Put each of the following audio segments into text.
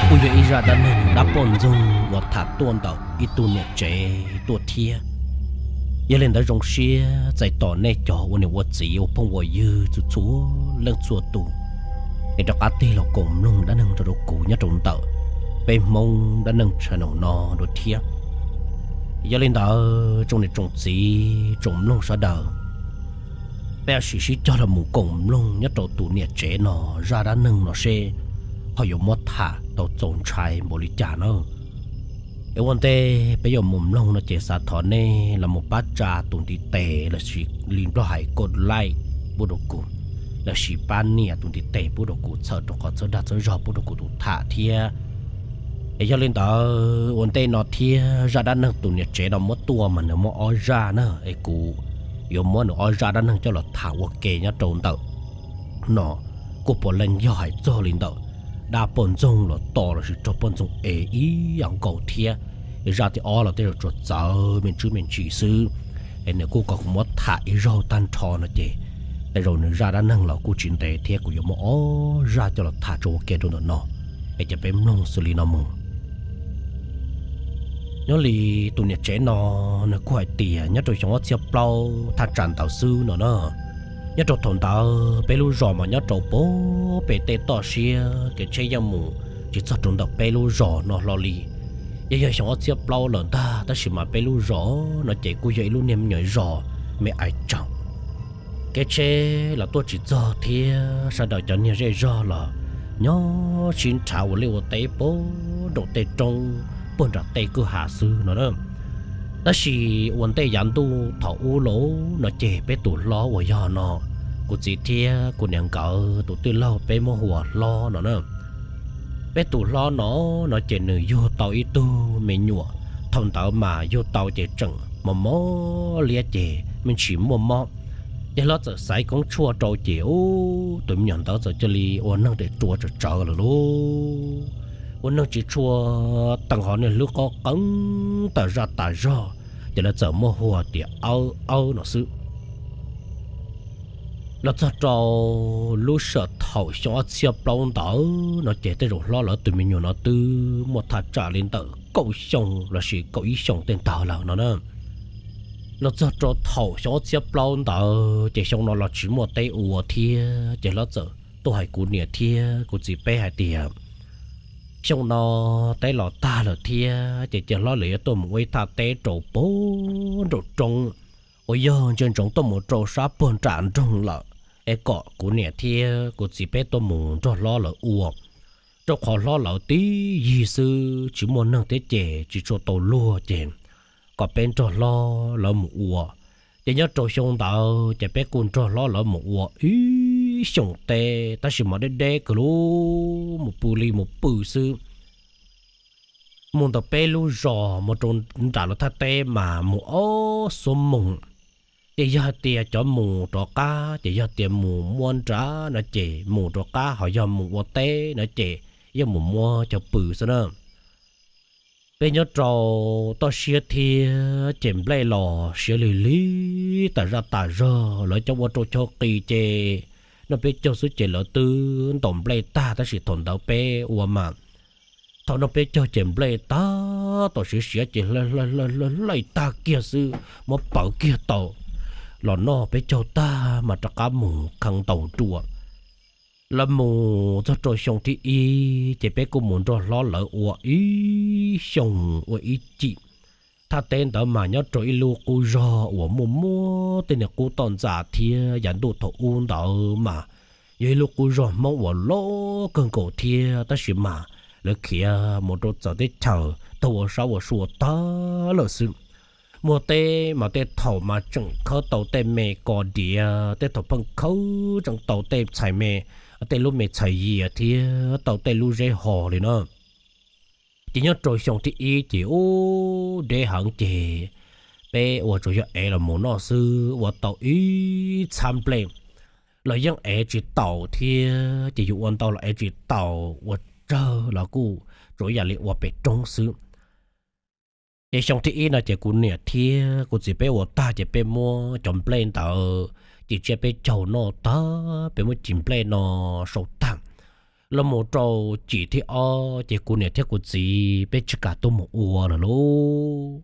Kuj yog ib zaj dab neeg dab poj ntxoog uas tham tuaj ntawm ib tug niam tsev tuaj thiab. Yog li ntawd zoo siab txais tos nej cov ua niam ua txiv ua phooj ua ywg txhua txhua leej txhua tus es rov qab tig los koom mloog dab neeg rau rau kuv nyob rau ntawm peb Hmoob dab neeg channel no dua thiab. Yog li ntawd tsoom niam tsoom txiv tsoom mloog sawv daws, peb sim sib cog los mus koom mloog nyob rau tus niam tsev no zaj dab neeg no seb ho yuav muab tham tau txaus ntshai npaum li cas na. Es ua ntej peb yuav mus mloog no ces xav thov nej los mus pab tsa tus ntiv tes lossis li nplog hais koj like pub rau kuv, lossis pab nias tus ntiv tes pub rau kuv txhawm rau qhov txhawb dag txhawb zog pub rau kuv tus tham thiab. Es yog li ntawd ua ntej no thiab zaj dab neeg tus niam tsev no muab tuaj mas nws muaj ob zaj na, es kuv yuav muab nws ob zaj dab neeg coj los tham ua ke nyob rau ntawm no. Kuj puav leej yog hais txog li ntawm dab poj ntxoog los tom lossis raug poj ntxoog ev ib yam nkaus thiab. Zaj thib ob los tej zaum tsuas txawv me ntsis me ntsis xwb, es nws kuj kom kuv muab tham ib zaug tag nrho no ces tej zaum nws zaj dab neeg los kuj tsis ntev thiab kuv yuav muab ob zaj coj los tham tso ua ke rau ntawm no, es cia peb mloog xws li no mus. Nyob li tus niam tsev no, nws kuj hais tias nyob rau xyoo ob txhiab plaub thaj tsam ntawd xwb no na. Nyob rau thaum ntawd peb lub zos mas nyob rau pem tej toj siab, kev tsheb yeej mus tsis txog rau ntawm peb lub zos no hlo li. Yeej yog xyoo ob txhiab plaub lawm ntag, tab sis mas peb lub zos no ces kuj yog ib lub niag me nyuam zos me ais tsaug. Kev tsheb los tuaj tsis txog thiab sawv daws cov niag zej zog los nyob sib nrhav ua liaj ua teb puag nraum tej roob puag nram tej kwj ha xwb no na. Tab sis ua ntej yav ntuj thaum ub los no ces peb tus hlob uas yog no, kuv txiv thiab kuv niam nkawd tus tij laug peb muab hu ua hlob no na. Peb tus hlob no, no ces nws yug tau ib tug me nyuam. Thaum ntawd mas yug tau ces tseem mos mos liab ces me ntsis muaj mob. Ces hlob txawm xaiv koob tshuaj rau ces ub, tus me nyuam ntawd txawm cia li ua neeg daim rua tsawv tsawv lawm lauj. Ua neeg tsis tshua tees, hos niag hlwb qoob qeeb tas zaj tas zog, ces lawv txawm muaj hu tias Awb Awb no xwb. Los txog rau lub sij hawm thaum xyoo ob txhiab plaub ntawd no ces tej zaum hlob lawv tus me nyuam no twb muaj thaj tsam li ntawm kaum xyoo lossis kaum ib xyoos tej ntawd lawm no na. Los txog rau thaum xyoo ob txhiab plaub ntawd ces xyoo no los tsis muaj teb ua thiab ces hlob txawm tuaj hais kuv niam thiab kuv txiv peb hais tias xyoo no teb los tag lawm thiab ces cia hlob lawv yuav tuaj mus ua ib thaj teb rau puag nraum roob uas yog ntsia ntsoov tuaj mus rau sab puag nram nroog lawm, es kom kuv niam thiab kuv txiv peb tuaj mus nrog hlob lawv ua, rau qhov hlob lawv tib yig xwb tsis muaj neeg thiab ces tsis tshua tau luag ces kom peb nrog hlob lawv mus ua. Ces nyob rau xyoo ntawd ces peb kuj nrog hlob lawv mus ua ib xyoos teb tab sis mas deb deb kawg li, mus pw li mus pw xwb. Mus ntawm peb lub zos mus rau nram lawv thaj teb mas mus ob xuab moos. Ces yog hais tias cov mus rov qab ces yog tias mus muab nrad no ces mus rov qab, ho yog mus ua teb no ces yeej mus muab cov pw xwb na. Peb nyob rau toj siab thiab ces nplej los siav lig lig tas zaj tas zog, lawv cov ua rau chaw qis ces noj peb caug xwb ces lawv twb ntaus nplej tag, tab sis thaum ntawd peb ua mas thaum noj peb caug ces nplej tab tom siav siav ces hlais hlais hlais hlais tag kiag xwb, muab pawv kiag tau los noj peb caug tag mas rov qab mus khee ntaus dua. Lawv mus txog rau xyoo thib ib ces peb kuj mus nrog hlob lawv ua ib xyoos ua ib cim. Thaj teb ntawd mas nyob rau ib lub qub zog uas muaj muab tej niag qub toj ntxas thiab yav ntuj thaum ub ntawd mas yog ib lub qub zog Hmoob uas loj kawg nkaus thiab, tab sis mas lawv khiav mus rau txawv teb chaws taug ua sab ua sua tag lawm xwb. Muaj teb mas tej thaum mas tseem khawb tau tej me ko diav, tej thaum pheej khawb tseem tau tej txhais me, tej lub me txhais yias thiab tau tej lub zeb ho li na. Ces nyob rau xyoo thib ib ces ub deb heev ces peb ua tsuas yog ev los mus noj xwb, ua tau ib txhab nplej los yeej ev tsis taus thiab, ces yus ua ntau los ev tsis taus, ua tsawg los kuj tsuas yam li ua pem roob xwb. Ces xyoo thib ib no ces kuv niam thiab kuv txiv peb ua tag ces peb muab cov nplej ntawd ci tsiab peb caug noj tag, peb muab ci nplej no sau tag. Los mus rau cim thib ob ces kuv niam thiab kuv txiv peb tsis kam tuaj mus ua lawm lauj.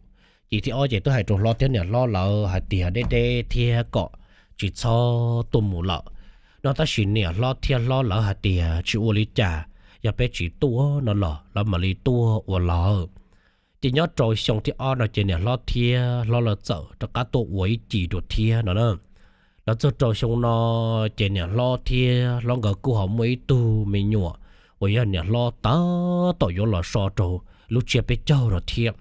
Cim thib ob ces twb hais rau hlob thiab niam hlob lawv hais tias deb deb thiab kom tsis txhob tuaj mus lawm no, tab sis niam hlob thiab hlob lawv hais tias tsis ua li cas, yog peb tsis tuaj no los lawv mam li tuaj ua lawv. Ces nyob rau xyoo thib ob no ces niam hlob thiab hlob lawv txawm rov qab tuaj ua ib cim dua thiab no na. Los txog rau xyoo no ces niam hlob thiab hlob nkawd kuj ho muaj ib tug me nyuam uas yog niam hlob tab tom yuav los so rau lub tsiab peb caug no thiab.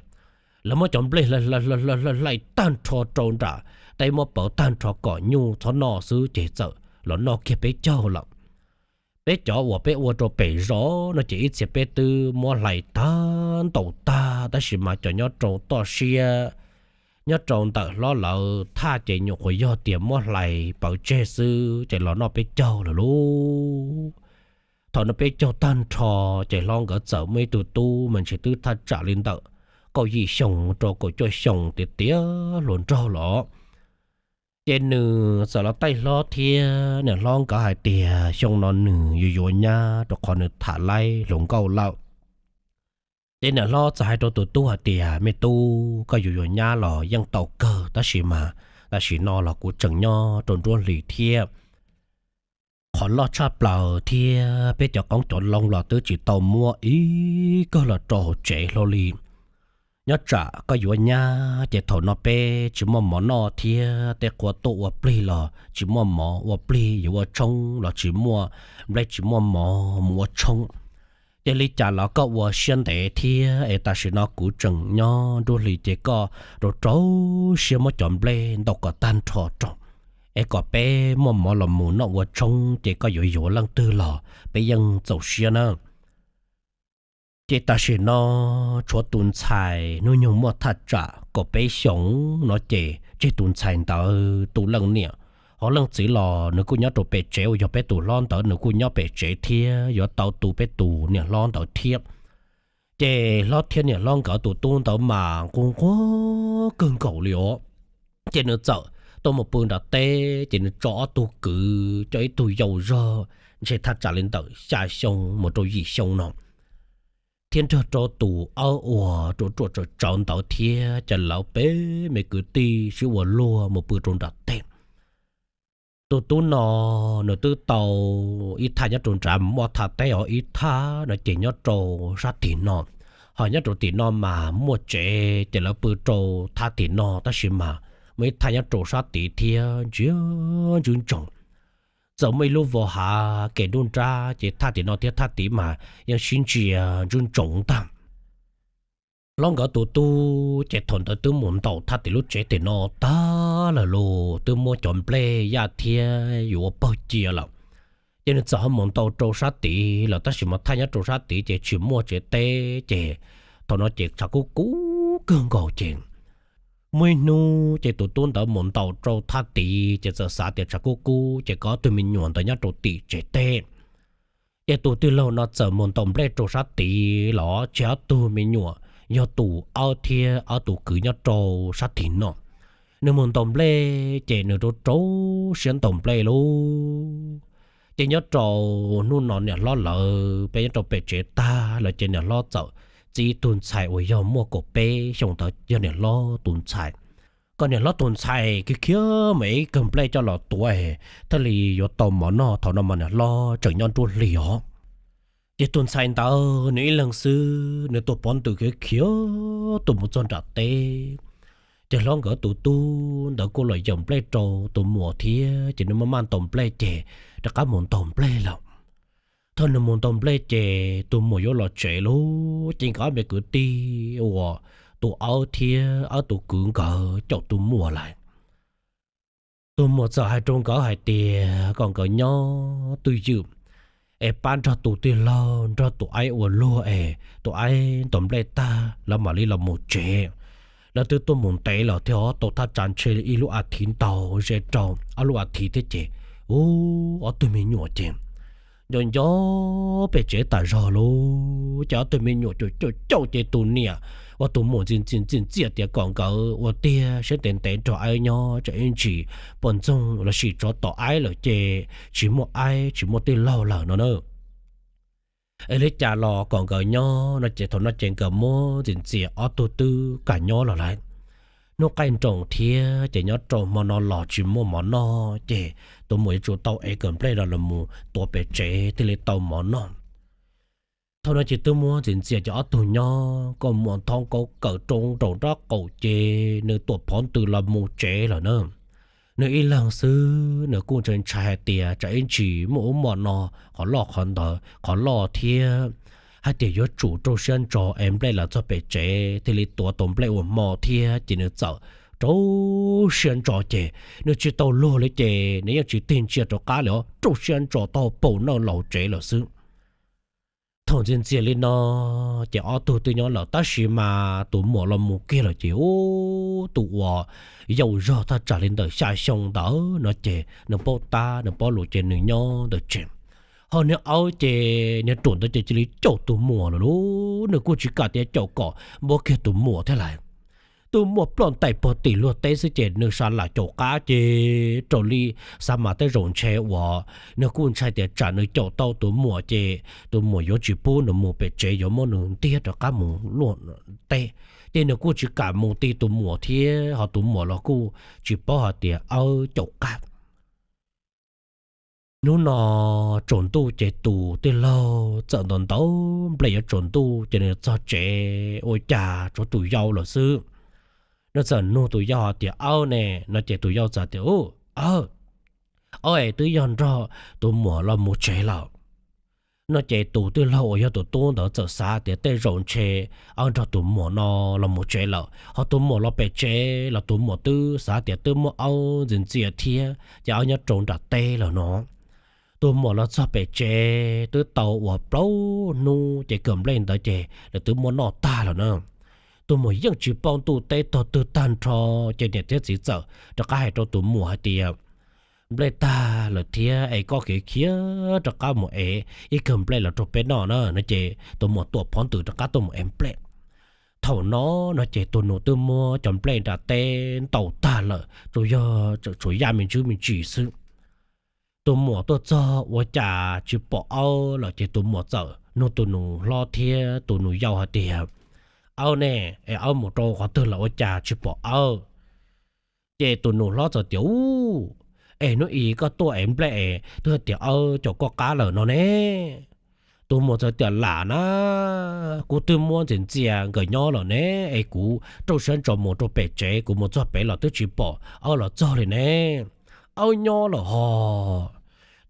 Lawv muab cov nplej hlais tag nrho rau nram teb, muab pawv tag nrho kom nyuj txhob noj xwb ces txawm los noj kiag peb caug lawm. Peb cov uas peb ua rau pem zos no ces ib txhia peb twb muab hlais tag ntaus tag, tab sis mas cov nyob rau toj siab, nyob rau ntawm hlob lawv thaj ces nyuam qhuav yog tias muab hlais pawv tseg xwb ces los noj peb caug lawm lauj. Thaum no peb caug tag nrho ces hlob nkawd txawm muaj ib tug tub mas ntshe twb thaj tsam li ntawm kaum yim xyoo mus rau kaum cuaj xyoo tiav tiav hluas nraug los. Ces nws txawm los taij hlob thiab niam hlob nkawd hais tias xyoo no nws yuav yuav nyab rau qhov nws tham laib hluas nkauj lawm. Ces niam hlob txawm hais rau tus tub hais tias, me tub, koj yuav yuav nyab los yeej tau kawg, tab sis mas tam sim no los kuv tseem nyob rau nruab hlis thiab qhov loj tshaj plaws thiab peb cov qoob cov loo los twb tsis tau muab ib kawg los rau hauv tsev hlo li. Nyob tsam koj yuav nyab ces thaum no peb tsis muaj mov noj thiab tej qhua tuaj ua plig los tsis muaj mov ua plig, yuav ua tshoob los tsis muaj nplej tsis muaj mov mus ua tshoob. Ces li cas los koj ua siab ntev thiab es tam sim no kuv tseem nyob nruab hlis ces koj rau rau siab muab cov nplej ntaus kom tag nrho rau es kom peb muaj mov los mus noj ua tshoob ces koj yuav yuav leej twg los peb yeej txaus siab na. Ces tam sim no tshuav tus ntxhais hnub nyoog muaj thaj tsam kaum peb xyoos no ces tseg tus ntxhais ntawd tus leej niam, hos leej txiv los nws kuj nyob rau pem tsev uas yog peb tus hlob ntawd nws kuj nyob pem tsev thiab yuav tau tu peb tus niam hlob ntawd thiab. Ces hlob thiab niam hlob nkawd tus tub ntawd mas nquag nquag kawg nkaus li os. Ces nws txawm tuaj mus pw nram teb ces nws tso ob tug kwv, coj ib tug yau zog ntshe thaj tsam li ntawm xya xyoo mus rau yim xyoo no, thiab nrog rau tus aub uas ruam ruam tsawv tsawv ntawd thiab ces lawv peb me kwv tij sib ua luag mus pw rau nram teb. Tus tub no nws twb tau ib thaj nyob rau nrad, muaj thaj teb os, ib thaj no ces nyob rau sab tim no, hos nyob rau tim no mas muaj tsev ces lawv pw rau thaj tim no, tab sis mas muaj ib thaj nyob rau sab tid thiab ntsia ntswb ntsoov. Txawm muaj ib lub vos hav kev nruab nrab ces thaj tim no thiab thaj tid mas yeej sib ntsia ntswb ntsoov ntag. Hlob nkawd tus tub ces thaum ntawd twb mus ntaus thaj tim lub tsev tim no tag lawm los twb muab cov nplej yaj thiab yuav ua pawg cia lawm. Ces nws txawm ho mus ntaus rau sab tid lawm, tab sis mas thaj nyob rau sab tid ces tsis muaj tsev teb ces thaum no ces tshav kub kub kawg nkaus ces muaj ib hnub ces tus tub ntawd mus ntaus rau thaj tid ces txawm xav tias tshav kub kub ces kom ob tug me nyuam ntawd nyob rau tim tsev teb. Ces tus tij laug no txawm mus ntaus nplej rau sab tid los tseg ob tug me nyuam, yog tus aub thiab ob tus kwv nyob rau sab tim no. Nws mus ntaus nplej ces nws rau rau siab ntaus nplej lauj. Ces nyob rau hnub no niam hlob lawv peb nyob rau pem tsev tag lawm ces niam hlob txawm txib ib tug ntxhais uas yog muaj kaum peb xyoo ntawd yog niam hlob tus ntxhais, kom niam hlob tus ntxhais khiav khiav mus ev ib kawm nplej coj los tuav thiaj li yuav tau mov noj. Thaum no mas niam hlob tseem nyob nruab hlis os. Ces tus ntxhais ntawd nws ib leeg xwb, nws tuaj pov ntws khiav khiav tuaj mus txog nram teb. Ces hlob nkawd tus tub ntawd kuj los yaum nplej rau tus muam thiab ces nws maj maj ntaus nplej ces rov qab mus ntaus nplej lawm. Thaum nws mus ntaus nplej ces tus muam yuav los tsev lauj, ces nkawd ob me kwv tij uas tus aub thiab ob tus kwv nkawd caum tus muam lawm. Tus muam txawm hais rau nkawd hais tias kom nkawd nyob twj ywm es pab nrog tus tij laug nrog tus aib ua luag es tus aib ntaus nplej tag lawv mam li los mus tsev. Lawv twb tuaj mus ntev lawm thiab os, tau thaj tsam ntshe ib lub a thiv ntau ze rau ob lub a thiv thiab ces, ub, ob tug me nyuam ces nco nco pem tsev tas zog lauj. Ces ob tug me nyuam caum caum caum ces tus niam ua tus muam ntxim ntxim ntxim ntxiaj tias kom nkawd ua tiag, siab ntev ntev nrog aib nyob, tsam ib ntsis poj ntxoog lossis tsov tom aib lawm ces tsis muaj aib tsis muaj tij laug lawm no na. es li cas los kom nkawd nyob no ces thaum no ces nkawd muab ntxias ntxias ob tug twb kam nyob los lawm. Hnub qaij nroos thiab ces nyob rau hmo no los tsis muaj mov noj ces tus muam yuav tsum tau ev kawm nplej los los mus tua pem tsev thiaj li tau mov noj. Thaum no ces twb muab ntxias ntxias ces ob tug nyob, koj muam thoob kaub kawm rooj nraum nraub qaum ces nws tuam phov ntws los mus tsev lawm na. Nws ib leeg xwb nws kuj ntshai ntshai hais tias tsam ib ntsis muaj ub muaj no, qhov loj qhov ntawd qhov loj thiab, hais tias yuav tsum rau siab ntso ev nplej los txog pem tsev thiaj li tuav tau nplej ua hmo thiab ces nws txawm rau siab ntso ces nws tsis tau luag li ces nws yeej tsis tig ntsia rov qab li os, rau siab ntso taug paus nawj los tsev lawm xwb. Thaum ntxias ntxias li no ces ob tug twb nyob lawm tab sis mas tus muam los mus kiag lawm ces ub, tus uas yau zog thaj tsam li ntawm xya xyoo ntawd no ces nws paub tab nws paub lus ces nws nyob ntawm tsev. Ho niag aub ces niag ruam ntawd ces cia li caum tus muam lawm lauj, nws kuj tsis kam tias caum kom npuab kiag tus muam thiab lawm. Tus muam ploj ntais puag tim luag teb xwb ces nws sa lam caum qab ces raws li xav mas tej zaum ntshe uas nws kuj ntshai tias tsam nws caum tau tus muam ces tus muam yuav tsis pub nws mus pem tsev, yuav muab nws ntiab rov qab mus luaj teb. Ces nws kuj tsis kam mus ti tus muam thiab ho tus muam los kuj tsis paub hais tias aub caum qab. Hnub no tsaus ntuj ces tus tij laug txawm ntaus ntaus nplej yuav tsaus ntuj ces nws txog tsev ua cas tshuav tus yau lawm xwb. Nws txawm nug tus yau hais tias, Aub ne? No ces tus yau txawm tias, Ub, aub, aub es twb yog nrog tus muam los mus tsev lawm. No ces tus tij laug uas yog tus tub ntawd txawm xav tias tej zaum ntshe aub nrog tus muam no los mus tsev lawm, ho tus muam los pem tsev los tus muam twb xav tias twb muab aub ntxias ntxias thiab ces aub nyob rau nram teb lawm no. Tus muam los txog pem tsev twb tau uas plaub hnub ces kawm nplej ntawd ces lawv twb muab noj tag lawm na. Tus muam yeej tsis paub ntuj teb tog twg tag nrho, ces niam thiab txiv txawm rov qab hais rau tus muam hais tias, Nplej tag lawm thiab es koj khiav khiav rov qab mus ev ib kawm nplej los rau peb noj na. No ces tus muam tuam phov ntws rov qab tuaj mus ev nplej. Thaum no no ces tus nus twb muab cov nplej nram teb ntaus tag lawm, tsuas yog tshuav yaj me ntsis me ntsis xwb. Tus muam tuaj txog ua cas tsis pom aub lawm ces tus muam txawm nug tus nus hlob thiab tus nus yau hais tias, Aub ne, es aub mus rau qhov twg lawm ua cas tsis pom aub? Ces tus nus hlob txawm tias, Ub, es hnub i koj tuaj ev nplej es twb hais tias aub caum koj qab lawm no ne. Tus muam txawm tias, Lam na, kuv twb muab ntxias ntxias nkawd nyob lawm ne, es kuv rau siab ntso mus rau pem tsev, kuv mus txog pem los twb tsis pom aub los txog li ne. Aub nyob lawm hos.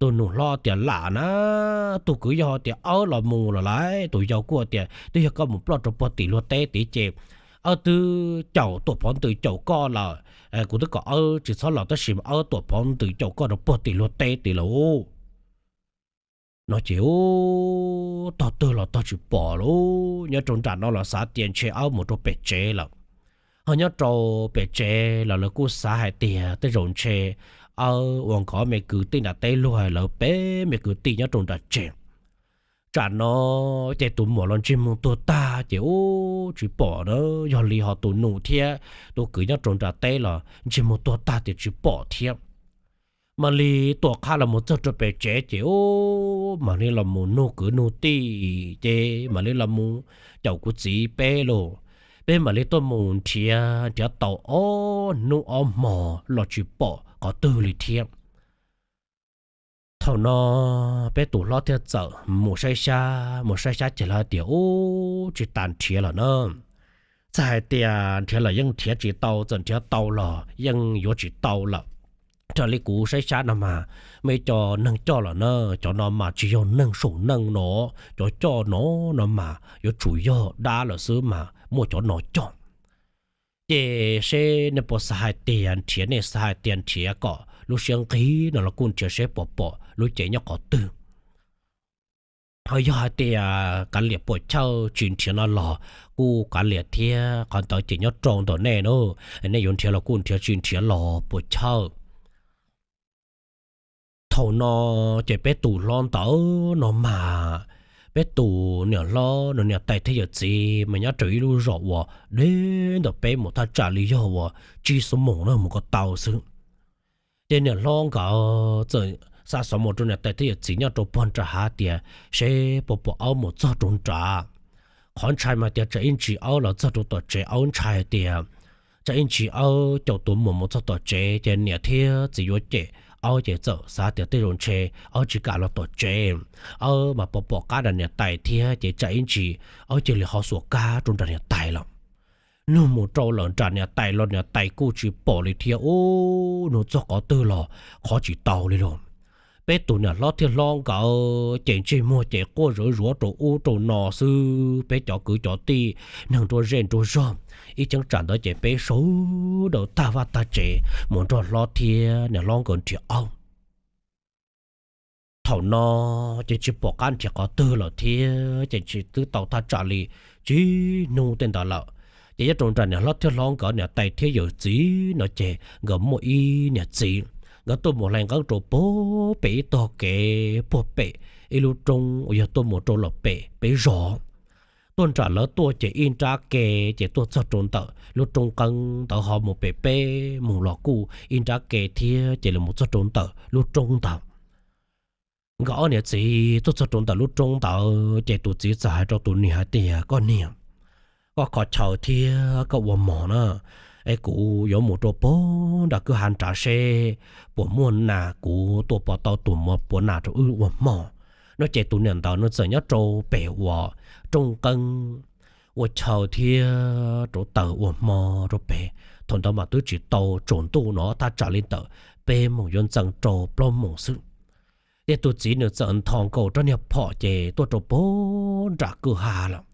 Tus nus hlob tias, Lam na, tus kwv yog tias aub los mus lawm lauj. Tus yau kuj tias, Twb yog koj mus ploj rau puag tim luag teb tid ces aub twb caum tuam phov ntws caum koj lawm. Kuv twb kom aub tsis txhob los tab sis mas aub tuam phov ntws caum koj rau puag tim luag teb tid lawm. No ces ub, tog twg los tog tsis pom lauj, nyob rau nram no los xav tias ntshe aub mus rau pem tsev lawm. Ho nyob rau pem tsev los lawv kuj xav hais tias tej zaum ntshe aub ua nkov me kwv tij nram teb luag, lawv peb me kwv tij nyob rau nram tsev. Tsam no ces tus muam los ntsej muag tuag tag ces ub tsis pom na, yog li ho tus nus thiab tus kwv nyob rau nram teb los ntsej muag tuag tag tias tsis pom thiab. Mam li tuam qab los mus txog rau pem tsev ces ub mam li los mus nug kwv nug tij ces mam li los mus caum kuv txiv peb lauj. Peb mam li tuaj mus nrhiav, nrhiav tau ob hnub ob hmo los tsis pom qhov twg li thiab. Thaum no peb tus hlob thiaj txawm mus saib xyab, mus saib xyab ces lawv tias ub tsis tas nrhiav lawm na. Txawm hais tias nrhiav los yeej nrhiav tsis tau, txawm nrhiav tau los yeej yuav tsis tau lawm. Raws li kuv saib xyab no mas muaj ib co neeg coj lawm na, cov no mas tsis yog neeg saum neeg no, cov coj no no mas yuav tsum yog dab lawm xwb mas muaj cov no coj. Ces seb nej puas xav hais tias nrhiav, nej xav hais tias nrhiav kom lub siab nqig no los kuj nrhiav seb puas pom lub cev nyob qhov twg. Ho yog hais tias kav liam puas chawj tsis nrhiav no los kuj kav liam thiab, qhov ntawd ces nyob rau ntawm nej na. Nej yuav nrhiav los kuj nrhiav, tsis nrhiav los puas chawj. Thaum no ces peb tus hlob ntawd no mas, peb tus niam hlob no niam tais thiab yawm txiv mas nyob rau ib lub zos uas deb ntawm peb mus thaj tsam li yog uas tsib xuab moos no mus kom tau xwb. Ces niam hlob nkawd txawm Xa xov mus rau niam tais thiab yawm txiv nyob rau puag nram hav tias seb puas pom aub mus txog rau nram. Qhov ntshai mas tias tsam ib ntsis aub los txog rau tom tsev, aub ntshai tias tsam ib ntsis aub caum tus muam mus txog tom tsev ces niam thiab txiv yuav cem aub, ces txawm xav tias tej zaum ntshe aub tsis kam los tom tsev, aub mas pom pom qab rau niam tais thiab ces tsam ib ntsis aub cia li ho xuas kab rau nram niam tais lawm. Nug mus rau lawm nram niam tais los niam tais kuj tsis pom li thiab, ub, nug txog qhov twg los qhov tsis tau li los. Peb tus niam hlob thiab hlob nkawd ces ntsej muag ces quaj zawv zuav rau ub rau no xwb, peb cov kwv cov tij neeg nruab zej nruab zog, ib cheeb tsam ntawd ces peb sawv daws tag vaj tag tsev mus nrog hlob thiab niam hlob nkawd nrhiav aub. Thaum no ces tsis pom qab nrhiav qhov twg lawm thiab ces tsis twb tau thaj tsam li tsib hnub tej ntawd lawm. Ces nyob rau nram niam hlob thiab hlob nkawd niam tais thiab yawm txiv no ces nkawd muaj ib niam txiv, nkawd tuaj mus hlais nqeeb rau puag pem ib tog kev puag pem ib lub roob uas yog tuaj mus rau lawm pem peb zos. Tuaj nram lawv tuaj ces ib nrab ke ces tuaj txog rau ntawm lub roob nqeeb ntawd ho mus pem peb mus los kuj ib nrab ke thiab ces los mus txog rau ntawm lub roob ntawd. Nkawd ob niam txiv tuaj txog rau ntawm lub roob ntawd ces tus txiv txawm hais rau tus niam hais tias, koj niam, koj kho chaw thiab koj ua mov na, es kuv yuav mus rau puag nram kwj ha nrad seb puas muaj nas kuv tua pov tau tus muam puav nas rau wb ua hmo. No ces tus niam ntawd nws txawm nyob rau pem uas roob nqeeb ua chaw thiab rauv taws ua hmo rau pem. Thaum ntawd mas twb tsis tau tsaus ntuj no, thaj tsam li ntawm peb moos yuav ntxeev rau plaub moos xwb. Ces tus txiv nws txawm nthos nkaus rab niag phom ces tuaj rau puag nram kwj ha lawm.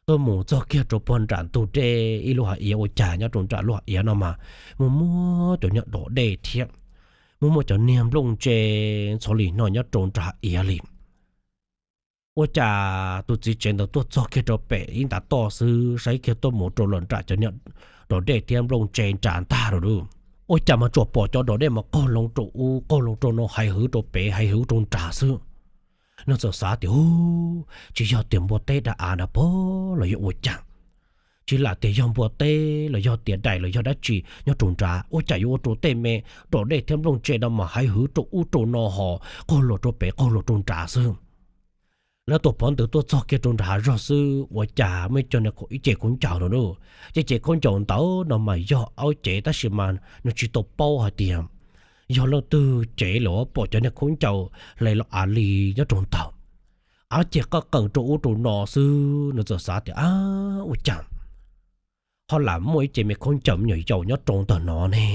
Tuaj mus txog kiag rau puag nram ntug dej ib lub hav iav, ua cas nyob rau nram lub hav iav no mas muaj muaj cov niag dom dej thiab muaj muaj cov niag nplooj ntse ntxhov li no nyob rau nram hav iav li. Ua cas tus txiv tsev ntawd tuaj txog kiag rau pem ib ntav toj xwb, saib kiag tuaj mus rau lawm nram cov niag dom dej thiab nplooj ntse nram ntag lawm. Ua cas mas tsuas pom cov dom dej mas qaug loo rau ub qaug loo rau no, hais hwv rau pem hais hwv rau nrad xwb. Nws txawm xav tias, ub, tsis yog tias npua teb dab av na pog los yog ua cas? Tsis lam tias yog npua teb los yog tias dais los yog dab tsi nyob rau nrad, ua cas yuav ua rau tej me dom dej thiab nplooj ntse no mas hais hwv rau ub rau no ho qaug luas rau pem qaug luas rau nrad xwb. Lawv tus pov ntawd tuaj txog kiag rau nram hav zog xwb, ua cas muaj ib co niag ib ce khaub ncaws no, ces ce khaub ncaws ntawd no mas yog aub cev tab sis mas nws tsis tau paub hais tias yog leej twg cev los pom cov niag khaub ncaws hle los av li nyob rau ntawd, av ces qeej qees rau ub rau no xwb. Nws txawm xav tias, ab, ua cas ho lam muaj ib ce me khaub ncaws me nyuam yaus nyob rau ntawm no ne?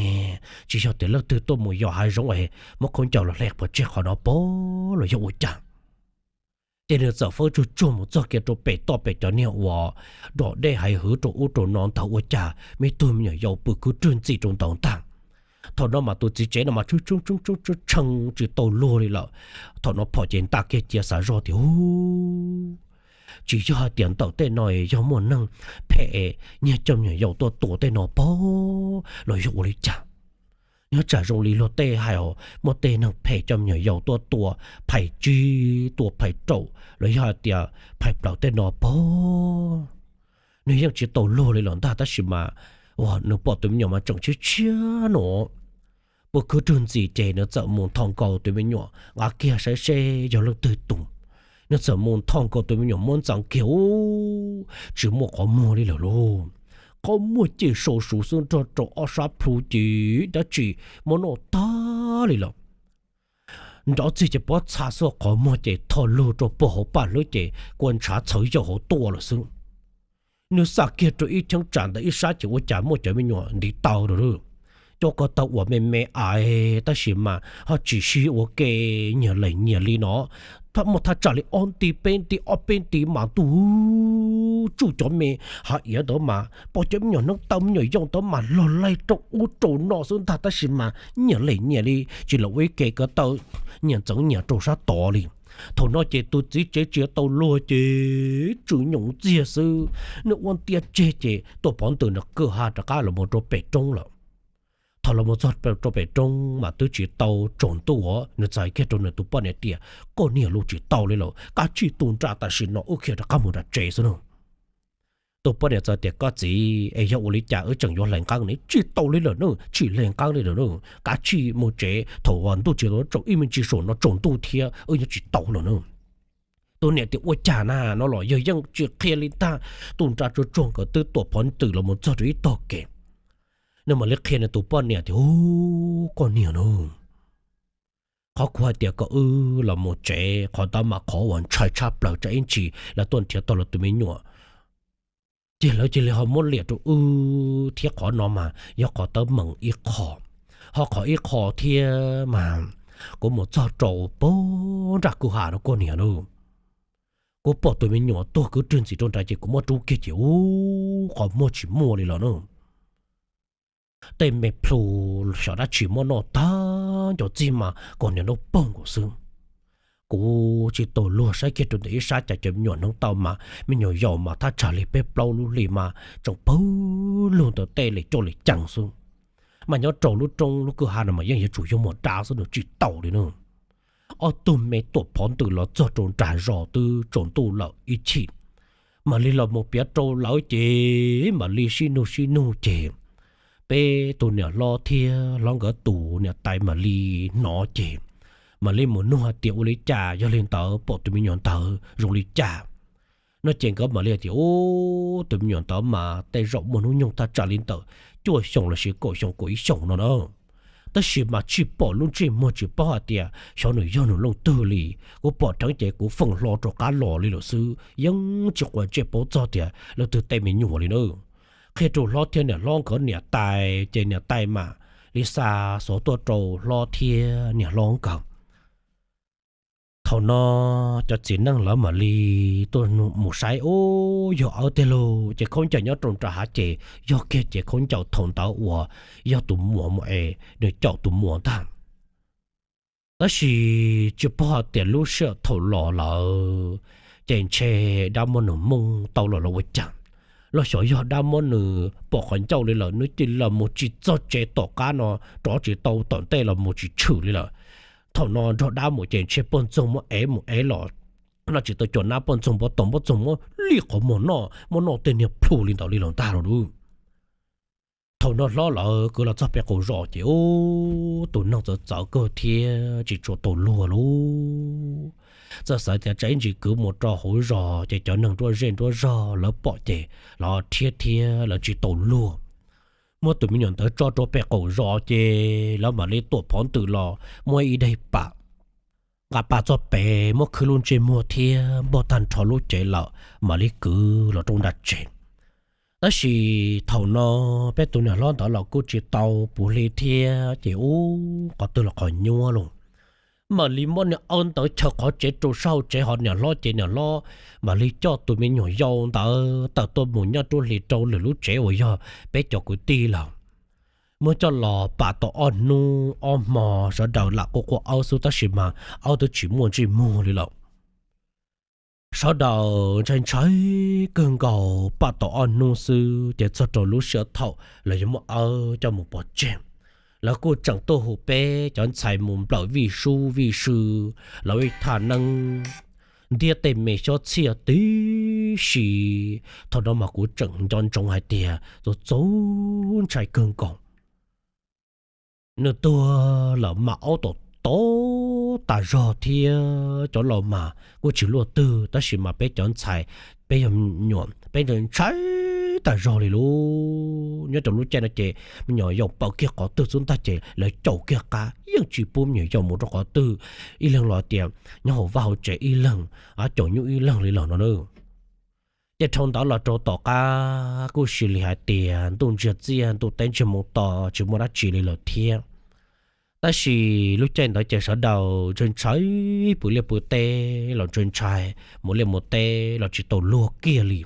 Tsis yog tias leej twg tuaj mus yos hav zoov es muab khaub ncaws los hle pov tseg qhov no pog los yog ua cas? Ces nws txawm fawb tsuag tsuag mus txog kiag rau pem toj pem cov niag uas dom dej hais hwv rau ub rau no ntawd, ua cas me tug me nyuam yaus pw khwb rwg ntxim rau ntawd ntag. Thaum no mas tus txiv tsev no mas tshee tshee tshee tshee tshee tshee tsis tau luag li lawm. Thaum no phom ces nta kiag cia xav zoj tias, ub, tsis yog hais tias ntawm tej no yog muaj neeg phem nyiag coj me nyuam yaus tuaj tua tej no pog los yog ua li cas? Nyob tsam zoo li luag tej hais os, muaj tej neeg phem coj me nyuam yaus tuaj tua phais tsib tua phais rau los yog hais tias phais plaws tej no pog. Nws yeej tsis tau luag li los ntag tab sis mas nws pom tus me nyuam mas tseem tshiab tshiab no pw khwb rwg ntxim ces nws txawm mus nthos nkaus tus me nyuam nqa kiag saib seb yog leej twg tus. Nws txawm mus nthos nkaus tus me nyuam muab ntxeev kiag, ub, tsis muaj qhov muag li lawm lauj. Qhov muag ces sau suv xwb nrog rau ob sab plhu ces dab tsi muab noj tag li lawm. Nrov txig ces pob txha xwb, qhov muag ces tho lug rau puag hauv paj hlwb ces kua ntshav txhawv yaus hauv tuaj lawm xwb. Nws xam kiag rau ib cheeb tsam ntawd ib sab ces ua cas muaj cov me nyuam ntiv taw lawm. Cov ko taw uas me me ais tab sis mas ho tsis sib ua ke, nyias lees nyias li no. Muaj thaj tsam li ob nti peb nti ob peb nti mas ntuj, tsuj cov me hav iav ntawd mas pom cov me nyuam hneev taw me nyuam yaus ntawd mas log laig rau ub rau no xwb ntag tab sis mas nyias lees nyias li tsis los ua ib ke ko taw, nyias ntxeev nyias rau sab tod li. Thaum no ces tus txiv tsev tsis tau luag ces tsw nyoos txiag xwb, nws ua ntiag tseg ces tuaj pov ntws nws kwj ha rov qab los mus rau pem roob lawm. Thaum los mus txog rau pem roob mas twb tsis tau tsaus ntuj, nws txawm hais kiag rau nws tus poj niam tias, koj niam, lub tsis tau li lawm, kav tsij tu nra tam sim no wb khiav rov qab mus nram tsev xwb nawb. Tus poj niam txawm tias, Koj txiv es, yog ua li cas wb tseem yuav hle nqeeb ne? Tsis tau li lawm nawb, tsis hle nqeeb li lawm nawb. Kav tsij mus tsev, thaum uas ntuj tsis tsaus, tsaus ib me ntsis saum no tsaus ntuj thiab wb yuav tsis tau lawm nawb. Tus niam tias, Ua cas na, no los yawg yeej tsis qhia li ntag. Tus nra tsuag tsuag nkawd twb tuam phov ntws los mus txog rau ib tog kev. Nws mam li qhia nws tus poj niam tias, Ub, koj niam nawb, qhov kuv hais tias kom wb los mus tsev, qhov ntawd mas qhov uas ntshai tshaj plaws, tsam ib ntsis lawv tuaj nrhiav tau lawv tus me nyuam, ces lawv cia li ho muab liam rau wb thiab. Qhov no mas yog qhov teeb meem ib qho, ho qhov ib qho thiab mas kuv mus txog rau pag nram kwj ha no, koj niam nawb, kuv pom tus me nyuam tuag kwv rwg ntxiv rau nrad ces kuv muab rub kiag ces ub, qhov muag tsis muaj li lawm nawb. Tej me plhu xyov dab tsi muab noj tag nrho txij mas kom niam nraub poog nkaus xwb. Kuv tsis tau luag saib kiag rau ntawm ib sab cas cov me nyuam hnoov tau mas me nyuam yaus mas thaj tsam li peb plaub lub hli mas tseem pawg lug ntawm tej li coj li cees xwb. Mas nyob rau lub roob lub kwj ha no mas yeej yuav tsum yog muag dab xwb, nws tsis tau li nawb. Ob tug me tuam phov ntws los txog rau nram zos twb tsaus ntuj lawm ib chim, mam li los mus piav rau lawv ces mam li sib nug sib nug ces peb tus niam hlob thiab hlob nkawd tus niam tais mam li hnov ces mam li mus nug hais tias ua li cas yog li ntawd, pom tus me nyuam ntawd zoo li cas no ces nkawd mam li hais tias, Ub, tus me nyuam ntawd mas tej zaum muaj hnub nyoog thaj tsam li ntawm cuaj xyoos los sis kaum xyoo kaum ib xyoos no na. Tab sis mas tsis pom lub ntsej muag, tsis paub hais tias xyov nws yog nws leej twg li. Kuv pom dheev ces kuv feem hlo rov qab los li lawm xwb, yeej tsis quav ntsej paub txog tias leej twg tej me nyuam li na. Qhia rau hlob thiab niam hlob nkawd niam tais ces niam tais mam li xa xov tuaj rau hlob thiab niam hlob nkawd. Thaum no cov txiv neej lawv mam li tuaj mus saib, Ub, yog awb tiag lauj. Ces khaub ncaws nyob rau nram hav ces yog kiag ces khaub ncaws thaum ntawd uas yog tus muam mus es nws caum tus muam ntag. Tab sis tsis paub hais tias lub sij hawm thaum los lawm ces ntshe dab muab nws mooj tau los los ua cas, los xyov yog dab muab nws pom qhov ncauj li lawm, nws cia li los mus tsis txog tsev tom qab no, rov tsis tau tom ntej los mus tsis tshwm li lawm. Thaum no nrog dab mus ces ntshe poj ntxoog muab ev mus ev los, noj tsis tau cov nab, poj ntxoog npov toom, poj ntxoog muab li qhov muag noj, muab noj tej niag plhu li ntawd li los ntag lauj. Thaum no hlob lawv kwv los txog pem qaum zos ces ub, tus neeg txawv txawv kawg thiab tsis tshua tau luag lauj. Txawm xav tias tsam ib ntsis kwv mus rau hauv zos ces cov neeg nruab zej nruab zog lawv pom ces lawv rhiab thiab lawv tsis tau luag. Muab tus me nyuam ntawd tso rau pem qaum zos ces lawv mam li tuam phov ntws los muab ib daim pam nqa pas txog pem, muab khwb lub ntsej muag thiab npog tag nrho lub cev lawm mam li kwv los rau nram tsev. Tab sis thaum no peb tus niam hlob ntawd los kuj tsis tau puv hli thiab ces ub, qhov twg los qhov nyuab lauj. Mam li muab niag awb ntawd chaw qhov tsev rau sab hauv tsev, ho niam hlob ces niam hlob mam li coj tus me nyuam yau ntawd tawm tuaj mus nyob rau hli rau lwm lub tsev uas yog peb cov kwv tij lawm. Muab coj los pam tau ob hnub ob hmo, sawv daws lam quaj quaj awb xwb tab sis mas awb twb tsis muaj ntsej muag li lawm. Sawv daws ntshai ntshai kawg nkaus, pam tau ob hnub xwb ces txog rau lub sij hawm thaum lawv yuav muab awb coj mus pov tseg. Lawv kuj tseem tuaj hu peb cov ntxhais mus nplawm vij sub vij sw, lawv ib thaj neeb ntiab tej me xyob txhiaj tib si. Thaum no mas kuv tseem nco ntsoov hais tias txaus txaus ntshai kawg nkaus. Nws tuag lawm mas aub tom tom tas zog thiab cov laus mas kuj tsis luaj twg, tab sis mas peb cov ntxhais, peb yog nyuam peb ntshai tas zog li lauj. Nyob rau lub caij no ces me nyuam yaus pawv kiag qhov twg xwb ntag ces lawv caum kiag qab, yeej tsis pub me nyuam yaus mus rau qhov twg. Ib leeg los tias nyob hauv vaj hauv tsev, ib leeg caum nyuj ib leeg li los no na. Ces dhau ntawd los rau tom qab kuj sis li hais tias ntuj ntsiag txiaj, ntuj teb ntsiag moo to, tsis muaj dab tsi li lawm thiab. Tab sis lub caij ntawd ces sawv daws ntshai ntshai, pw liaj pw teb los ntshai ntshai, mus liaj mus teb los tsis tau luag kiag li.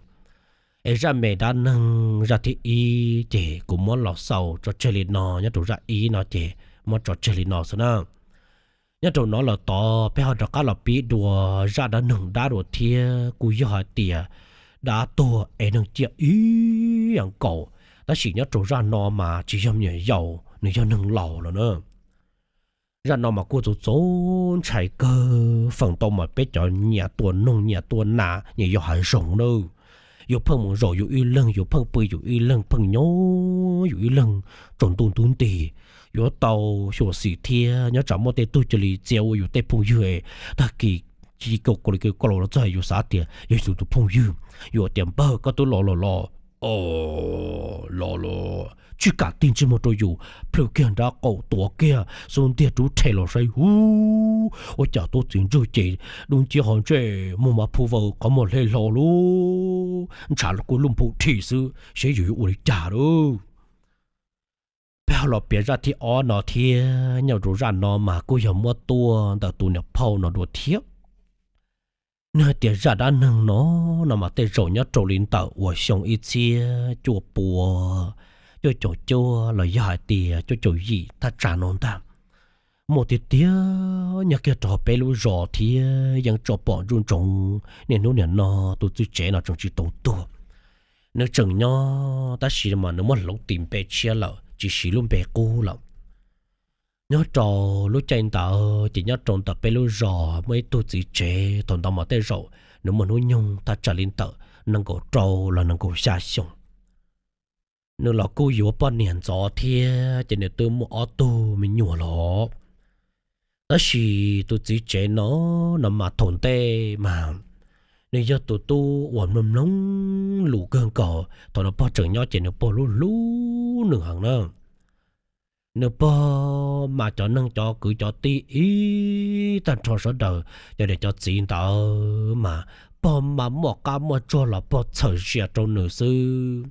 Es zaj me dab neeg zaj thib ib ces kuv muab los xaus tso tseg li no, nyob rau zaj ib no ces muab tso tseg li no xwb na. Nyob rau no los tod peb ho rov qab los pib dua zaj dab neeg dab dua thiab, kuj yog hais tias dab tuag es neeg ciaj ib yam nkaus, tab sis nyob rau zaj no mas tsis yog me nyuam yaus, nws yog neeg laus lawm na. Zaj no mas kuj txaus txaus ntshai kawg, feem ntau mas peb cov nyiam tua noog nyiam tua nas nyiam yos hav zoov na. Yus pheej mus zaum yus ib leeg, yus pheej pw yus ib leeg, pheej nyob yus ib leeg tsaus ntuj ntub nti, yuav tau xyuam xim thiab nyob tsam muaj tej tug cia li txia ua yus tej phooj ywg es tag kis ci kau kau li kau los txog yus xav tias yog yus tus phooj ywg, yus tias npawg koj twb los los los, o, los los, tsis kam tig ntsej muag rau yus, plhws kiag nrab qaum tuav kiag xub ntiag rub rhe los saib hu, ua cas tub txiv ntswg ces dub nciab ho ntsej muag mas phu vawv qhov muag hle hlo lub ntshav los kuj lub nphum rhi xwb, seb yus yuav ua li cas lawm. Peb ho los piav zaj thib ob no thiab, nyob rau zaj no mas kuj yog muab tuaj ntawm tus niam phauj no dua thiab. Nws hais tias zaj dab neeg no, no mas tej zaum nyob rau li ntawm uas xyoo ib txhiab cuaj pua cuaj caum cuaj los yog hais tias cuaj caum yim thaj tsam no ntag. Muaj tiag tiag nyob kiag rau peb lub zos thiab yeej tso pom nruj ntsoov niaj hnub niam no tus txiv tsev no tseem tsis tau tuag. Nws tseem nyob tab sis mas nws muab hloov tis npe tshiab lawm, tsis siv lub npe qub lawm. Nyob rau lub caij ntawd ces nyob rau ntawm peb lub zos muaj ib tug txiv tsev, thaum ntawd mas tej zaum nws muaj hnub nyoog thaj tsam li ntawm nees nkaum rau los nees nkaum xya xyoo. Nws los kuj yuav poj niam ntxov thiab ces nws twb muaj ob tug me nyuam los. Tab sis tus txiv tsev no, no mas thaum ntej mas nws yog tus tub uas mloog mloog lus kawg nkaus, thaum nws pog tseem nyob ces nws pog hlub hlub nws heev na. Nws pog mas cov neeg cov kwv cov tij ib tag nrho sawv daws, cov niam cov txiv ntawd mas pog mas muaj qab muaj tsuag los pog txhawm zias rau nws xwb.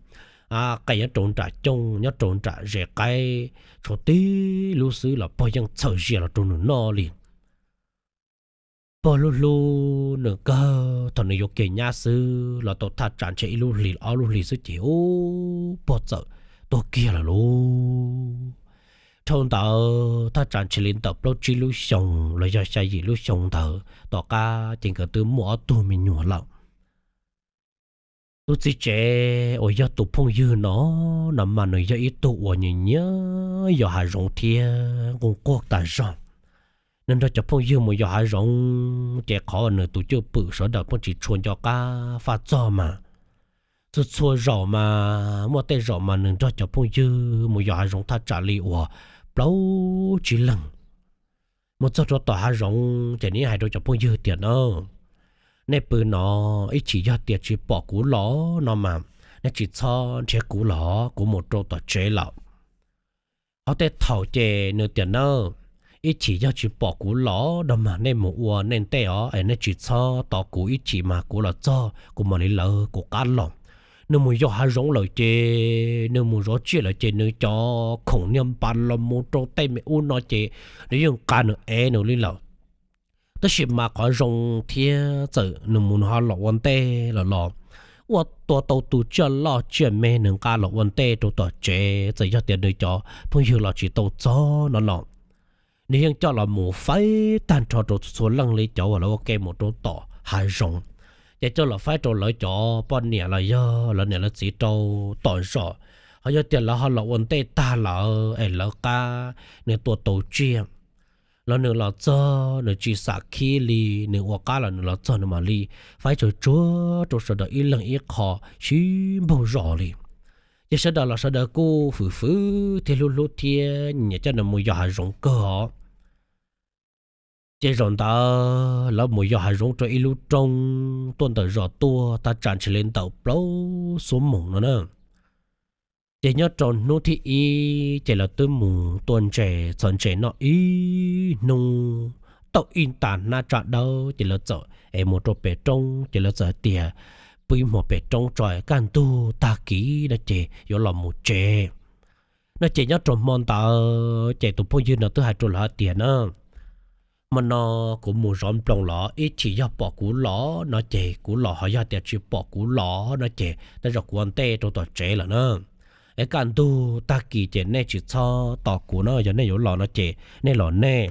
Qe nyob rau nram cooj nyob rau nram zes qaib, tshuav tib lub xwb los pog yeej txhawm zias los rau nws noj li. Pog hlub hlub nws kawg, thaum nws yuav kiag nyab xwb los tau thaj tsam ntshe ib lub hlis ob lub hlis xwb ces ub, pog txawm tuag kiag lawm lauj. Dhau ntawd thaj tsam ntshe li ntawm plaub tsib lub xyoos los yog xya yim lub xyoo ntawd tom qab ces nkawd twb muaj ob tug me nyuam lawm. Tus txiv tsev uas yog tus phooj ywg no, no mas nws yog ib tug uas nyiam nyiam yos hav zoov thiab nquj quag tas zog. Nws nrog cov phooj ywg mus yos hav zoov ces qhov nws tus cwj pwm sawv daws pheej tsis tshua nco qab faj txog mas txhua txhua zaum mas muaj tej zaum mas nws nrog cov phooj ywg mus yos hav zoov thaj tsam li uas plaub tsib leeg. Mus txog rau tom hav zoov ces nws hais rau cov phooj ywg tias na, nej pw no, ib chim yog tias tsis pom kuv los no mas nej tsis txhob nrhiav kuv los, kuv mus rau tom tsev lawm. Ho tej thaum ces nws tias na, ib chim yog tsis pom kuv los no mas nej mus ua nej ntej os es nej tsis txhob tos kuv, ib chim mas kuv los txog kuv mam li lawv kuv qab los. Nws mus yos hav zoov lawm ces nws mus zov tsiaj lawm ces nws cov khoom niag npas los mus rau tej me ub no ces nws yeej nqa nws ev nws li lawm. Tab sis mas qhov zoo thiab txawm nws mus nws ho los ua ntej los los ua tua tau tus tsiaj loj tsiaj me nws nqa los ua ntej rau tom tsev, txawm yog tias nws cov phooj ywg los tsis tau txog no los nws yeej coj los mus faib tag nrho rau txhua leej li cov uas lawv ua ke mus rau tom hav zoov. Ces coj los faib rau lawv cov poj niam los yog lawv niam lawv txiv rau tom zos. Ho yog tias lawv ho los ua ntej tag lawm es lawv qab nws tua tau tsiaj los nws los txog nws tsis xam khib li, nws ua qab los nws los txog nws mam li faib tsuag tsuag rau sawv daws ib leeg ib qho sib npaug zos li. Ces sawv daws los sawv daws kuj fwm fwm thiab hlub hlub thiab nyiam coj nws mus yos hav zoov kawg os. Ces zaum ntawd lawv mus yos hav zoov rau ib lub roob tuaj ntawm zos tuaj thaj tsam ntshe li ntawm plaub xuab moos no na. Ces nyob rau hnub thib ib ces lawv twb mus tua ntses txhos ntses noj ib hnub, tau ib ntas hnab tsa dawb ces lawv txawm es mus rau pem roob ces lawv txawm hais tias pw ib hmos pem roob tso, kaj ntug tag kis no ces yuav los mus tsev no. Ces nyob rau hmo ntawd ces tus phooj ywg no twb hais rau lawv hais tias na, hmo no kuv mus zov nploos los ib chim yog pom kuv los no ces kuv los, ho yog tias tsis pom kuv los no ces tej zaum kuv ua ntej rau tom tsev lawm na. Es kaj ntug tag kis ces nej tsis txhob tos kuv na, yog nej yuav los no ces nej los nej.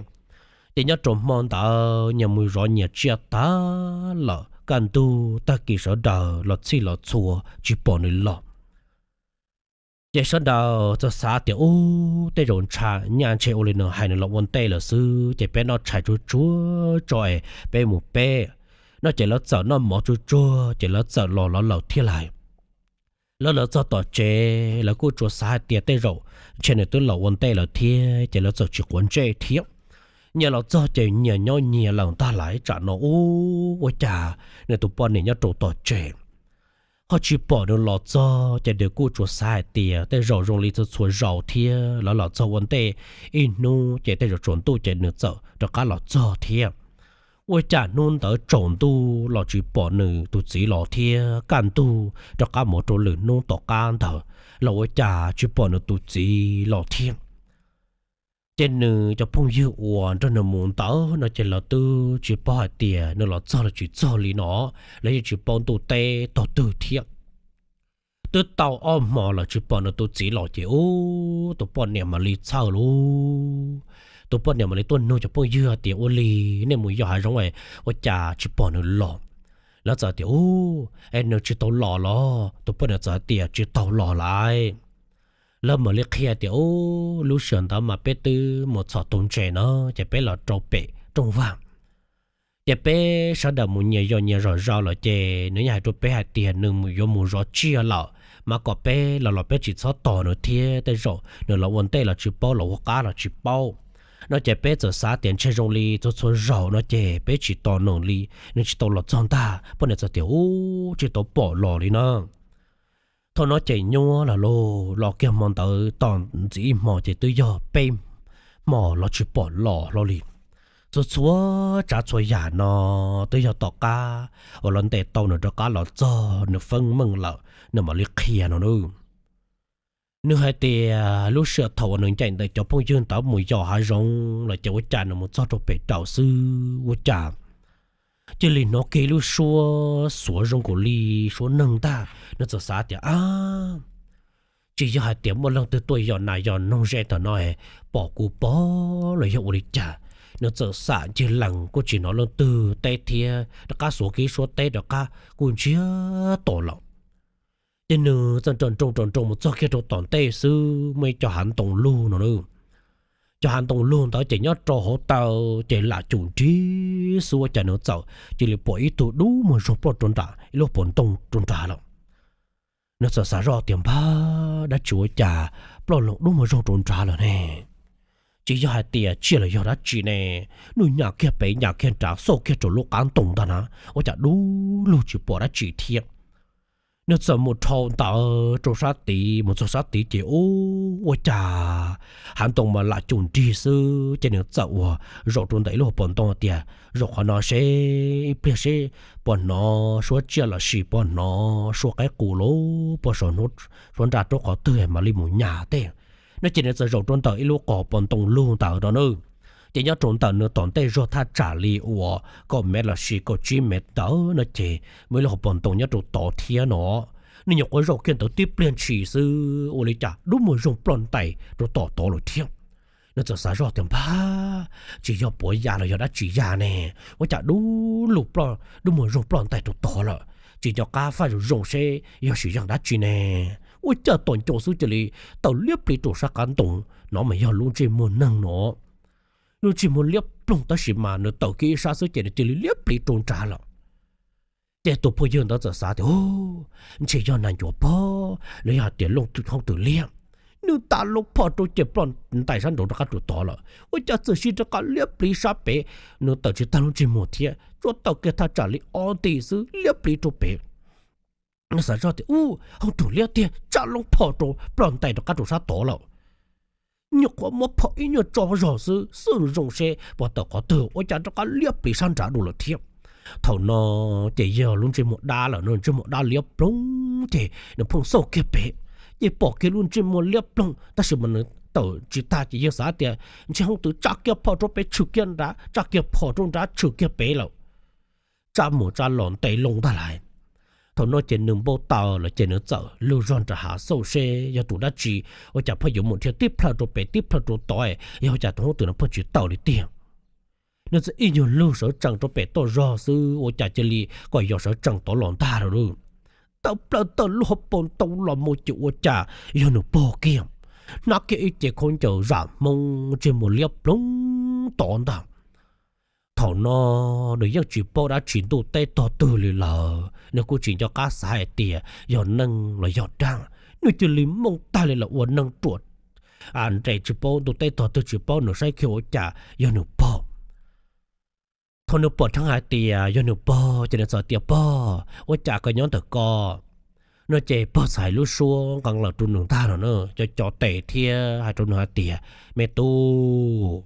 Ces nyob rau hmo ntawd nyias mus zov nyias tsiaj tag lawm, kaj ntug tag kis sawv daws los txhij los txhua tsis pom nws los. Ces sawv daws txawm xav tias ub, tej zaum ntshai nyaj ntshe ua li nws hais nws los ua ntej lawm xwb, ces peb noj tshais tsuag tsuag tso es peb mus peb. No ces lawv txawm noj mov tsuag tsuag ces lawv txawm los lawv lawm thiab lais. Lawv lawv txog tom tsev lawv kuj tsuas xav hais tias tej zaum ntshe nws twb los ua ntej lawm thiab ces lawv txawm tsis quav ntsej thiab. Nyias los txog ces nyias nyob nyias lawm ntag lais. Tsam no ub ua cas nws tus poj niam nyob rau tom tsev ho tsis pom nws los txog ces nws kuj tsuas xav hais tias tej zaum zoo li txhua txhua zaus thiab lawv los txog ua ntej ib hnub ces tej zaum tsaus ntuj ces nws txawm rov qab los txog thiab. Ua cas hnub ntawd tsaus ntuj los tsis pom nws tus txiv los thiab kaj ntug rov qab mus rau lwm hnub tom qab ntawd los ua cas tsis pom nws tus txiv los thiab. Ces nws cov phooj ywg uas nrog nws mus ntawd no ces lawv twb tsis paub hais tias nws los txog los tsis txog li no, lawv yeej tsis paub ntuj teb tog twg thiab. Twb tau ob hmo lawm tsis pom nws tus txiv los ces ub tus poj niam mam li txhawj lauj. Tus poj niam mam li tuaj nug cov phooj ywg hais tias ua li nej mus yos hav zoov ua cas tsis pom nws los? Lawv txawm tias ub, es nws tsis tau los los? Tus poj niam txawm hais tias tsis tau los lawm. Lawv mam li qhia tias ub lub sij hawm ntawd mas peb twb mus txhom tus ntses no ces peb los rau pem rooj vag. Ces peb sawv daws mus nyias yos nyias zom zaws lawm ces nws yeej hais rau peb hais tias nws yuav mus zov tsiaj lawm, mas kom peb los los peb tsis txhob tos nws thiab tej zaum nws los ua ntej los tsis paub los ua qab los tsis paub. No ces peb txawm xav tias ntshe zoo li txhua txhua zaus no ces peb tsis tos nws li, nws tsis tau los txog ntag. Poj niam txawm tias ub tsis tau pom los li na. Thaum no ces nyuaj lawm lauj, los kiag hmo ntawd tos ntxiv ib hmo ces twb yog peb hmo los tsis pom los hlo li. Txhua txhua tsav txhua yam no twb yog tom qab uas lawv ntes tau nws rov qab los txog nws feeb meej lawm nws mam li qhia no na. Nws hais tias lub sij hawm thaum uas nws ncaim ntawm cov phooj ywg ntawd mus yos hav zoov los ces ua cas nws mus txog rau pem raum xwb ua cas cia li hnov kiag lub suab xuav zoo nkaus li suab neeg ntag. Nws txawm xav tias ab, tsis yog hais tias muaj leej twg tuaj yos nas yos noog ze ntawm no pom kuv pob los yog ua li cas. Nws txawm xam ncig lees kuj tsis hnov leej twg teb thiab rov qab xuav kiag suab teb rov qab kuj ntsiag to lawm. Ces nws txawm nroo nroo nroo nroo mus txog kiag rau tom ntej xwb muaj ib co hav ntoo lug no na. Cov hav ntoo lug ntawd ces nyob rau hauv taw ces lam cum nrig xwb ua cas nws txawm cia li pom ib tug dub muag zoog ploj rau nram ib lub pob ntoo rau nrad lawm. Nws txawm xav zoj tias npag dab tsi ua cas ploj loo dub muag zoog rau nrad lawm ne. Tsis yog hais tias tsiaj los yog dab tsi ne. Nws nyas kiag pem nyas kiag nrad xauj kiag rau lub qab ntoo ntag na, ua cas dub lug tsis pom dab tsi thiab. Nws txawm mus dhau ntawd rau sab tid, mus txog sab tid ces ub ua cas hav ntoo mas lam cum nrig xwb ces nws txawm ua zaum rau ntawm ib lub hauv paus ntoo tias zaum qhov no seb ib pliag seb puas hnov suab tsiaj los sis puas hnov suab qaib qus los puas saum suab nraj rau qhov twg mam li mus nyas teb. No ces nws txawm zaum rau ntawm ib lub qhov paus ntoo lug ntawd no na. Ces nyob rau ntawm nws tom ntej zog thaj tsam li uas kaum mev los sis kaum tsib mev ntawd no ces muaj ib lub hauv paus ntoo nyob rau tod thiab no. Nws nyuam qhuav zaum kiag ntawd tib pliag ntshis xwb ua li cas dub muag zoog ploj ntais rau tom tod lawm thiab. Nws txawm xav zoj tias npag, tsis yog puav ya los yog dab tsi ya ne, ua cas dub lug ploj dub muag zoog ploj ntais rau tod lawm. Tsis nco qab faj zoo zoo seb yog sim yog dab tsi ne. Ua cas tom ncauj xwb cia li tawm liab pliv rau sab qab ntoo no mas yog lub ntsej muag neeg no. Lub ntsej muag liab ploog tab sis mas nws tawm kiag ib sab xwb ces nws cia li liab pliv rau nrad lawm. Ces tus phooj ywg ntawd txawm xav tias ntshe yog nas ncuav pob los yog hais tias looj hauj twm liab. Nws tas loo phom rau ces ploj ntais sab nraud rov qab rau tod lawm, ua cas txawm sim rov qab liab pliv sab pem. Nws tawm tsis tag lub ntsej muag thiab, tsuas tawm kiag thaj tsam li ob nti xwb liab pliv rau pem. Nws xav zoj tias ub, hauj twm liab tiag, tsam loo phom rau ploj ntais rov qab rau sab tod lawm. Nyuam qhuav muab phom ib nyuag tso zog xwb xwb zoo seb puas tawm qhov twg ua cas rov qab liab pliv sab nrad dua lawm thiab. Thaum no ces yog lub ntsej muag dab lawm no, ntsej muag dab liab ploog ces nws pheej xauj kiag pem, ces pom kiag lub ntsej muag liab ploog tab sis mas nws tawm tsis tag ces yog xav tias ntshe hauj twm tsa kiag phom rau pem tshwm kiag nrad, tsa kiag phom rau nrad tshwm kiag pem lawm. Tsa mus tsa los ntev loo ntag lais. Thaum no ces nws npau taws lawm ces nws txawm lug zog nram hav xauj seb yog tus dab tsi, ua cas pheej yuav mus dhia tib plhaw rau pem tib plhaw rau tod, yog ua cas tus hauj twm no pheej tsis tawm li tiag. Nws txawm ib nyuag lug sawv tsees rau pem toj zog xwb ua cas cia li kom yos sawv tsees tod los ntag lawm. Tawm plaws tawm lub hauv paus ntoo los mus ces ua cas yog nws pog kiag, hnab kiag ib ce khaub ncaws zam hmoob ntsej muag liab ploog tod ntag. Thaum no nws yeej tsis paub dab tsi ntuj teb tog twg li lawm, nws kuj tsis nco qab xav hais tias yog neeg los yog dab, nws cia li mooj tag li lawm ua neeg ruam nres tsis paub ntuj teb tog twg tsis paub nws saib kiag ua cas yog nws pog. Thaum nws pom dheev hais tias yog nws pog ces nws txawm tias pog ua cas koj nyob ntawm ko no ces pog txhais lub suab nqee lawm rau nws ntag no na, cov cov tes thiab hais rau nws hais tias me tub,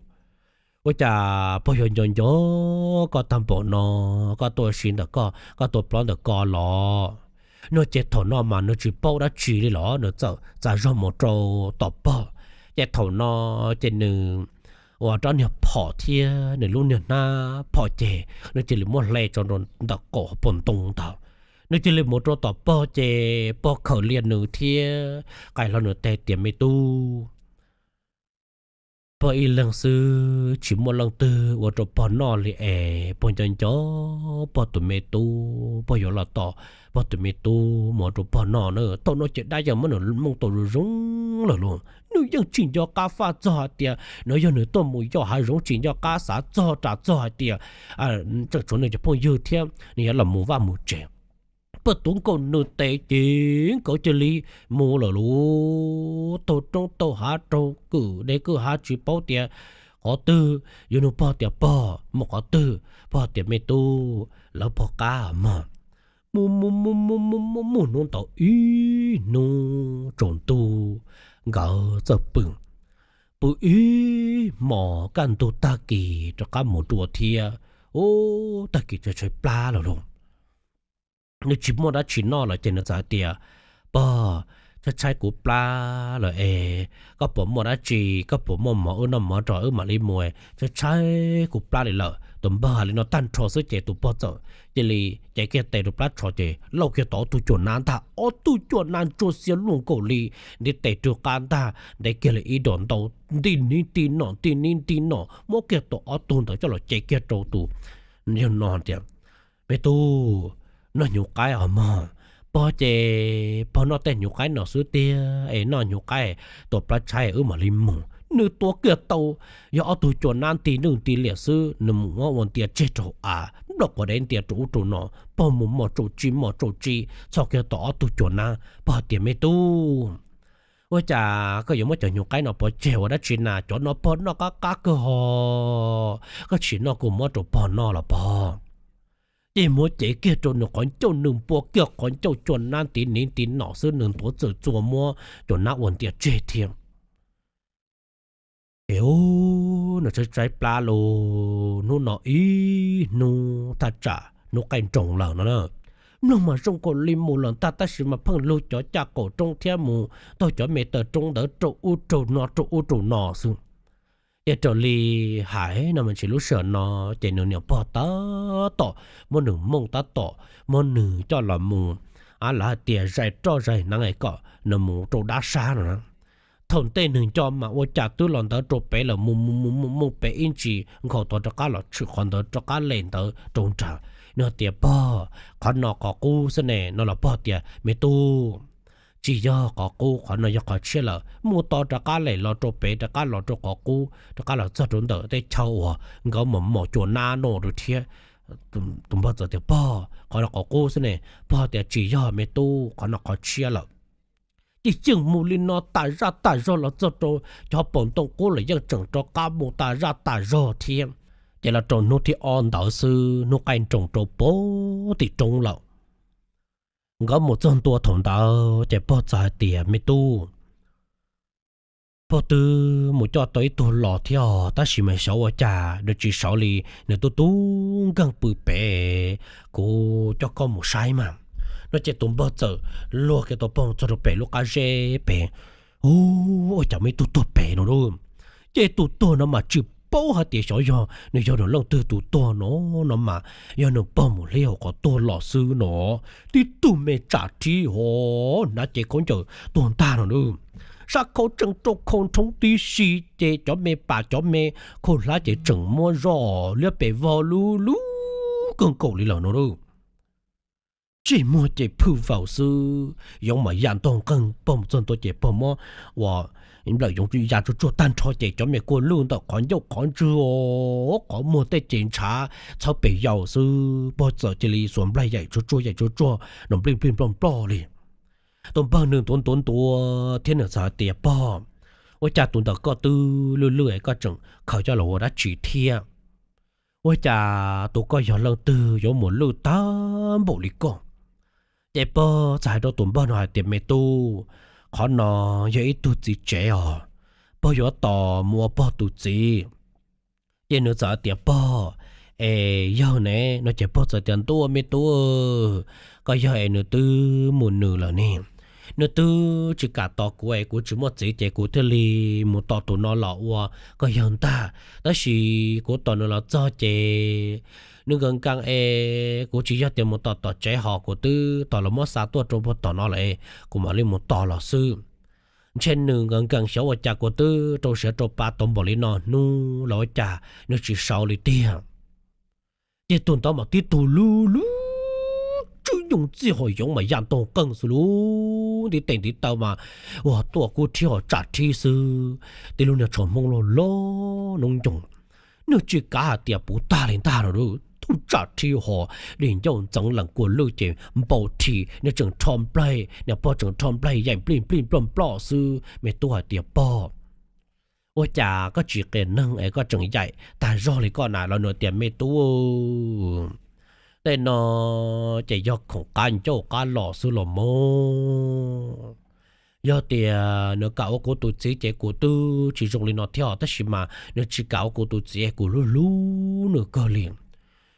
ua cas pog yuav nco nco koj tag npaum no, koj tuaj si ntawm ko, koj tuaj plob ntawm ko los no ces thaum no mas nws tsis paub dab tsi li los nws txawm txav zog mus rau tom pog. Ces thaum no ces nws ua rab niag phom thiab nws lub niag hnab phom ces nws cia li muab hle tso rau ntawm qaum pog ntoo ntawd. Nws cia li mus rau tom pog ces pog khawm lias nws thiab qais hlo nws tes tias me tub, pog ib leeg xwb tsis muaj leej twg ua rau pog noj li es pog nco nco pog tus me tub, pog yuav los tos pog tus me tub mus ua rau pog noj na. Thaum no ces dab yeej muab nws mooj tau zoo zoo lawm lauj, nws yeej tsis nco qab faj txog hais tias no yog nws tuaj mus yos hav zoov, tsis nco qab xav txog ras txog hais tias tseem tshuav nws cov phooj ywg thiab nws yuav los mus vaj mus tsev. Pog tuav nkaus nws tes ces nkawd cia li mus lawm lauj, taug roob taug hav raug kwm deb kwj ha tsis paub tias qhov twg, yuav nug pog tias pog mus qhov twg, pog tias me tub, lawv pog qab mog. Mus mus mus mus mus mus hnub ntawd ib hnub tsaus ntuj nkawd txawj pw, pw ib hmos kaj ntug tag kis rov qab mus dua thiab. Ub, tag kis tshaib tshaib plab lawm lauj, nws tsis muaj dab tsi noj lawm ces nws txawm hais tias pog, tshaib tshaib kuv plab lawm es koj puas muaj dab tsi, koj puas muaj mov wb noj mov rau wb mam li mus, tshaib tshaib kuv plab li lawm. Tus npawg hais li no tag nrho xwb ces tus pog txawm cia li cev kiag tes rau plab tsho ces lauj kiag tau ob tug cuam nab ntag, ob tug cuam nab ntsuab xiab luaj nkaus li ntiv tes rau qab ntag, ntev kiag li ib dos ntau, nti nib nti no nti nib nti no, muab kiag tau ob tug ntawd coj los cev kiag rau tus yawg no tias me tub, noj hnyuv qaib os mog, pog ces pog noj tej hnyuv qaib no xwb tiag es noj hnyuv qaib tua plab tshaib wb mam li mus. Nws tuav kiag tau yog ob tug cuam nab nti nwj nti liam xwb, nws mus muab ua ntias tseg rau av, nplawm quav dev ntias rau ub rau no, pog mus mos tsaus tsi mos tsaus tsi txhos kiag tau ob tug cuam nab, pog hais tias me tub, ua cas koj yuav muab cov hnyuv qaib no pov tseg ua dab tsi na, cov no pog noj qab qab kawg ho, koj tsis noj kuv muab rau pog noj los pog. Ces muab cev kiag rau nws qhov ncauj, nws npua kiag qhov ncauj, cuam nab ntiv niv ntiv nom xwb nws ntuav txawm txuas muab cuam nab ua ntias tseg thiab. Es ub, nws tshaib tshaib plab lug, hnub no ib hnub thaj tsam hnub qaij nroos lawm no na. Mloog mas zoo nkaus li mus lawm ntag tab sis mas pheej lug cov caj qaum roob thiab mus taug cov me taw roob ntawd rau ub rau no rau ub rau no xwb. Ces raws li hais no mas ntshe lub sij hawm no ces nws niam pog tab tom muab nws mooj tab tom muab nws coj los mus, a lawv hais tias zais roj zais hneev es kom nws mus rau dab sab no na. Thaum ntej nws nco mas ua cas twb los ntawd rau pem lawm, mus mus mus mus mus pem ib ntsis nkhaus tod rov qab los tshwm qhov ntawd rov qab lem ntawd rau nrad. Nws hais tias pog, qhov no qhov qub xwb ne no los pog tias me tub, tsis yog qhov qub, qhov no yog qhov tshiab lawm. Mus tod rov qab lem los rau pem rov qab los rau qhov qub rov qab los txog rau ntawm tej chaw uas nkawd mus mos cuam nab no rau thiab. Tus npawg txawm tias pog, qhov no qhov qub xwb ne. Pog tias tsis yog me tub, qhov no qhov tshiab lawm. Ces yeej mus li no tas zaj tas zog los txog rau cov paus ntoo qub los yeej tseem rov qab mus tas zaj tas zog thiab. Ces los rau hnub thib ob ntawd xwb hnub qaij nroos rau pem tim roob lawm. Nkawd mus txog ntua thaum ntawd ces pog txawm hais tias me tub, pog twb mus coj tau ib tug los thiab os tab sis mas xyov ua cas nws tsis sawv li, nws tub tub nkeeg pw pem, kuv coj koj mus saib mas. No ces tus npawg txawm luag kiag tau pog txog rau pem lub qab zeb pem. Ub, ua cas muaj ib tug tuag pem no lauj. Ces tus tuag no mas tsis paub hais tias xyov yog nws yog nws leej twg tus tuag no, no mas yog nws pog mus hlib hauv qhov tuag los xwb no. Tib tug me tsam rhib hov hnav cev khaub ncaws tuag ntag no na. Sab khau tseem rau khau nrhoob tib si, ces cov me pas cov me khau hlab ces tseem muab zoj liab pes vog lub lub kawg nkaus li lawm no lauj. ntsej muag ces phwj vaus xwb, yoov mas ya ntog nqeeg. Pog mus txog ntua ces pog muab ua nplawm yoov ya tsuag tsuag tag nrho ces cov me kua lwj ntawm qhov ncauj qhov ntswg os, qhov muag tej ces ntshav txhawb pes yaus xwb. Pog txawm cia li xuas nplaig yaim tsuag tsuag yaim tsuag tsuag, nws nplij nplij nploj nploj li. Tus npawg nws ntuav ntuav ntuav thiab nws txawm hais tias, Pog, ua cas tus ntawm koj twb lwj lwj es koj tseem khaws coj los ua dab tsi thiab? Ua cas tus koj yog leej twg yuav mus lwj tag npaum li koj? Ces pog txawm hais rau tus npawg no hais tias, Me tub, qhov no yog ib tug txiv tsev os, pog yuav tos mus ua pog tus txiv. Ces nws txawm hais tias, Pog, es yog ne? No ces pog txawm tias, Ntuj, me tub, koj yog es nws twb mus nws lawm ne. Nws twb tsis kam tos kuv es kuv tsis muaj txiv ces kuv thiaj li mus tos tus no los ua koj yawg ntag. Tab sis kuv tos nws los txog ces nws nkees nkees es kuv tsis yog tias mus tos tom tsev ho kuv twb tos los muab xa tuaj rau puag tom no lawm es kuv mam li mus tos los xwb. Ntshe nws nkees nkees xyov ua cas kuv twb rau siav rau pa tau npaum li no hnub los ua cas nws tsis sau li tiag. Ces tus ntawd mas tib tug lub lub tswb nyoog txij hauv yoov mas ya ntog qeej xwb lauj, ntiv tes ntiv taw mas ua tuaj kub rhib ho tsam rhib xwb. Tib lub niag tsho hmoob loj loj noob ncoos, nws tsis kav hais tias puv tag li ntag no, tub tsam rhib ho, dej ncauj ntxeev lees kua lwj ces npau rhi, nws tseem rho nplaig, niam pog tseem rho nplaig yaim nplij nplij nploj nploj xwb. Me tub hais tias, Pog, ua cas koj tsis qias neeg es koj tseem yaim tag zog li koj na? Los nws tias, Me tub, tej no ces yog khoom qab ncauj qab los xwb los mas. Yog tias nws kam ua kuv tus txiv ces kuv twb tsis zoo li no thiab, tab sis mas nws tsis kam ua kuv tus txiv es kuv hlub hlub nws kawg li.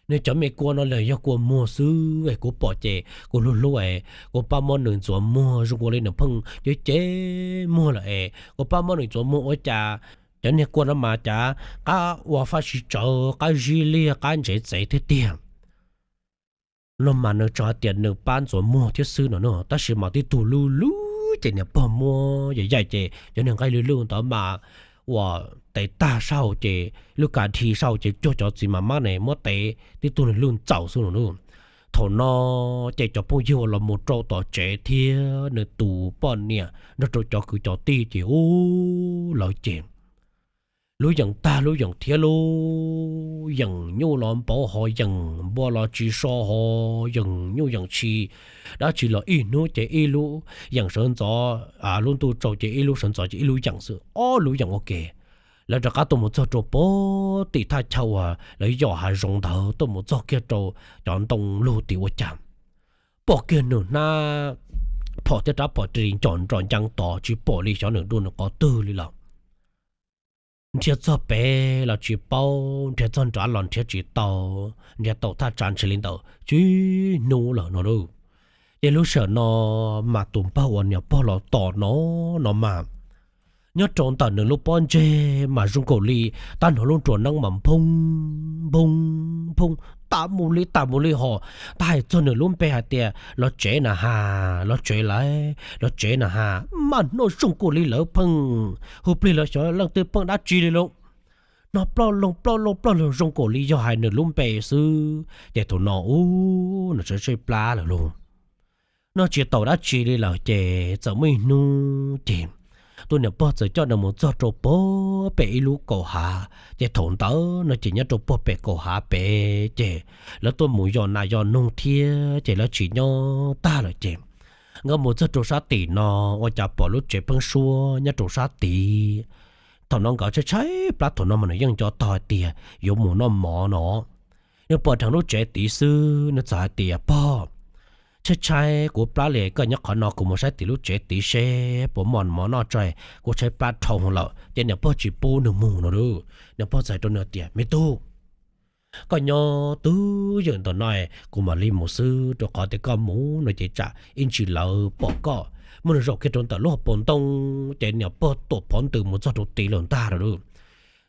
Nws cov me kua no los yog kua muag xwb es kuv pom ces kuv hlub hlub es kuv pab muab nws ntxuav muag zoo nkaus li nws pheej cev cev muag lawm es kuv pab muab nws ntxuav muag ua cas cov niag kua no mas cas qab ua faj siv tsawv, qab zib liag, qab ntsev txev thiab tiag. No mas nws tsuas hais tias nws pab ntxuav muag thiab xwb no, tab sis mas tib tug lub lub ces niam pog muab yaim yaim ces cov niag nqaij lwj lwj ntawd mas ua tev tag sab hauv ces lub kav dhi sab hauv ces cuag cov txiv mas mab ne muab tev tib tug niag lwj ntxaws xwb no. Thaum no ces cov phooj ywg uas los mus rau tom tsev thiab nws tus poj niam nrog rau cov kwv cov tij ces ub lawv ces lub yeem tag lub yeem thiab lub yeem nyuj los npauv ho yeem npua los tsis so ho yeem nyuj yeem tshis, dab tsi los ib hnub ces ib lub yeem sawv ntxov, lub ntuj tsaus ces ib lub sawv ntxov ces ib lub yeem xwb, ob lub yeem ua ke. Lawv rov qab tuaj mus txog rau pem tim thaj chaw uas lawv yos hav zoov ntawd tuaj mus txog kiag rau cov ntoo lug tim ua cas pom kiag nws hnab phom thiab rab phom ris ncom nrom ncees tod tsis pom li xyov nws dua nws qhov twg li lawm. Nrhiav txog pem los tsis paub, nrhiav txog nrad los nrhiav tsis tau, nrhiav tau thaj tsam ntshe li ntawm tsib hnub lawm no lauj. Ces lub sij hawm no mas tus npawg uas niam pog los tom no, no mas nyob rau ntawm nws lub pob ntseg mas zoo nkaus li tab hnov lub nruas neeb mas nphoo nphoo nphoo tas mus li tas mus li ho tab hais txog nws lub npe hais tias los tsev na has, los tsev lawm, los tsev na has, mas hnov zoo nkaus li lawv pheej hu plig los xyov leej twg pheej dab tsi li lauj. Hnov ploj loog ploj loog ploj loog zoo nkaus li yog hais nws lub npe xwb. Ces thaum no ub nws txawm tshaib plab lawm lauj. Noj tsis tau dab tsi li lawm ces txawm muaj ib hnub ces tus niam pog txawm coj nws mus txog rau puag pem ib lub kaum hav. Ces thaum ntawd no ces nyob rau puag pem kaum hav pem ces lawv tuaj mus yos nas yos noog thiab ces lawv tsis nyob tag lawm ces nkawd mus txog rau sab tim no ua cas pom lub tsev pheeb suab nyob rau sab tid. Thaum no nkawd tshaib tshaib plab thaum no mas nws yeej nco tau hais tias yuav mus noj mov no. Nws pom dheev lub tsev tid xwb nws txawm hais tias, Pog, tshaib tshaib kuv plab li, koj nyob qhov no kuv mus saib tim lub tsev tid seb puas muaj mov noj tso, kuv tshaib plab dhau lawm. Ces niam pog tsis pub nws mus no lauj. Niam pog txawm hais rau nws tias, Me tub, koj nyob twj ywm ntawm no, kuv mam li mus xwb, rau qhov tias koj mus no ces tsam ib ntsis lawv pom koj. Muab nws zaum kiag rau ntawm lub hauv paus ntoo, ces niam pog tuam phov ntws mus txog rau tid lawm ntag lauj.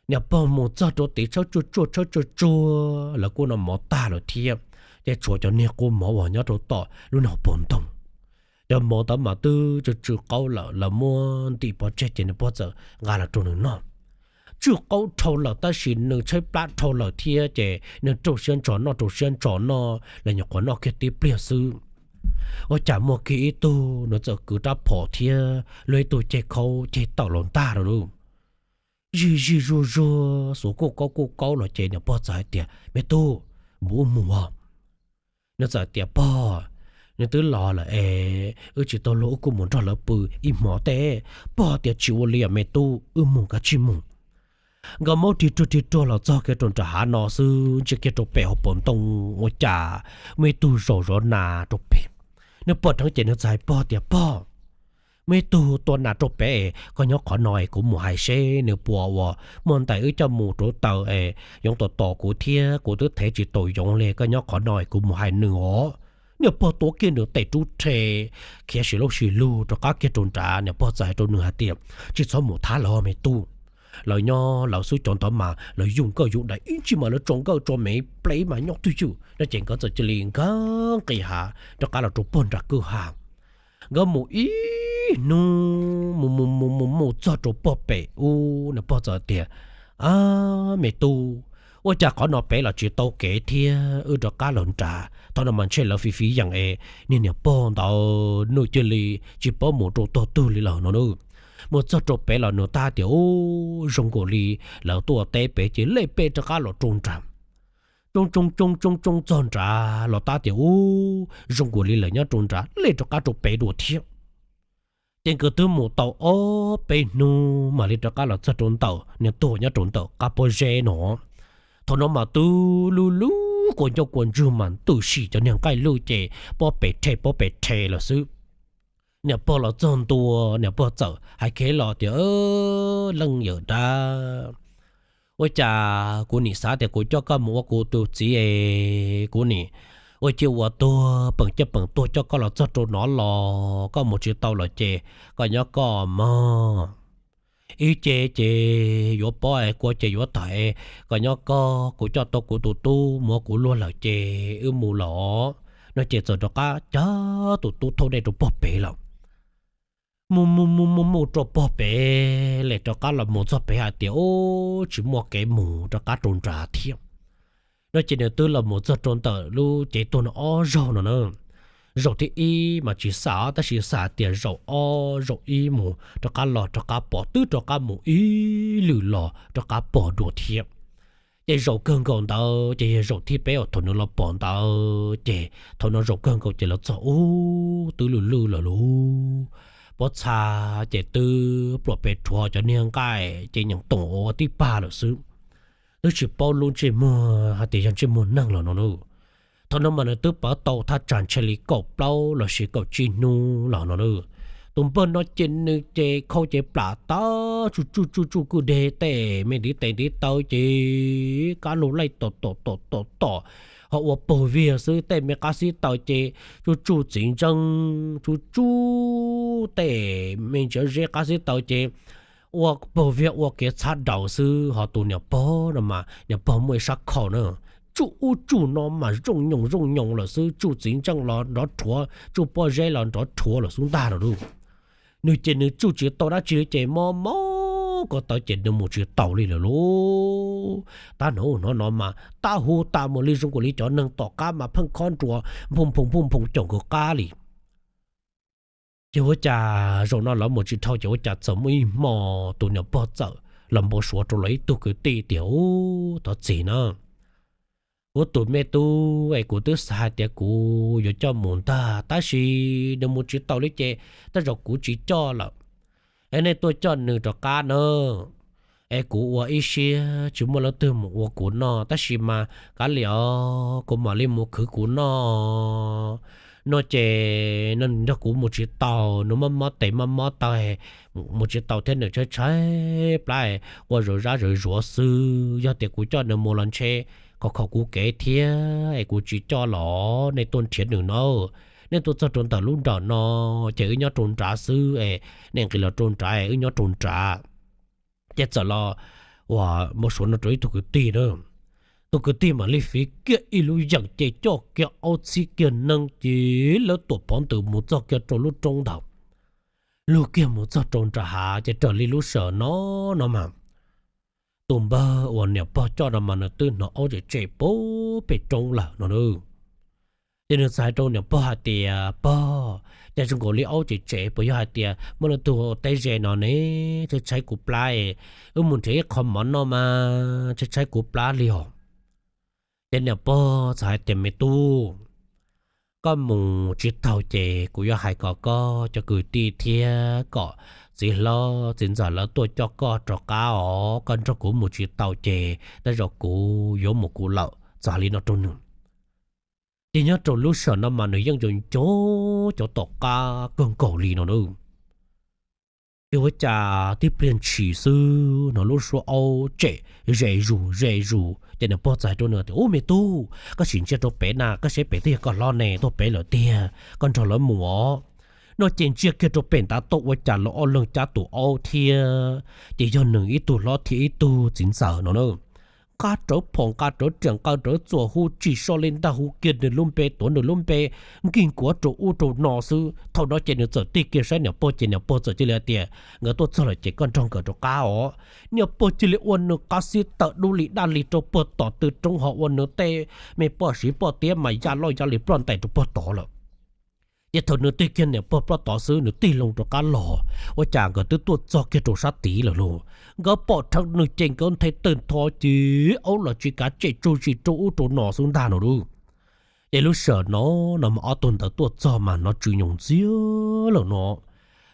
Niam pog mus txog rau tid tshawb tsuag tsuag tshawb tsuag tsuag, lawv kuj noj mov tag lawm thiab, ces tshuav cov niag qub mov uas nyob rau tom lub niag hauv paus ntoo. Cov mov ntawd mas twb tsw tsw qaub lawm, lawv muab ntim pov tseg ces niam pog txawm nqa los rau nws noj. Tsw qaub dhau lawm tab sis nws tshaib plab dhau lawm thiab ces nws rau siab ntso noj rau siab ntso noj, los nyuam qhuav noj kiag tib pliag xwb. Ua cas muaj kiag ib tug nws txawm kwv rab phom thiab luag ib tug ceg khaub ceg tawm los ntag lawm lauj. Zij zij zuag zuag xuas kuj kaub kuj kaub los ces niam pog txawm hais tias, Me tub, mus wb mus os. Nws txawm tias, Pog, nws twb los lawm es wb tsis tau luag, wb kuj mus nrog lawv pw ib hmo teb. Pog tias tsis ua li os me tub, wb mus kav tsij mus. Nkawd maub rig ruag rig ruag los txog kiag rau nram hav no xwb, ntsia kiag rau pem hauv paus ntoo ua cas muaj ib tug zaum zov nas rau pem. Nws pom dheev ces nws txawm hais pog tias, Pog, muaj ib tug tua nas rau pem, koj nyob qhov no es kuv mus hais seb nws puas ua muaj ntais wb coj mus rauv taws es yoov tom tom kuv thiab kuv twb thev tsis tau yoov li, koj nyob qhov no es kuv mus hais nws os. Niam pog tuav kiag nws tes rub rhe, khiav sim lauj sim lug rov qab kiag rau nrad. Niam pog txawm hais rau nws hais tias, Tsis txhob mus thab lawv me tub. Lawv nyob lawv xwb, cov ntawd mas lawv yug nkauj yug dais ib ntsis mas lawv tso nkauj tso me plev mas nyob twj ywm. No ces nkawd txawm cia li nkag nqis hav rov qab los rau pog nram kwj ha. Nkawd mus ib hnub mus mus mus mus mus txog rau pog pem ub, niam pog txawm tias, A, me tub, ua cas qhov no pem los tsis tau kev thiab, wb rov qab los nrad. Thaum no mas ntshe lawv fiv fiv yeem es niag niam pog ntawd nws cia li tsis paub mus rau tog twg li lawm no na. Mus txog rau pem los nws tab tias, Ub, zoo nkaus li lawv tuaj teb pem ces lej peb rov qab los rau nrad. Tsoo tsoo tsoo tsoo tsoo txog nrad los tab tias, Ub, zoo nkaus li lawv nyob rau nrad, lej rov qab rau pem dua thiab. Ces nkawd twb mus tau ob peb hnub mam li rov qab los txog rau ntawm niag tuag nyob rau ntawm qab pob zeb no. Thaum no mas twb lub lub kua ncauj kua ntsug mas ntws sim cov niag nqaij lwj ces pob pes rhe pob pes rhe lawm xwb. Niam pog los txog ntua, niam pog txawm hais kiag los tias, Leej yawm dab, ua cas kuv nim xav tias kuv coj koj mus ua kuv tus txiv es kuv nim ua ciaj ua tuag peem ciaj peem tuag coj koj los txog rau no los koj mus tsis tau lawm ces koj nyob koj mog. Ib ce ces yuav pob es kua ces yuav tawm es koj nyob koj, kuv coj tau kuv tus tub mus ua kuv luag lawm ces wb mus los. No ces txawm rov qab cab tus tub thauj dej rau pog pem lawm. Mus mus mus mus mus rau pog pem, lem rov qab los mus txog pem hais tias, Ub, tsis muaj kev mus rov qab rau nrad thiab. No ces nws twb los mus txog rau ntawm lub cev tuag no ob zaug no na. Zaum thib ib mas tsis xam tab sis xam tias zaum ob zaum ib mus rov qab los rov qab pom, twb rov qab mus ib lwm los rov qab pom dua thiab. Ces zaum kawg nkaus ntawd ces yog zaum thib peb uas thaum nws los pom ntawd ces thaum no zaum kawg nkaus ces los txog ub twb lwj lwj lawm lauj. Pob txha ces twb pluam pes rhuav, cov niag nqaij ces nyeem toom ua tib pag lawm xwb. Twb tsis paub lub ntsej muag hais tias yog ntsej muag neeg los no na. Thaum no mas nws twb pawv tau thaj tsam ntshe li kaum plaub lossis kaum tsib hnub los no na. Tus npawg no ces nws ces khau ces plam tawv tsuj tsuj tsuj tsuj kwj deg, tej me ntiv tes ntiv taw ces kab lug laij tom tom tom tom tom, ho ua paug viag xwb. Tej me qab xib taws ces tsuj tsuj txiv ntseej, tsuj tsuj tej me ntsiav zeb qab xib taws ces ua paug viag ua kev txhab daus xwb. Ho tus niam pog no mas niam pog muaj ib sab khau na, tsuj ub tsuj no mas zooj nyoos zooj nyoos lawm xwb, tsuj txiv ntseej los nrov rhuav, tsuj pob zeb los nrov rhuav lawm xub ntag lawm lauj. Nws ces nws tsuj tsis tau dab tsi li ces mob mob ko taw ces nws mus tsis taus li lawm lauj. Tab hnov hnov no mas tab hu tas mus li zoo nkaus li cov neeg tom qab mas pheej khob nruas nphooj nphoos nphooj nphoos caum nkawd qab li. Ces ua cas zaum no lawv mus tsis dhau ces ua cas txawm muaj ib hmo tus niam pog txawm los npau suav rau lawv ib tug kwv tij tias, Ub, thov txim na, kuv tus me tub es kuv twb xav hais tias kuv yuav coj mus ntag, tab sis nws mus tsis taus li ces tej zaum kuv tsis coj lawm. Es nej tuaj coj nws rov qab na. Es kuv ua ib siab tsis muaj leej twg mus ua kuv noj, tab sis mas kav liam os, kuv mam li mus khwv kuv noj. No ces nws nrog kuv mus tsis taus, nws mob mob tes mob mob taw, mus tsis taus thiab nws tshaib tshaib plab, ua zom zab zom zuav xwb. Yog tias kuv coj nws mus los ntshe khaus khaus kuv kev thiab es kuv tsis coj los. Nej tuaj nrhiav nws na, nej tuaj txog rau ntawm lub nram no ces wb nyob rau nrad xwb es nej nqis los rau nrad es wb nyob rau nrad. Ces txawm los uas npau suav no rau ib tug kwv tij na. Tus kwv tij mam li fiv kiag ib lub yeem ces coj kiag aub txhib kiag neeb ces lawv tuam phov ntws mus txog kiag rau lub roob ntawd. Lug kiag mus txog rau nram hav ces raws li lub sij hawm no, no mas tus npawg uas niam pog coj no mas nws twb hnov aub tsem tsem puag pem roob lawm no na. Ces nws txawm hais rau niam pog hais tias, Pog, cas zoo nkaus li aub tsev tsev, puas yog hais tias muaj leej twg ua teb ze no ne? Tshaib tshaib kuv plab, wb mus nrhiav ib qho mov noj mas tshaib tshaib kuv plab li os. Ces niam pog txawm hais tias, Me tub, koj mus tsis taus ces kuv yuav hais kom koj cov kwv tij thiab kom txiv hlob txiv ntxawm lawv tuaj coj koj rov qab os. Koj nrog kuv mus tsis tau ces tej zaum kuv yuav mus kuv lawm. Txawm hais li no rau nws. Ces nyob rau lub sij hawm no mas nws yeej nco nco cov tom qab kawg nkaus li no na. Ces ua cas tib pliag ntshis xwb no lub suab aub tsem ze zus ze zus, ces niam pog txawm hais rau nws tias, Ub, me tub, koj sim ntsia rau pem na, koj saib pem twb yog koj hlob ne, tuaj pem lawm tiag, koj nrog lawv mus os. No ces ntsia kiag rau pem ntav toj ua cas los ob leeg cab tus aub thiab, ces yog nws ib tug hlob thiab ib tug txiv ntxawm no na. Nqa rawv phom, nqa rawv riam, nqa rawv txuas, hu tsis so li ntag, hu kiag nws lub npe, tuav nws lub npe nkig nkuav rau ub rau no xwb. Thaum no ces nws txawm tig kiag saib niam pog, ces niam pog txawm cia li hais tias, Nkawd tuaj txog lawm ces koj nrog nkawd rov qab os. Niam pog cia li ua nws qab xib tawm dub li daj li rau puag tom tw roob, ho ua nws tej me poj siv poj tiab mas ya loj ya li ploj ntais rau puag tod lawm. Ces thaum nws tig kiag niam pog ploj tod xwb, nws tig loo rov qab los, ua cas nkawd twb tuaj txog kiag rau sab tid lawm lauj. Nkawd pom dheev nws ces nkawd nthe tawg ntho, ces aub los tsis kav, tsem tsuj zis rau ub rau no xwb ntag no lauj. Ces lub sij hawm no, no mas ob tug ntawd tuaj txog mas hnov tsw nyoos ntxiag lawm no.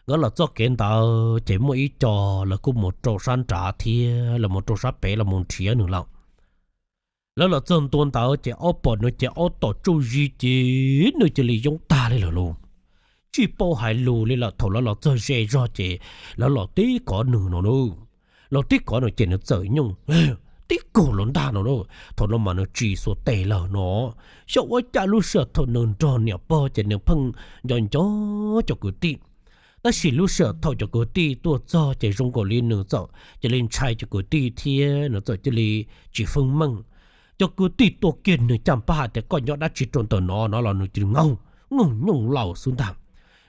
Nkawd los txoj kev ntawd ces muaj ib co lawv kuj mus rau sab nrad thiab, lawv mus rau sab pem los mus nrhiav nws lawm. Lawv los txog ntua ntawd ces aub pom nws ces aub tom tsuj zis ces nws cia li yoob tag li lawm lauj. Tsis paub hais lus li lawm. Thaum lawv los txog ze zog ces lawv los tib kov nws no na. Los tib kov nws ces nws txawm nyooj tib kaug los ntag no na. Thaum no mas nws tsis xuas tes lawm no. Xyov ua cas lub sij hawm thaum nws nrog niam pog ces nws pheej nco nco cov kwv tij. Tab sis lub sij hawm thaum cov kwv tij tuaj txog ces zoo nkaus li nws txawm cia li ntshai cov kwv tij thiab nws txawm cia li tsis feeb meej. Cov kwv tij tuaj kiag nws caj npab hais tias, Koj nyob dab tsi rau ntawm no no los nws cia li nyooj nyooj laus xwb ntag.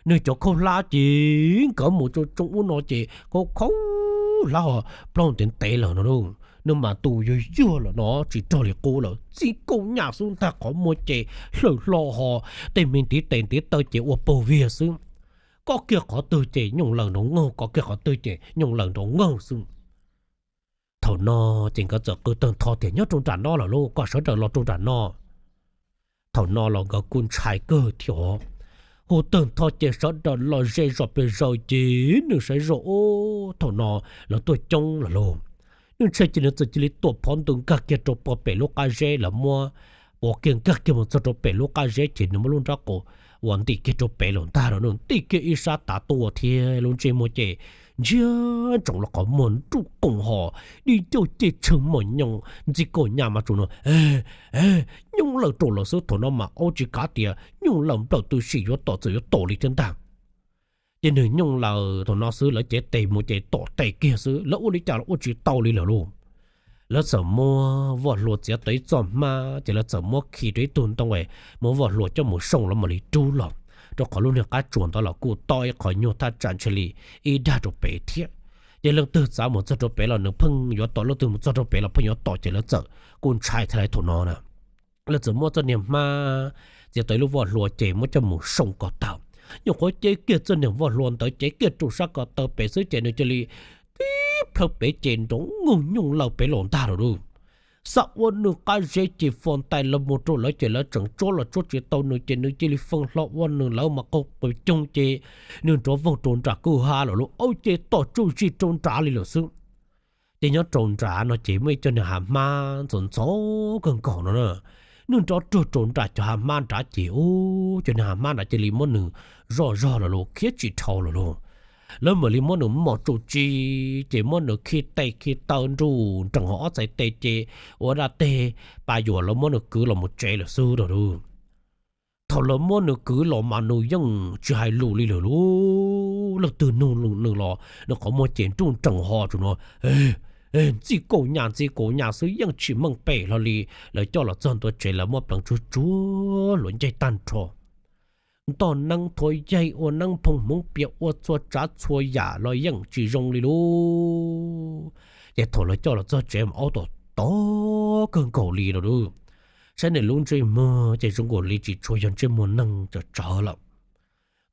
Nws cov khaub hlab ces nkawd mus tsoo tsoo ub no ces khaub khaub hlab ho plaub ntev ntev lawm no. Nws mas tus yuag yuag lawm no tsis raug li qub lawm, txij kauj nyaj xwb ntag, qhov muag ces hlaws hlo ho tej me ntiv tes ntiv taw ces ua paug viag xwb. Koj kiag qhov twg ces nyooj laws nrov nkaug, koj kiag qhov twg ces nyooj laws nrov nkaug xwb. Thaum no ces nkawd txawm qw tawg ntho tias, Nyob rau nram no lawm lauj, kom sawv daws los rau nram no. Thaum no los nkawd kuj ntshai kawg thiab os. Hu tawg ntho ces sawv daws los ze zos pes zaws ces nws saib zoj ub, thaum no lawv tuaj coob lawm lauj. Nws ntshai ces nws txawm cia li tuam phov ntws nkag kiag rau puag pem lub qab zeb, lawv muab puav kiag nkag kiag mus txog rau pem lub qab zeb ces nws muab lub nrab qus uas ntim kiag rau pem los ntag rau nws ntim kiag ib sab tav tuaj thiab lub ntsej muag ces ntsiag ntsoov los qhov muag nruj qoos ho, dib ncauj ces tshee mos nyoos, ntxij kaum nyaj mas tsuas no nyooj laws rau lawm xwb. Thaum no mas aub tsis kav tias nyooj laws nplawm tw sim yuav tom txawm yuav tom li thiab ntag. Ces nws nyooj laws thaum no xwb lawv cev tes mus ces tom tes kiag xwb, lawv ua li cas los ua tsis tau li lawm lauj. Lawv txawm muab voj hlua txiav tau ib txoj hmab ces lawv txawm muab khi rau ib tug ntoo es muab voj hlua coj mus soo los mam li rub los, rau qhov lub niag qab tsuas ntawd los kuj tob ib qho nyuag thaj tsam ntshe li ib dag rau pem thiab. Ces leej twg txav mus txog rau pem los nws pheej yuav tom, leej twg mus txog rau pem los pheej yuav tom ces lawv txawm kuj ntshai thiab lawm thaum no na. Lawv txawm muab txoj niag hmab txiav tau ib lub voj hlua ces muab coj mus soo kom tag. Nyuam qhuav cev kiag txoj niag voj hlua ntawd cev kiag rau sab ko taw pem xwb ces nws cia li tib plhaw pem ces nrov nkaug nyooj laws pem los ntag lawm lauj. Xav ua nws qab zeb ces fo ntais lawv mus rau lawv ces lawv tseem tsuab los tsuab tsis tau nws ces nws cia li fee hlo ua nws lawv mas qaug qus coog ces nws nrov voog rau nram kwj ha lawm lauj, aub ces tom tsuj zis rau nrad li lawm xwb. Ces nyob rau nrad no ces muaj ib co niag hav hmab ntxhov ntxhov kawg nkaus no na. Nws nrov ruag rau nram cov hav hmab nrad ces ub, cov niag hav hmab nrad cia li muab nws zoj zog lawm lauj, khiav tsis dhau lawm lauj. Lawv mam li muab nws mos tsuj tsi, ces muab nws khi tes khi taw nruj nrees hauv ob txhais tes ces ua dab teg pas yuam lawv muab nws kwv los mus tsev lawm xwb lauj. Thaum lawv muab nws kwv los mas nws yeej tsis hais lus li lawm lauj. Leej twg nug nws los nws qhov muag ces nruj nrees ho tsuas no ntxij kaum nyaj ntxij kaum nyaj xwb yeej tsis meej pem hlo li. Lawv coj los txog ntua tsev lawv muab pleev tsuag tsuag hluav ncaig tag nrho. Ntoj neeb thuav yaig ua neeb phoov hmoov pias ua txhua tsav txhua yam los yeej tsis zoo li lauj. Ces thaum lawv coj los txog tsev mas aub tom tod kawg nkaus li lawm lauj. saib nws lub ntsej muag ces zoo nkaus li tsis tshua yog ntsej muag neeg tsawv tsawv lawm.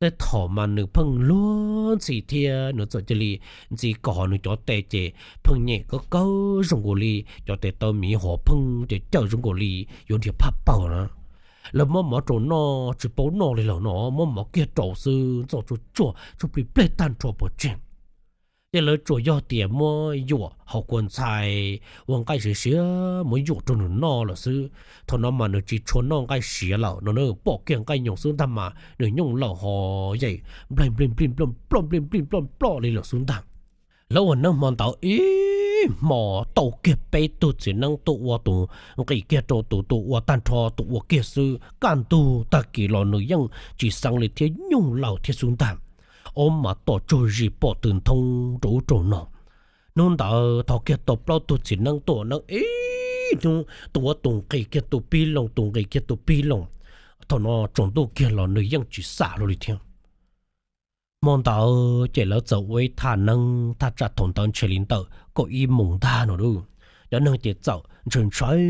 Tej thaum mas nws pheej luag ntxhi thiab nws txawm cia li ntxi kom nws cov tes ces pheej nyem kawg kawg zoo nkaus li cov tes taw miv hov pheej cawm cawm zoo nkaus li yuav nrhiav phaj pawg na. Lawv muab mov rau noj tsis paub noj li lawm no, muab mov kiag rau xwb ntxhov tsuag tsuag tsuag plig pleg tag nrho pov tseg. Ces lawv tsuas yog tias muab yuam hauv kua ntxhais ua nqaij siav siav muab yuam rau nws noj lawm xwb. Thaum no mas nws tsis tshua noj nqaij siav lawm no, nws pom kiag nqaij nyoos xwb ntag mas nws nyooj lawm ho yeej nplij nplij nplij nploj nploj nplij nplij nploj nploj li lawm xwb ntag. Lawv ua neeb hmo ntawd ib hmo tau kiag peb tug txiv neeb, tus ua tus nqis kiag rau tus, tus ua tag nrho tus ua kiag xwb. Kaj ntug tag kis los nws yeej tsis xeev li thiab nyooj lawm thiab xwb ntag. Ob mas tom tsaug zis pom tw nthoob rau ub rau no. Hnub ntawd thov kiag tau plaub tug txiv neeb tuaj neeb ib hnub, tus ua tus nqis kiag tus pib loo, tus nqis kiag tus pib loo. Thaum no tsaus ntuj kiag los nws yeej tsis xam hlo li thiab. Hmo ntawd ces lawv txawm ua ib thaj neeb, thaj tsam thaum ntawd ntshe li ntawm kaum ib moos ntag no lauj. Cov neeg ces txawm ntshai ntshai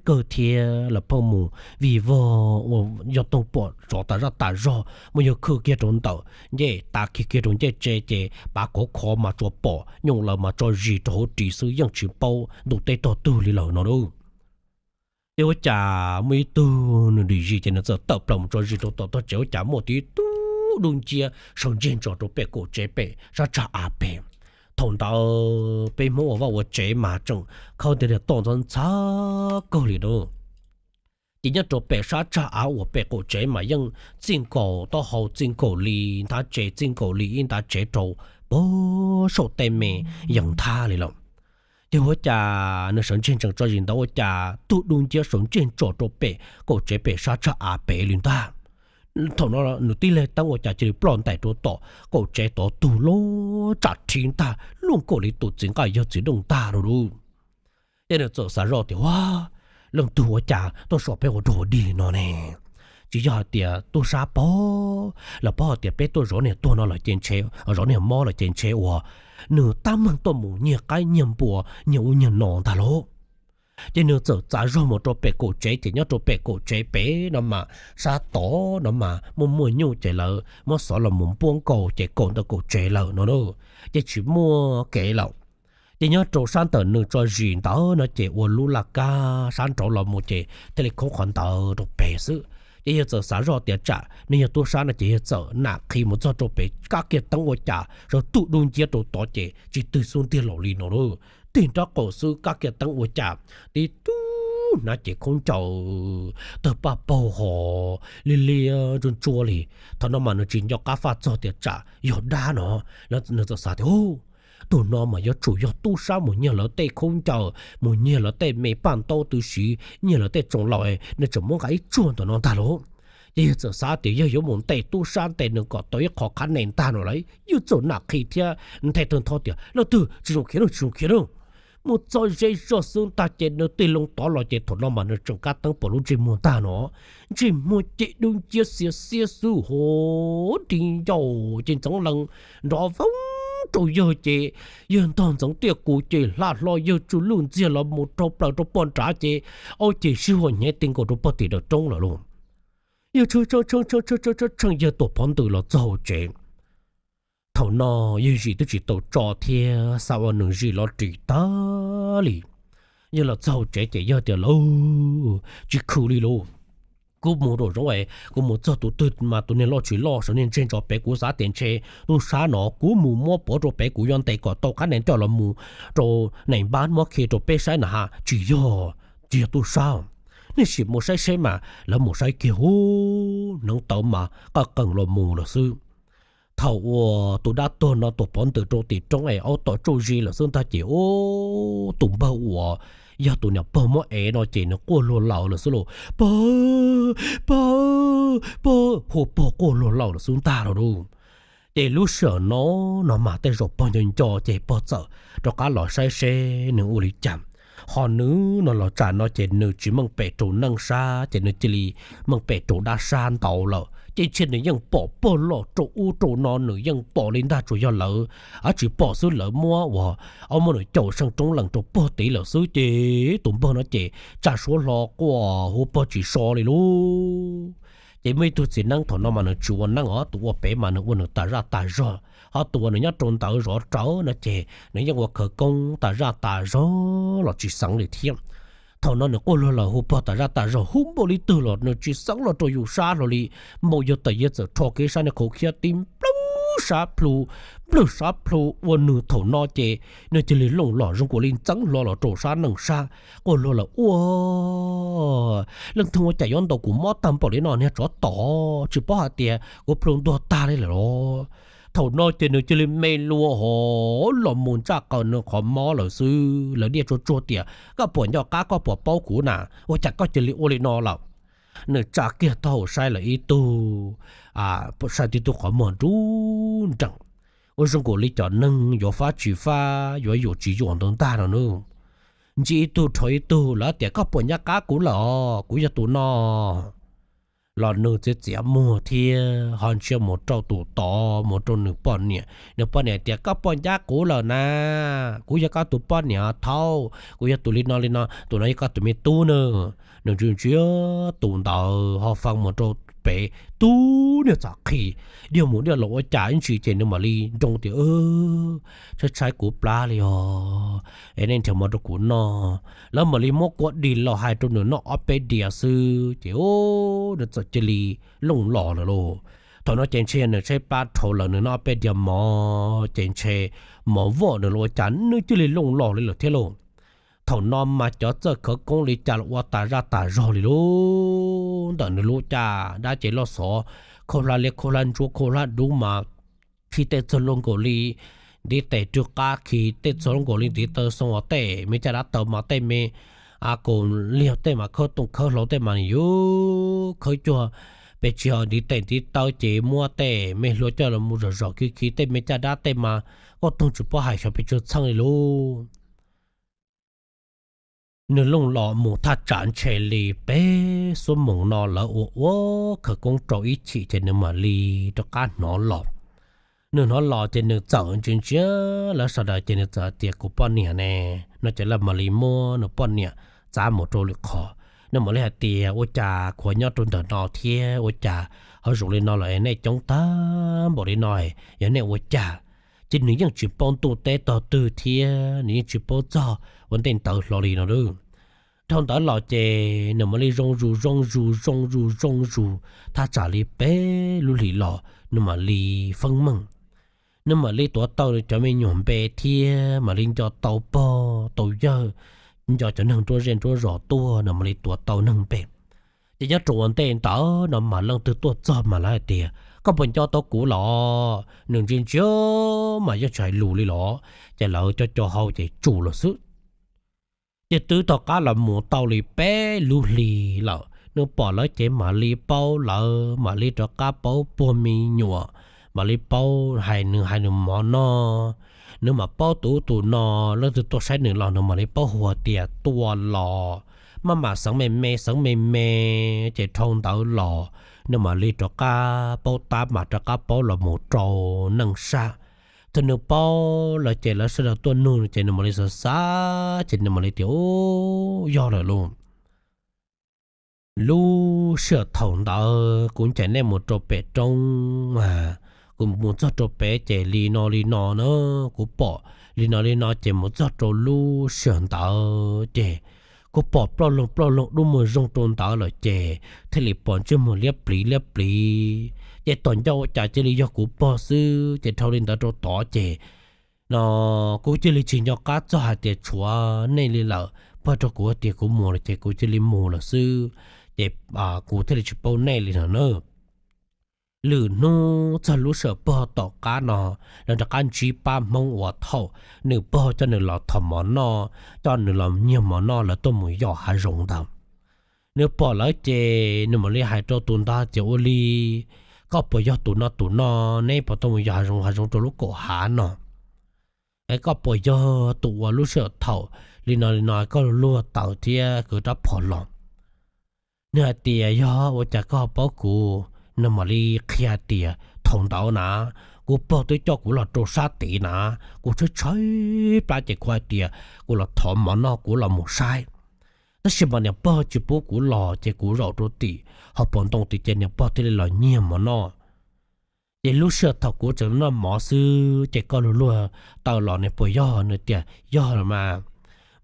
kawg thiab lawv pheej mus vij vog ua yog toog pom tsov tas zaj tas zog muaj yog khwj kiag rau ntawm ncej, tav kiag kiag rau ncej tsev ces pav khov khov mas tsuas pom nyooj lawm mas tso zis rau hauv ris xwb yeej tsis paub ntuj teb tog twg li lawm no lauj. Ces ua cas muaj ib tug nws dim zis ces nws txawm tawm plaws mus tso zis rau tom tog tsev, ua cas muaj tib tug dub nciab sawv ntseg ntsos rau pem kaum tsev pem sab tsag av pem. Thaum ntawd peb Hmoob ua vaj ua tsev mas tseem khawb tiag tiag toj ntxhab ntxhab kawg li lauj. Ces nyob rau pem sab tsag av uas pem kaum tsev mas yeej txij nkaus taub hau txij nkaus li ntav tsev txij nkaus li ib ntav tsev rau pog saum tej me yees nthab li lawm. Ces ua cas nws sawv ntseg ntsees tso zis ntawd ua cas tug dub nciab sawv ntseg ntsos rau pem kaum tsev pem sab tsag av pem li ntag. Thaum no nws tib leeg teeb ua cas cia li ploj ntais rau tom kaum tsev tod tug loj tsam rhib ntag luaj nkaus li tus txiv nqaij yog txiv dooj ntag lauj. Ces nws txawm xav zoj tias, Ua, leej twg ua cas tuaj so peb ua dog ua dig li no ne? Tsis yog hais tias tub sab pog los paub hais tias peb tuaj zov niag tuag no lawm ces ntshe, zov niag mob lawm ces ntshe uas nws tab meeg tuaj mus nyiag qaib nyiag npua nyiag ub nyiag no ntag lauj. Ces nws txawm txav zog mus rau pem kaum tsev ces nyob rau pem kaum tsev pem no mas sab tod no mas muaj muaj nyuj ces lawv muab xov los mus npuab nkaus ces kaum ntawm kaum tsev lawm no lauj. Ces tsis muaj kev lawm. Ces nyob rau sab ntawm nws tso zis ntawd no ces ua lub laj kab sab nraud los mus ces thiaj li khoob qhov ntawd rau pem xwb. Ces yawg txawm xav zoj tias tsam nws yog tub sab no ces yawg txawm nam qhi mus txog rau pem kab kiag teeb ua cas sawv tug dub nciab rau tod ces tsis twg xub ntiag los li no lauj. Tig nraub qaum xwb kab kiag teeb ua cas tib tug hnav cev khaub ncaws tawg paj paug hos liab liab ntsuab ntsuab li. Thaum no mas nws tsis nco qab faj txog tias tsam yog dab no, nws txawm xav tias, Tus no mas yuav tsum yog tub sab mus nyiag lawv tej khaub ncaws, mus nyiag lawv tej me paj ntaub tw siv, nyiag lawv tej tsoos laus, nws tseem muab nqa ib tsuag ntawm no ntag lauj. Ces yawg txawm xav tias yawg yuav mus ntes tub sab ntes nws kom tau ib qho qhab nen ntag no lawm. Yawg txawm nam qhi thiab nthe tawg ntho tias, Leej twg tsis zoo khiav lauj, tsis zoo khiav lauj. Mus txog ze zog xwb ntag ces nws tig loo tod los ces thaum no mas nws tseem kab teeb pom lub ntsej muag ntag no. Ntsej muag ces dub nciab xiav xiab xwb hos, dib ncauj ces ntxeev lees nrov voob rau yawg ces yawg ntog ntxeev tiaj kuv ces hla hlo yawg tsw luj ntxiag los mus rau plaws rau pog nrad ces aub ces sib huam hnyev ti nkaus rau pog tim dawm roob lawm lauj. Yawg tshee tshee yawg tuam phov ntws los txog hauv tsev. Thaum no yawg zis twb tsis tau tso thiab xav ua nws zis los ris tag li. Yawg los txog hauv tsev ces yawg tias, Lauj, tsis khwv li lauj. Kuv mus rau zoov es kuv mus txog tus twg mas tus niag loj tsis loj sawv niag ntseg ntsos pem, kuv xav tias ntshe tub sab no, kuv mus muab pov rau pem kuv yuav ntes kom tau qhab nen coj los mus rau nees npab muab khi rau peb saib na ha, tsis yog, tsis yog tub sab. Nej sim mus saib seb mas. Lawv mus saib kiag hu, hneev tawv mas qaj qees los mus lawm xwb. Thaum uas tus dab tuag no tuam phov ntws rau tim roob es aub tom tsauj zis lawm xwb ntag ces ub, tus npawg uas yog tus niam pog muab ev no ces nws quaj luag laus lawm xwb lauj. Pog, pog, pog, hu pog quaj luag laus lawm xwb ntag lauj. Ces lub sij hawm no, no mas tej zaum pog nco nco ces pog txawm rov qab los saib seb nws ua li cas. Ho nws no los tsam no ces nws tsis meej pem rau neej sab ces nws cia li meej pem rau dab sab ntau lawm. Ces ntshe nws yeej pom pog los rau ub rau no, nws yeej pom li ntag, tsuas yog lawv tsis pom xwb, lawv muab uas ob muab nws caum seej roob lees rau pog tid lawm xwb. Ces tus npawg no ces tsa suab hlo quaj hu pog tsis so li lauj. Ces muaj ib tug txiv neeb thaum no mas nws tsis ua neeb os, tus ua pem mas nws ua nws tas zaj tas zog, ho tus uas nws nyob rau ntawd zov rawv no ces nws yeej ua khawv koob tas zaj tas zog los tsis xeev li thiab. Thaum no nws quaj luag lawm hu pog tas zaj tas zog hu npaum li twg los nws tsis xeev los rau yus sab hlo li, npaum yog tawm yog txawm rho kiag sab niag qhov khiab tib nplawg sab plhu, nplawg sab plhu ua nws thaum no ces nws cia li looj los zoo nkaus li ntxeev hlo los rau sab neej sab, quaj luag lawm ua, leej twg ua cas yuav ntaus kuv mob tag npaum li no niag tsov tom, tsis paub hais tias kuv plhu ntuag tag li lawm los. Thaum no ces nws cia li me lua hov los mus ntsaj qaws nws qhov mob lawm xwb. Lawv diaj tsuag tsuag tias koj puas nco qab, koj puas paub kuv na, ua cas koj cia li ua li no lawm? Nws tsa kiag taub hau saib lawm ib tug, saib tib tug qhov muag nruab nrees, ua zoo nkaus li cov neeg yuav fab tsis fab, yuav yuam tsis yuam ntawd ntag no nawb. Ntsib ib tug dhau ib tug, lawv tias koj puas nco qab kuv lawm os, kuv yog tus no. Los nws txiav txiav muag thiab ho ntsia mus rau tus tod, mus rau nws poj niam. Nws poj niam tias koj puas nco qab kuv lawm na, kuv yog koj tus poj niam thaub, kuv yog tus li no li no, tus no yog koj tus me tub na. Nws ntsia ntsia tus ntawd ho fee mus rau pem tub niag txam qhi, diaj mus diaj los ua cas ib ntsis ces nws mam li nroo tias tshaib tshaib kuv plab li os, es nej nrhiav mov rau kuv noj. Lawv mam li muab kua dis los hais rau nws noj ob peb diav xwb ces nws txawm cia li looj los lawm lauj. Thaum no ces ntshe nws tshaib plab dhau lawm, nws noj ob peb diav mov ces ntshe mov voj nws los ua cas nws cia li looj los li lawm thiab lauj. Thaum no mas cov txawj khawv koob li cas los ua tas zaj tas zog li lauj. Ntawm nws lub caj dab ces loj xov, khaub hlab liab khaub hlab ntsuab khaub hlab dub mas khi tej txog luaj nkaus li ntiv tes rwg qab, khi tej txog luaj nkaus li ntiv taw xoo os, tej me caj dab taw mas tej me kaus liag tej mas khawb tooj khawb hlau tej mas yuav khawb cuag pes tsawg, ntiv tes ntiv taw ces muab tej me hlua coj los mus zom zom khi khi tej me caj dab tej mas kuj toog tsis paub hais xyov pes tsawg txheej li lauj. Nws looj los mus thaj tsam ntshe li peb xuab moos no lawv ua ua khawv koob rau ib chim ces nws mam li rov qab hnov los. Nws hnov los ces nws txawm ntsia ntsia lawv sawv daws ces nws txawm tias kuv poj niam ne, no ces lawv mam li muab nws poj niam txav mus rau lwm qhov. Nws mam li hais tias ua cas kuv nyob rau ntawm no thiab ua cas ho zoo li no los nej coob tag npaum li no, yog nej ua cas? Ces nws yeej tsis paub ntuj teb tog twg thiab nws yeej tsis paub txog ua ntej ntawd hlo li no lauj. Dhau ntawd los ces nws mam li zoo zus zoo zus zoo zus zoo zus thaj tsam li peb lub hlis los nws mam li feeb meej. Nws mam li tuav tau nws cov me nyuam npe thiab mam li nco tau pog tau yawg, nco cov neeg nruab zej nruab zos tuaj nws mam li tuav tau neeg npe. Ces nyob rau ua ntej ntawd no mas leej twg tuaj txog mas lawv hais tias koj puas nco tau kuv los? Nws ntsia ntsia mas yeej tsis hais lus li los, ces lawv cov cov hau ces tsum lawm xwb. Ces twb tom qab los mus tau li peb lub hlis lawm, nws pom lawv ces mam li paub, lawv mam li rov qab paub puag me nyuam, mam li paub hais nws hais nws mov noj. Nws mam paub tus ub tus no, leej twg tuaj saib nws los nws mam li paub hu tias Tua los, maj mam xeev me me xeev me me, ces dhau ntawd los nws mam li rov qab paub tab mam rov qab paub los mus rau neej sab. Thaum nws paub lawm ces lawv sawv daws tuaj nug ces nws mam li xav xav ces nws mam li tias, Ub, yog lawm lauj. Lub sij hawm thaum ntawd kuv ncaim nej mus rau pem roob mas kuv mus txog rau pem ces li no li no na, kuv pom li no li no ces mus txog rau lub sij hawm ntawd ces kuv pom ploj loog ploj loog dub muag zoog rau ntawd lawm ces thiaj li pom ntsej muag liab pliv liab pliv. Ces tom ncauj ua cas cia li yog kuv pog xwb ces dhau li ntawd rau tod ces no kuv cia li tsis nco qab txog hais tias tshuav nej li lawm. Pog rau kuv tias kuv mus lawm ces kuv cia li mus lawm xwb, ces kuv thiaj li tsis paub nej li no na. Lwm hnub txog lub sij hawm pog tom qab no, lawv rov qab ntsib pab Hmoob uas thaum nws pog coj nws los thom mov noj, coj nws los nyiag mov noj lawv tuaj mus yos hav zoov ntawd. Nws pom lawv ces nws mam li hais rau tus ntawd tias, Ua li, koj puas yog tus no tus no, neb puas tuaj mus yos hav zoov hav zoov rau lub kaum hav no? Es koj puas yog tus uas lub sij hawm thaum li no li no koj luag taws thiab kwv rab phom los? Nws hais tias, Yog, ua cas koj ho paub kuv? Nws mam li qhia tias thaum ntawd na, kuv pog twb coj kuv los rau sab tid na, kuv tshaib tshaib plab ces kuv hais tias kuv los thov mov noj kuv los mus saib. Tab sis mas niam pog tsis pub kuv los ces kuv zaum rau tim hauv paus ntoo tid ces niam pog thiaj li los nyiag mov noj. Ces lub sij hawm thaum kuv tseem noj mov xwb ces koj luag luag taw los nws puas yog, nws tias yog los mas.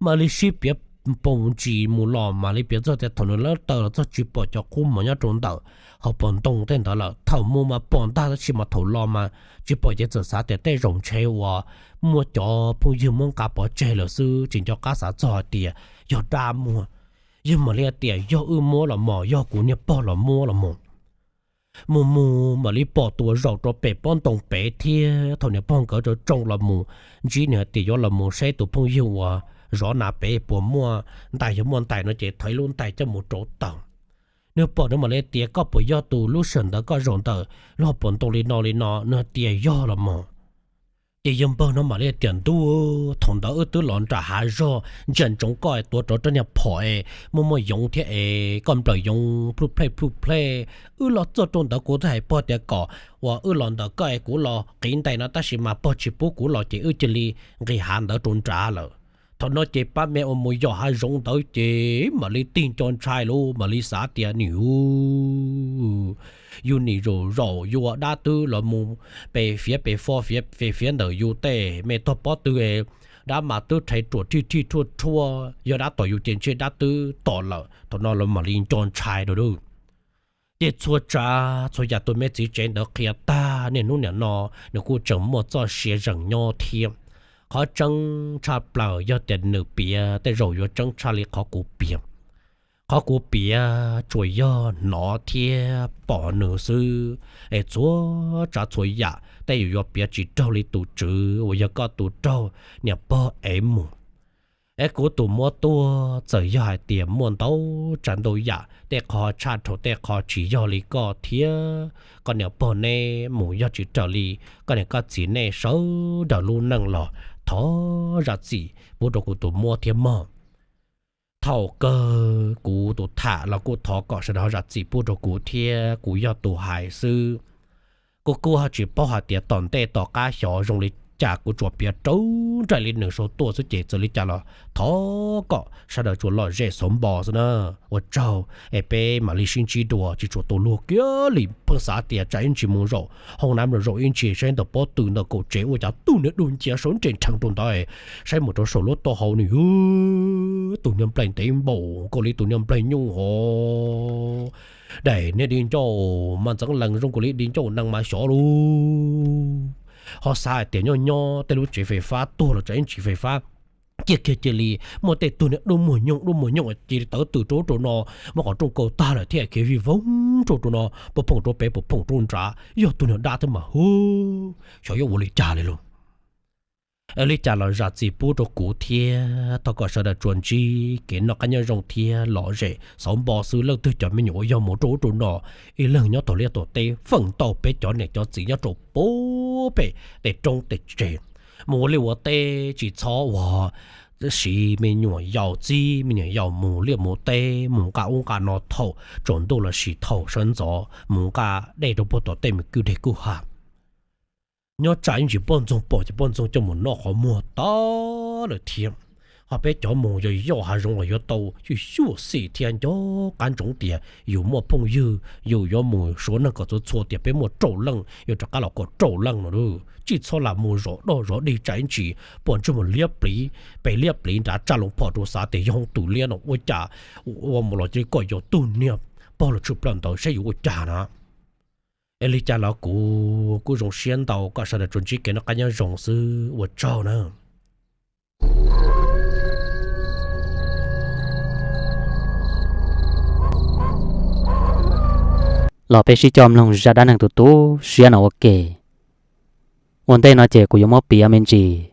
Mam li sib piav poo ntsis mus los mam li piav txog tias thaum nws lawv taw los txog tsis pom cov qub mov nyob rau ntawm hauv paus ntoo tej ntawd lawm. Thaum mus mas pom ntag tab sis mas thaum los mas tsis pom ces txawm xav tias tej zaum ntshe uas muaj cov phooj ywg muab nqa pov tseg lawm xwb, tsis nco qab xav txog hais tias yog dab muag. Yog mam li hais tias yog wb muab los mog, yog kuv niag pog los muab los mog. Mus mus mam li pom tus zaum rau pem pob ntoo pem thiab thaum niam pog nkawd tsoo los mus ntsib nws hais tias yuav los mus saib tus phooj ywg uas zov nas pem puas muaj ntais, yog muaj ntais no ces thov ib lub ntais coj mus rauv taws. Nws pom nws mam li tias koj puas yog tus lub sij hawm ntawd koj zaum ntawm lub hauv paus ntoo li no li no? Nws hais tias yog los mog. Ces yawg npawg no mam li tias ntuj, thaum ntawd wb twb los nram hav zog ntsia ntsoov koj tuav rawv rab niag phom es muaj muaj yoov thiab es koj nplawm yoov plhuj plej plhuj plej. Wb los txog rau ntawd kuv twb hais pog tias kom uas wb los ntawm koj es kuv los qiv ntais no tab sis mas pog tsis pub kuv los ces wb cia li nqis hav ntawd rau nrad lawm. Thaum no ces pab me uas mus yos hav zoov ntawd ces mam li tig nco ntshai lauj, mam li xav tias nim yus nim zaum zaum yus ua dab twb los mus pes fiav pes fo fiav pes fiav ntawm yus tej me tog pob tw, dab mas twb rhais ruam rhij rhij rhuaj rhuaj, yog dab tom yus ces ntshe dab twb tom lawm. Thaum no los mam li nco ntshai rau lauj. Ces txhua tsav txhua yam tus me txiv tsev ntawd qhia tag, niaj hnub nim no nws kuj tseem muaj txoj sia zeem nyob thiab. Qhov tseeb tshaj plaws yog tias nws piav tej zaum yuav tseeb tshaj li qhov kuv piav. Qhov kuv piav tsuas yog hnov thiab pom nws xwb, es txhua tsav txhua yam tej yus yuav piav tsis raug li tus tswv uas yog koj tus raug niam pog ev mus. Es kuv tus muab tuaj txawm yog hais tias muaj ntau tsav ntau yam, tej qho tshaj dhau tej qho tsis yog li koj thiab koj niam pog neb mus yog tsis raws li koj niam koj txiv nej sawv daws lub neej los thov zam txim pub rau kuv tus muab thiab mog. Thaum kawg kuv tus tham los kuj thov kom sawv daws ho zam txim pub rau kuv thiab, kuv yog tus hais xwb. Kuv kuj ho tsis paub hais tias tom ntej tom qab xyov zoo li cas, kuv tsuas piav raws nraim li nws sau tuaj xwb ces txawm li cas los thov kom sawv daws tsuas lom zem xauv npo xwb na. Ua tsaug es peb mam li sib ntsib dua, tsis tshua tau luag kiag li, pheej xav tias tsam ib ntsis mus zaum hoob nab los zaum ib ntsis saib ntawm pob tw ntawm kaum tsev ua cas tug niag dub nciab sawv nres nrhees rau ntawd, saib mus rau saum lub taub hau nws tus niag nplaig ntev npaum nkaus li tus niag nplaig nyuj hov. Daim niag di ncauj mas ntxeev lees zoo nkaus li di ncauj nees mas xyov lauj. Ho xav hais tias nyob nyob tej lub tsev fais fab tuag los tsam ib ntsis fais fab ciaj kiag cia li muaj tej tug niag dub muag nyooj dub muag nyooj cia li tawv tws rau ub rau no, muab qhov rooj kaus tag lawm thiab khiav vij voog rau rau no, puas phoom rau pem puas phoom rau nrad, yog tug niag dab thiab mas hu, xyov yuav ua li cas li lauj. Li cas los zam txim pub rau kuv thiab thov kom sawv daws tsuas ntsib kev noj qab nyob zoo thiab lom zem xauv npo xwb. Leej twg cov me nyuam uas yog mus rau ub rau no, ib leeg nyob tom liaj tom teb feem ntau peb cov niam cov txiv nyob rau pem tej roob tej tsev, mus ua liaj ua teb tsis txhob ua siv me nyuam yaus, txib me nyuam yaus mus liaj mus teb, mus nqa ub nqa no thaum tsaus ntuj lossis thaum sawv ntxov, mus nqa dej rau puag tom tej me kwj deg kwj ha. Nyob tsam ib ntsis poj ntxoog pom ces poj ntxoog coj mus noj qhov muag tag lawm thiab. Ho peb cov mus yog yoj hav zoov los yuav tau xyuam xim thiab nco qab ntsoov tias yus muaj phooj ywg, yus yuav mus suav neeg kom txhua txhua tias peb muaj rau leej yuav rov qab los kom rau leej no. Tsis txhob lam mus zov dog zov dig tsam ib ntsis pom ntsej muag liab pliv, pem liab pliv nrad tsaj loo phom rau xav tias yog hoob tus liab no ua cas ua mus los cia li kom yus tug niag pog los tshwm plaws ntawd saib yuav ua cas na. Es li cas los kuv kuj zoo siab ntau, kom sawv daws tsuas ntsib kev noj qab nyob zoo xwb, ua tsaug na. Los peb sib coj mloog zaj dab neeg tu tu siab no ua ke. Ua ntej no ces kuv yuav muab piav me ntsis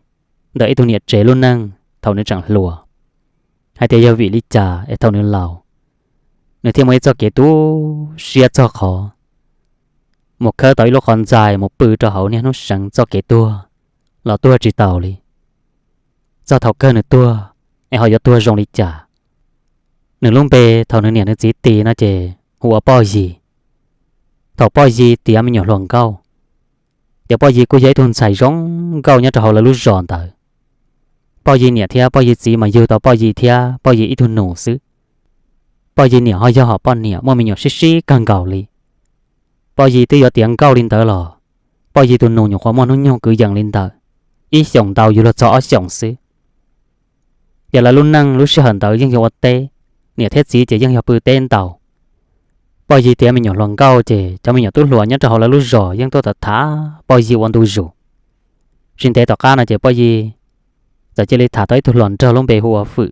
ntawm ib tug niam tsev lub neej thaum nws tseem hluas, hais tias yog vim li cas es thaum nws laus, nws thiaj muaj ib txoj kev tu siab txog qhov mus khawb tau ib lub qhov ntxais mus pw rau hauv niaj hnub seev txoj kev tuag los tuag tsis taus li. Txog thaum kawg nws tuag, es ho yuav tuag zoo li cas? Nws lub npe thaum nws niam nws txiv tis no ces hu ua Poj Yig. Thaum Poj Yig tiav me nyuam hluas nkauj, ces Poj Yig kuj yog ib tug ntxhais zoo nkauj nyob rau hauv lawv lub zos ntawd. Poj Yig niam thiab Poj Yig txiv mas yug tau Poj Yig thiab Poj Yig ib tug nus xwb. Poj Yig niam ho yog hom poj niam muaj me nyuam sib sib kawg nkaus li. Poj Yig twb yuav tiav nkauj li ntawd los Poj Yig tus nus nyuam qhuav muaj hnub nyoog kwv yees li ntawm ib xyoos ntau yuav luag txog ob xyoos xwb. Ces lawv lub neej lub sij hawm ntawd yeej yog ua teb, niam thiab txiv ces yeej yog pw teb ntau. Poj Yig tiav me nyuam hluas nkauj ces cov me nyuam tub hluas nyob rau hauv lawv lub zos yeej tuaj tham tham Poj Yig ua ntu zus. Tsis ntev tom qab no ces Poj Yig txawm cia li tham tau ib tug hluas nraug lub npe hu ua Fwm.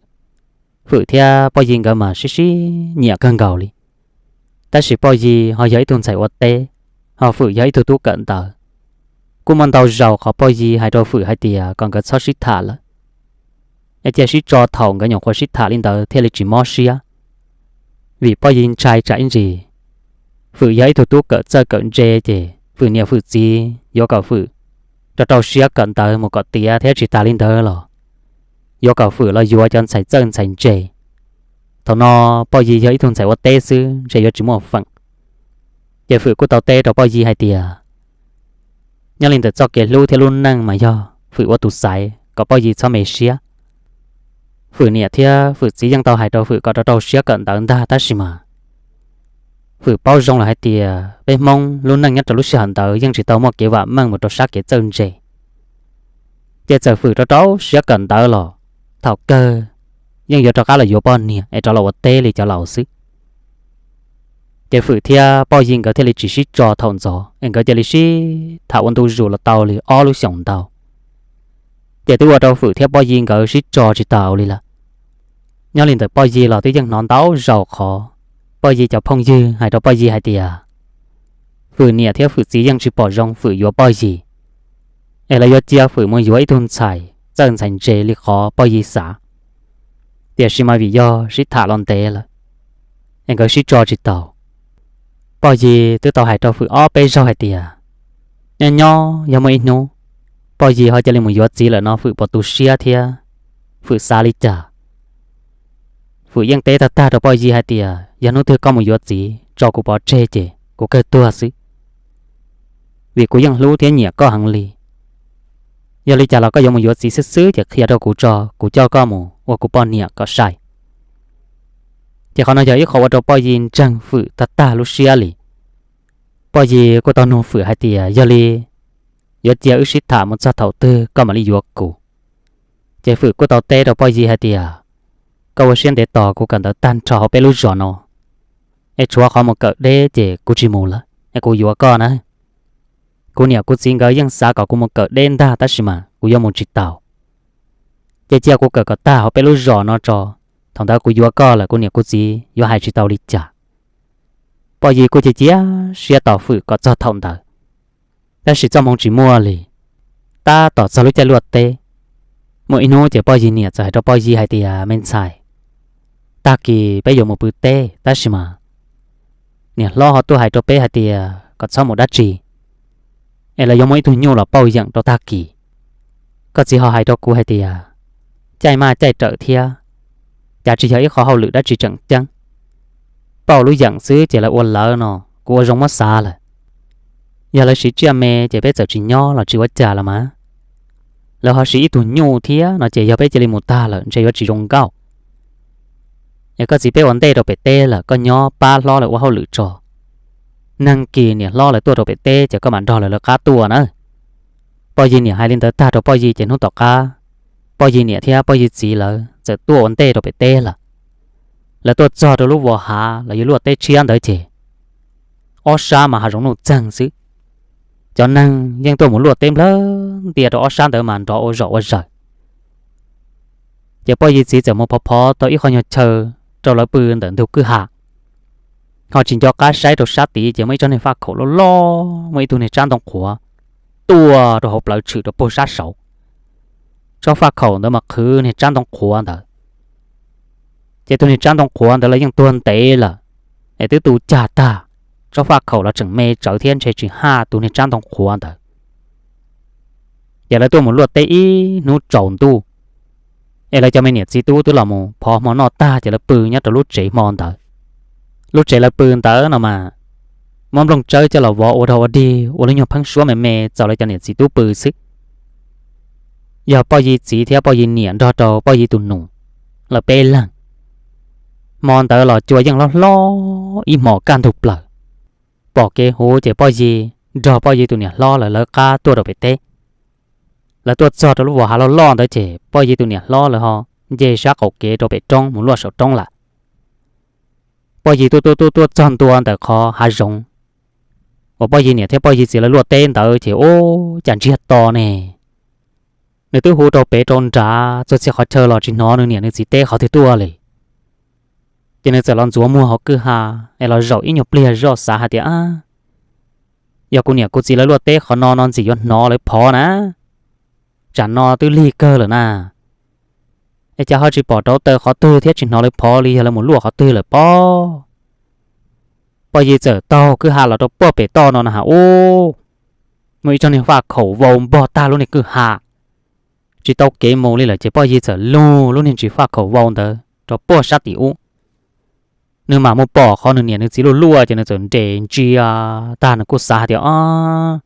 Fwm thiab Poj Yig nkawd mas sib sib nyiam kawg nkaus li. Tab sis Poj Yig ho yog ib tug ntxhais ua teb, ho Fwm yog ib tug tub kawm ntawv. Kuj muaj ntau zaus qhov Poj Yig hais rau Fwm hais tias kom nkawd txhob sib tham lawm, es cia sib tso thaum nkawd nyuam qhuav sib tham li ntawd thiaj li tsis mob siab. Vim Poj Yig ntshai tsam ib ntsis Fwm yog ib tug tub kawm txawj kawm ntse ces Fwm niam Fwm txiv yuav kom Fwm rau rau siab kawm ntawv mus kom tiav thiab tsis tas li ntawd los yuav kom Fwm los yuav cov ntxhais txawj ntxhais ntse. Thaum no Poj Yig yog ib tug ntxhais ua teb xwb ntshe yuav tsis muaj feem. Ces Fwm kuj tau teb rau Poj Yig hais tias nyob li ntawm txoj kev hlub thiab lub neej mas yog Fwm ua tus xaiv kom Poj Yig txhob me siab. Fwm niam thiab Fwm txiv yeej tau hais rau Fwm kom rau rau siab kawm ntawv ntag tab sis mas Fwm paub zoo lawm hais tias peb Hmoob lub neej nyob rau lub sij hawm ntawd yeej tsis tau muaj kev vam meej mus rau sab kev txawj ntse. Ces txawm Fwm rau rau siab kawm ntawv los thaum kawg yeej yuav rov qab los yuav poj niam es rov los ua teb li cov laus xwb. Ces Fwm thiab Poj Yig nkawd thiaj li tsis sib tso thaum ntxov es nkawd cia li sib tham ua ntu zus los tau li ob lub xyoos ntau. Ces twb ua rau Fwm thiab Poj Yig nkawd sib tso tsis taus li lawm. Nyob li ntawm Poj Yig los twb yeej hnov ntau zaus qhov Poj Yig cov phooj ywg hais rau Poj Yig hais tias Fwm niam thiab Fwm txiv yeej tsis pom zoo Fwm yuav Poj Yig, es lawv yuav cia Fwm mus yuav ib tug ntxhais txawj ntxhais ntse li qhov Poj Yig xav. Tiam sis mas vim yog sib tham los ntev lawm, es nkawd sib tso tsis taus. Poj Yig twb tau hais rau Fwm ob peb zaug hais tias nyob nyob yog muaj ib hnub Poj Yig ho cia li mus yuav txiv lawm no Fwm puas tu siab thiab Fwm xav li cas. Fwm yeej teb tag tag rau Poj Yig hais tias yog hnub twg koj mus yuav txiv tso kuv pov tseg ces kuv kawg tuag xwb, vim kuv yeej hlub thiab nyiam koj heev li. Yog li cas los koj yuav mus yuav txiv xwb xwb ces qhia rau kuv tso, kuv coj koj mus ua kuv poj niam kom sai. Ces qhov no yog ib qho ua rau Poj Yig ntseeg Fwm tag tag lub siab li. Poj Yig kuj tau nug Fwm hais tias yog li yuav cia wb sib tham mus txog thaum twg koj mam li yuav kuv. Ces Fwm kuj tau teb rau Poj Yig hais tias koj ua siab ntev tos kuv kawm ntawv tag nrho hauv peb lub zos no, es tshuav qhov mus kawm deb ces kuv tsis mus lawm es kuv yuav koj na. Kuv niam kuv txiv nkawd yeej xav kom kuv mus kawm deb ntag tab sis mas kuv yuav mus tsis taus. Ces cia kuv kawm kom tag hauv peb lub zos no tso, thaum ntawd kuv yuav koj lawm kuv niam kuv txiv yuav hais tsis tau li cas. Poj Yig kuj cia cia siab tos Fwm kom txog thaum ntawd, tab sis txoj hmoo tsis muaj li. Tab tom txog lub caij luaj teb, muaj ib hnub ces Poj Yig niam txawm hais rau Poj Yig hais tias me ntxhais, tag kis peb yuav mus pw teb tab sis mas niam hlob ho tuaj hais rau peb hais tias kom txhob mus dab tsi, es lawv yuav muaj ib tug nyuj los pauj yeem rau tag kis. Koj txiv ho hais rau kuv hais tias caij maj caij rawm thiab, cas tsis yog ib qho hauj lwm dab tsi tseem ceeb. Pauj lub yeem xwb ces lawv ua lawv no, kuv ua zoo muab xav lawm. Yog lawv siv tsiaj me ces peb txawm tsis nyob los tsis ua cas los mas, lawv ho siv ib tug nyuj thiab no ces yog peb cia li mus tag lawm ntshe yuav tsis zoo nkauj. Es koj txiv peb ua ntej rau pem teb lawm, koj nyob pab hlob lawv ua hauj lwm tso. Neeg kis niam hlob lawv tuaj rau pem teb ces koj mam nrog lawv lawv qab tuaj na. Poj Yig niam hais li ntawd tag rau Poj Yig ces hnub tom qab, Poj Yig niam thiab Poj Yig txiv lawv txawm tuaj ua ntej rau pem teb lawm. Lawv tuaj txog rau lub vos hav los yog luaj teb tshiab ntawd ces ob sab mas hav zoov nuj txeeg xwb. Cov neeg yeej tuaj mus luaj teb nplawg ntia rau ob sab ntawd mas nrov ua zom ua zaws. Ces Poj Yig txiv txawm mus phov phov tau ib qho nyuag chaw rau lawv pw ntawm ntug kwj ha, ho tsis nco qab saib rau sab tid ces muaj ib tsob niag faj khaum loj loj, muaj ib tug niag tsab ntoo qhuav tuaj rau hauv plawv tshwm rau puag sab saud. Tsob faj khaum ntawd mas qhwv niag tsab ntoo qhuav ntawd. Ces tus niag tsab ntoo qhuav ntawd lawv yeej tuag ntev lawm, es twb tu cag tag, tsob faj khaum los tseem me tsawv thiab ntshe tsis haj tus niag tsab ntoo qhuav ntawd. Ces lawv tuaj mus luaj teb ib hnub tsaus ntuj, es lawv cov me niam txiv tub twb los mus phov hmo noj tag ces lawv pw nyob rau lub tsev hmo ntawd. Lub tsev lawv pw ntawd no mas muab nplooj tsawb coj los vov ua dog ua dig ua lub nyuag pheeb suab me me txaus lawv cov niam txiv tub pw xwb. Yog Poj Yi txiv thiab Poj Yi niam nrog rau Poj Yi tus nus, lawv peb leeg. Hmo ntawd los cua yeej hlob hlob ib hmos kaj ntug plaws. Pom kev huv ces Poj Yi nrog Poj Yi tus niam hlob lawv lawv qab tuaj rau pem teb. Lawv tuaj txog rau lub vos hav loj loj ntawd ces Poj Yi tus niam hlob lawv ho nce sab qaum kev rau pem roob mus luaj saum roob lawm. Poj Yi tuaj tuaj tuaj tuaj txog ntua ntawm qhov hav zoov uas Poj Yi niam thiab Poj Yi txiv lawv luaj teb ntawd ces ub, cas ntsiag to ne. Nws twb hu rau pem rau nrad txhua txhia qhov chaw los tsis hnov nws niam nws txiv teb qhov twg tuaj li. Ces nws txawm los ntxuav muag hauv kwj ha es los zaum ib nyuag pliag zoj xav hais tias, Ab, yog kuv niam kuv txiv lawv luaj teb qhov no no ntxim yuav hnov lawv phov na. Tsam no twb lig kawg lawm na, es cas ho tsis pom rauv taws qhov twg thiab tsis hnov lawv phov li, yog lawv mus luaj qhov twg lawm pob? Poj Yi txawm taug kwj ha los rau puag pem toj no na has ub, muaj ib tsob niag faj khaum vau npog tag lub niag kwj ha, tsis tau kev mus li lawm ces Poj Yi txawm lug lub niag ntsis faj khaum vau ntawd rau puag sab tim ub. Nws mam mus pom qhov nws niam nws txiv luaj luaj ces nws txawm nres ntsia tag nws kuj xav hais tias, Ob,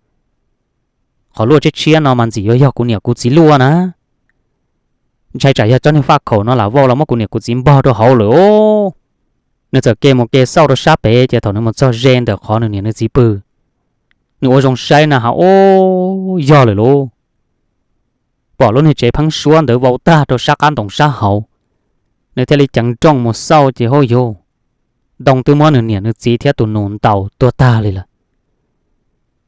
qhov luaj tshiab tshiab no mas ntxim yuav yog kuv niam kuv txiv luaj na. Ntshai tsam yog tsob niag faj khaum no lam vau los muab kuv niam kuv txiv npog rau hauv lawm os. Nws txawm ke mus ke xauj rau sab pem ces thaum nws mus txog ze ntawm qhov nws niam nws txiv pw, nws ua zoo saib na has ub, yog lawm lauj. Pom lub niag tsev pheeb suab ntawd vau tag rau sab qab ntoo sab hauv, nws thiaj li ceev nrooj mus xauj ces hauj yug, ntoo twb muab nws niam nws txiv thiab tus nus ntaus tuag tag li lawm.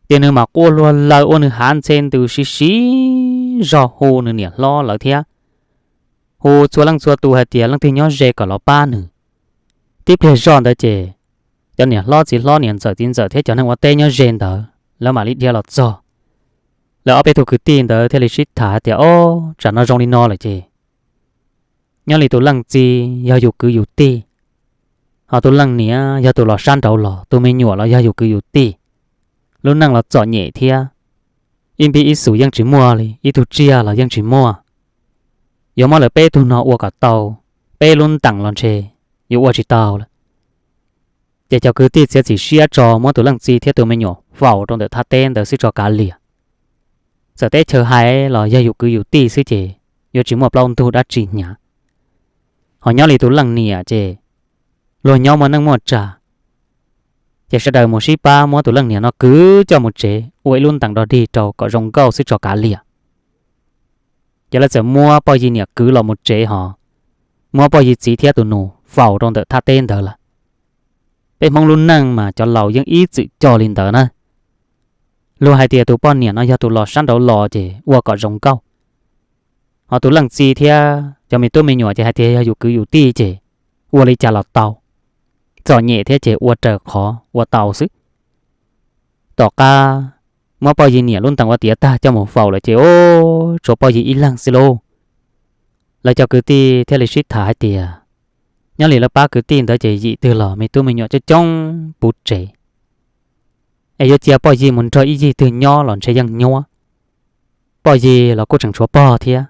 Ces nws mam quaj luag laws ua nws hav ntxhe ntws siv siv zog hu nws niam hlob lawv thiab hu txhua leej txhua tus hais tias leej twg nyob ze kom los pab nws. Tib pliag zoj ntawd ces cov niam hlob txiv hlob niam ntxawm txiv ntxawm thiab cov neeg ua teb nyob ze ntawd lawv mam li dhia los txog. Lawv ob peb tug kwv tij ntawd thiaj li sib tham hais tias, Ob, tsam no zoo li no lawm ces nyob li tus leej txiv yog yus kwv yus tij, ho tus leej niam yog tus los sab nraud los, tus me nyuam los yog yus kwv yus tij. Lub neej los txom nyem thiab, ib npib ib xus yeej tsis muaj li, ib tug tsiaj los yeej tsis muaj. Yuav muab lawv peb tug no ua kom tau peb lub ntees los ntshe yuav ua tsis tau lawm. Ces cov kwv tij txiav txim siab tso muab tus leej txiv thiab tus me nyuam faus rau ntawm thaj teb ntawd xwb tso kav liam. Txawm teb chaws hais los yog yus kwv yus tij xwb ces yuav tsis muaj plaub ntug dab tsi hnyav. Ho nyob li tus leej niam ces luag nyob muaj neej muaj tsa, ces sawv daws mus sib pab muab tus leej niam no kwv coj mus tsev ua ib lub ntees dog dig rau kom zoo nkauj xwb tso kav liam. Ces lawv txawm muab Poj Yi niam kwv los mus tsev ho muab Poj Yi txiv thiab tus nus faus rau ntawm thaj teb ntawd lawm. Peb Hmoob lub neej mas cov laus yeej ib txwm coj li ntawd na. Luag hais tias tus poj niam no yog tus los sab nraud los ces ua kom zoo nkauj. Ho tus leej txiv thiab cov me tub me nyuam ces hais tias yog yus kwv yus tij ces ua li cas los tau. Txom nyem thiab ces ua raws qhov ua tau xwb. Tom qab muab Poj Yi niam lub ntees ua tiav tag coj mus faus lawm ces ub, tshuav Poj Yi ib leeg xwb lauj. Lawv cov kwv tij thiaj li sib tham hais tias, nyob li lawv pab kwv tij ntawd ces yim twg los me tub me nyuam coob coob puv tsev. Es yuav cia Poj Yi mus nrog ib yig twg nyob los ntshe yeej nyuab. Poj Yi los kuj tseem tshuav pog thiab.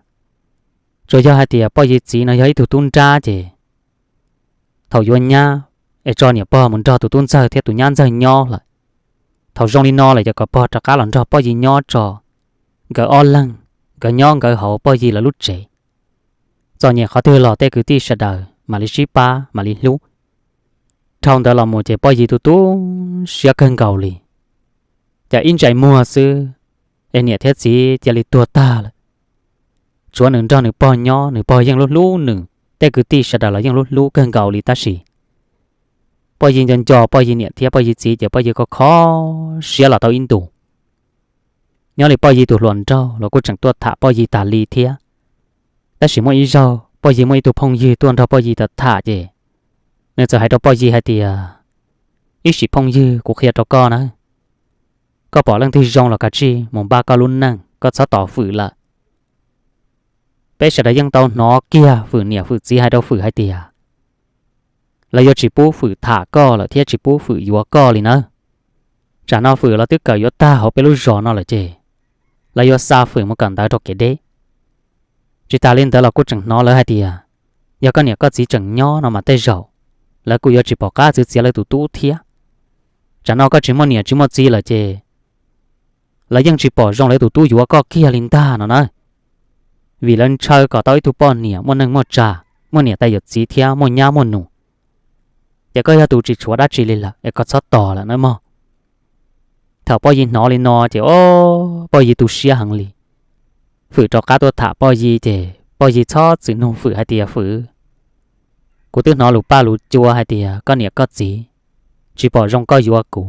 Tsuas yog hais tias Poj Yi txiv no yog ib tug tub nrab ces thaum yuav nyab es tso niam pog mus nrog tus tub ntxawg thiab tus nyab ntxawg nyob lawm. Thaum zoo li no lawm ces kom pog rov qab los nrog Poj Yi nyob tso, nkawd ob leeg, nkawd nyob nkawd hauv Poj Yi lawv lub tsev. Txom nyem qhov twg los tej kwv tij sawv daws mam li sib pab mam li hlub. Dhau ntawd los mus ces Poj Yi tu tu siab kawg nkaus li, cas ib ntsais muag xwb es niam thiab txiv cia li tuag tag lawm. Tshuav nws nrog nws pog nyob, nws pog yeej hlub hlub nws, tej kwv tij sawv daws los yeej hlub hlub kawg nkaus li tab sis Poj Yi nco nco Poj Yi niam thiab Poj Yi txiv ces Poj Yi kho kho siab los tau ib ntus. Nyob li Poj Yi tus hluas nraug los kuj tseem tuaj tham Poj Yi tas li thiab. Tab sis muaj ib zaug Poj Yi muaj ib tug phooj ywg tuaj nrog Poj Yi tham tham ces nws txawm hais rau Poj Yi hais tias, ib sim phooj ywg, kuv qhia rau koj na, koj pom leej twg zoo los kav tsij mus npaj koj lub neej, koj txhob tos Fwm lawm. Peb sawv daws yeej tau hnov kiag Fwm niam Fwm txiv hais rau Fwm hais tias lawv yuav tsis pub Fwm tham koj lawm thiab tsis pub Fwm yuav koj li nawb. Tsam no Fwm los twb kawm yuav tag hauv peb lub zos no lawm ces lawv yuav xa Fwm mus kawm ntawv rau kev deb. Tsis tas li ntawd los kuj tseem hnov lawv hais tias yog koj niam koj txiv tseem nyob no mas tej zaum lawv kuj yuav tsis pom qab txwv txiav lawv tus tub thiab. Tsam no koj tsis muaj niam tsis muaj txiv lawm ces lawv yeej tsis pom zoo lawv tus tub yuav koj kiag li ntag no na. Vim lawv ntshaw kom tau ib tug poj niam muaj neej muaj tsa, muaj niam tais yawm txiv thiab muaj nyab muaj nus. Ces koj yog tus tsis tshuav dab tsi li lawm es koj txhob tos lawm nawb mog. Thaum Poj Yig hnov li no ces o, Poj Yig tu siab heev li. Fwm rov qab tuaj tham Poj Yig ces Poj Yig txhob txwm nug Fwm hais tias, Fwm, kuv twb hnov lus paj lus cua hais tias koj niam koj txiv tsis pom zoo koj yuav kuv,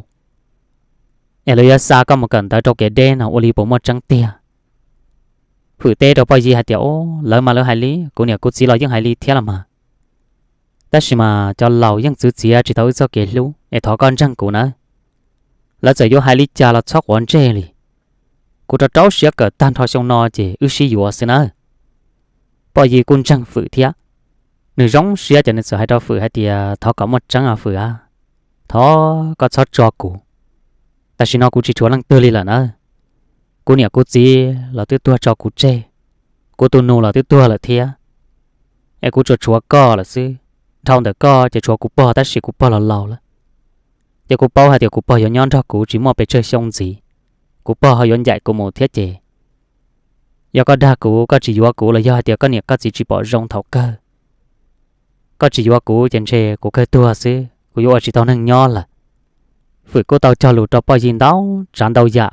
es lawv yuav xa koj mus kawm ntawv rau kev deb no ua li puas muaj tseeb tiag? Fwm teb rau Poj Yig hais tias, O, lawv mas lawv hais li, kuv niam kuv txiv los yeej hais li thiab los mas. Tab sis mas cov laus yeej txwv txiav tsis tau wb txoj kev hlub es thov koj ntseeg kuv nawb. Lawv txawm yuav hais li cas los txhob quav ntsej li. Kuv rau rau siab kawm tag nrho xyoo no ces wb sib yuav xwb nawb. Poj Yig kuj ntseeg Fwm thiab. Nws zoo siab ces nws txawm hais rau Fwm hais tias, Thov kom muaj tseeb os Fwm a, thov koj txhob tso kuv. Tam sim no kuv tsis tshuav leej twg li lawm nawb. Kuv niam kuv txiv los twb tuag tso kuv tseg, kuv tus nus los twb tuag lawm thiab, es kuv tsuas tshuav koj lawm xwb. Dhau ntawm koj ces tshuav kuv pog tab sis kuv pog los laus lawm. Ces kuv paub hais tias kuv pog yuav nyob nrog kuv tsis muaj pes tsawg xyoo ntxiv, kuv pog ho yuav ncaim kuv mus thiab ces yog koj dag kuv, koj tsis yuav kuv los yog hais tias koj niam koj txiv tsis pom zoo thaum kawg, koj tsis yuav kuv ces ntshe kuv kawg tuag xwb, kuv yuav ua tsis tau neeg nyob lawm. Fwm kuj tau cog lus rau Poj Yig ntau tsav ntau yam,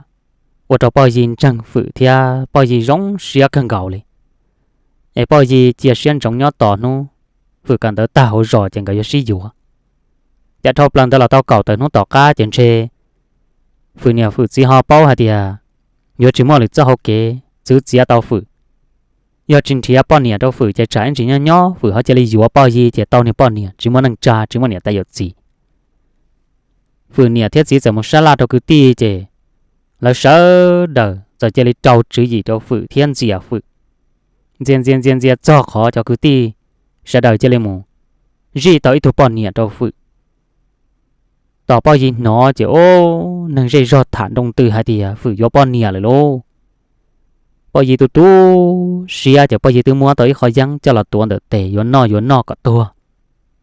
ua rau Poj Yig ntseeg Fwm thiab Poj Yig zoo siab kawg nkaus li. Es Poj Yig cia siab ntsoov nyob tos hnub Fwm kawm ntawv tag hauv zos ces nkawd yuav sib yuav. Ces dhau plaws ntawd los tau kaum tawm hnub tom qab ces ntshe Fwm niam Fwm txiv ho paub hais tias yuav tsis muaj lwm txoj hauv kev txwv txiav tau Fwm. Yog tsis nrhiav poj niam rau Fwm ces tsam ib ntsis nyob nyob Fwm ho cia li yuav Poj Yig ces tau niag poj niam tsis muaj neej tsa tsis muaj niam tais yawm txiv. Fwm niam thiab txiv txawm mus sab laj rau kwv tij ces lawv sawv daws txawm cia li rau tswv yim rau Fwm thiab ntxias Fwm. Ntxias ntxias ntxias ntxias txog qhov cov kwv tij sawv daws cia li mus zij tau ib tug poj niam rau Fwm. Tos Poj Yig hnov ces o, neeg zej zog tham nroo ntws hais tias Fwm yuav poj niam lawm lauj. Poj Yig tu tu siab ces Poj Yig twb muab tau ib qho yeeb coj los tuav ntawm tes yuav noj yuav noj kom tuag.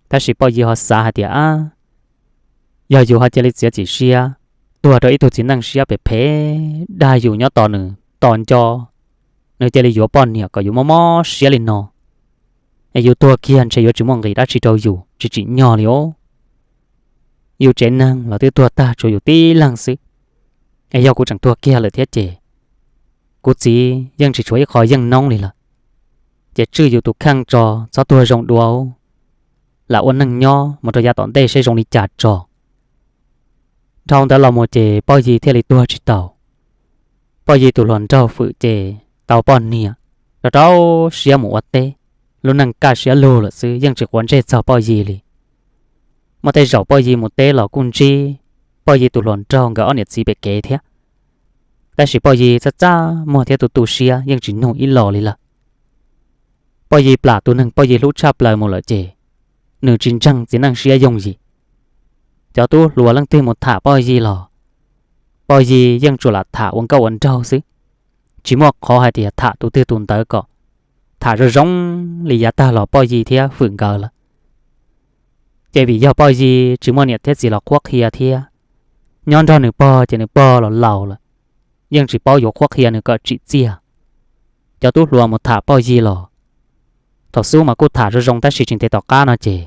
Tab sis Poj Yig ho xav hais tias, Ab, yog yus ho cia li txiav txim siab tuag rau ib tug txiv neej siab phem phem dag yus nyob tos nws tos nco, nws cia li yuav poj niam kom yus mob mob siab li no, es yus tuag kiag ntshe yuav tsis muaj nqis dab tsi rau yus tsis tsim nyog li os. Yus tsev neeg los twb tuag tag tshuav yus tib leeg xwb, es yog kuv tseem tuag kiag lawm thiab ces kuv txiv yeej tsis tshuav ib qho yeej noob li lawm. Ces tswj yus tus kheej tso, txhob tuag zoo dua, lam ua neej nyob mus rau yav tom ntej seb zoo li cas tso. Dhau ntawd los mus ces Poj Yig thiaj li tuag tsis tau. Poj Yig tus hluas nraug Fwm ces tau poj niam, rau rau siab mus ua teb, lub neej kaj siab lug lawm xwb yeej tsis quav ntsej txog Poj Yig li. Muaj tej zaum Poj Yig mus teb los kuj ntsib Poj Yig tus hluas nraug nkawd ob niam txiv pem kev thiab. Tab sis Poj Yig txaj txaj muag thiab tu tu siab yeej tsis nug ib los li lawm. Poj Yig plam tus neeg Poj Yig hlub tshaj plaws mus lawm ces nws tsis ntseeg txiv neej siab yooj yim. Cov tub hluas leej twg mus tham Poj Yig los Poj Yig yeej tsuas lam tham ua nkauj ua nraug xwb, tsis muaj qhov hais tias tham tus twg tus ntawd kom tham zoo zoo li yav tag los Poj Yig thiab Fwm nkawd lawm. Ces vim yog Poj Yig tsis muaj niam thiab txiv los qhuab qhia thiab, nyob nrog nws pog ces nws pog los laus lawm, yeej tsis paub yuav qhuab qhia nws kom tsim txiaj. Cov tub hluas mus tham Poj Yig los thaum xub mas kuj tham zoo zoo tab sis tsis ntev tom qab no ces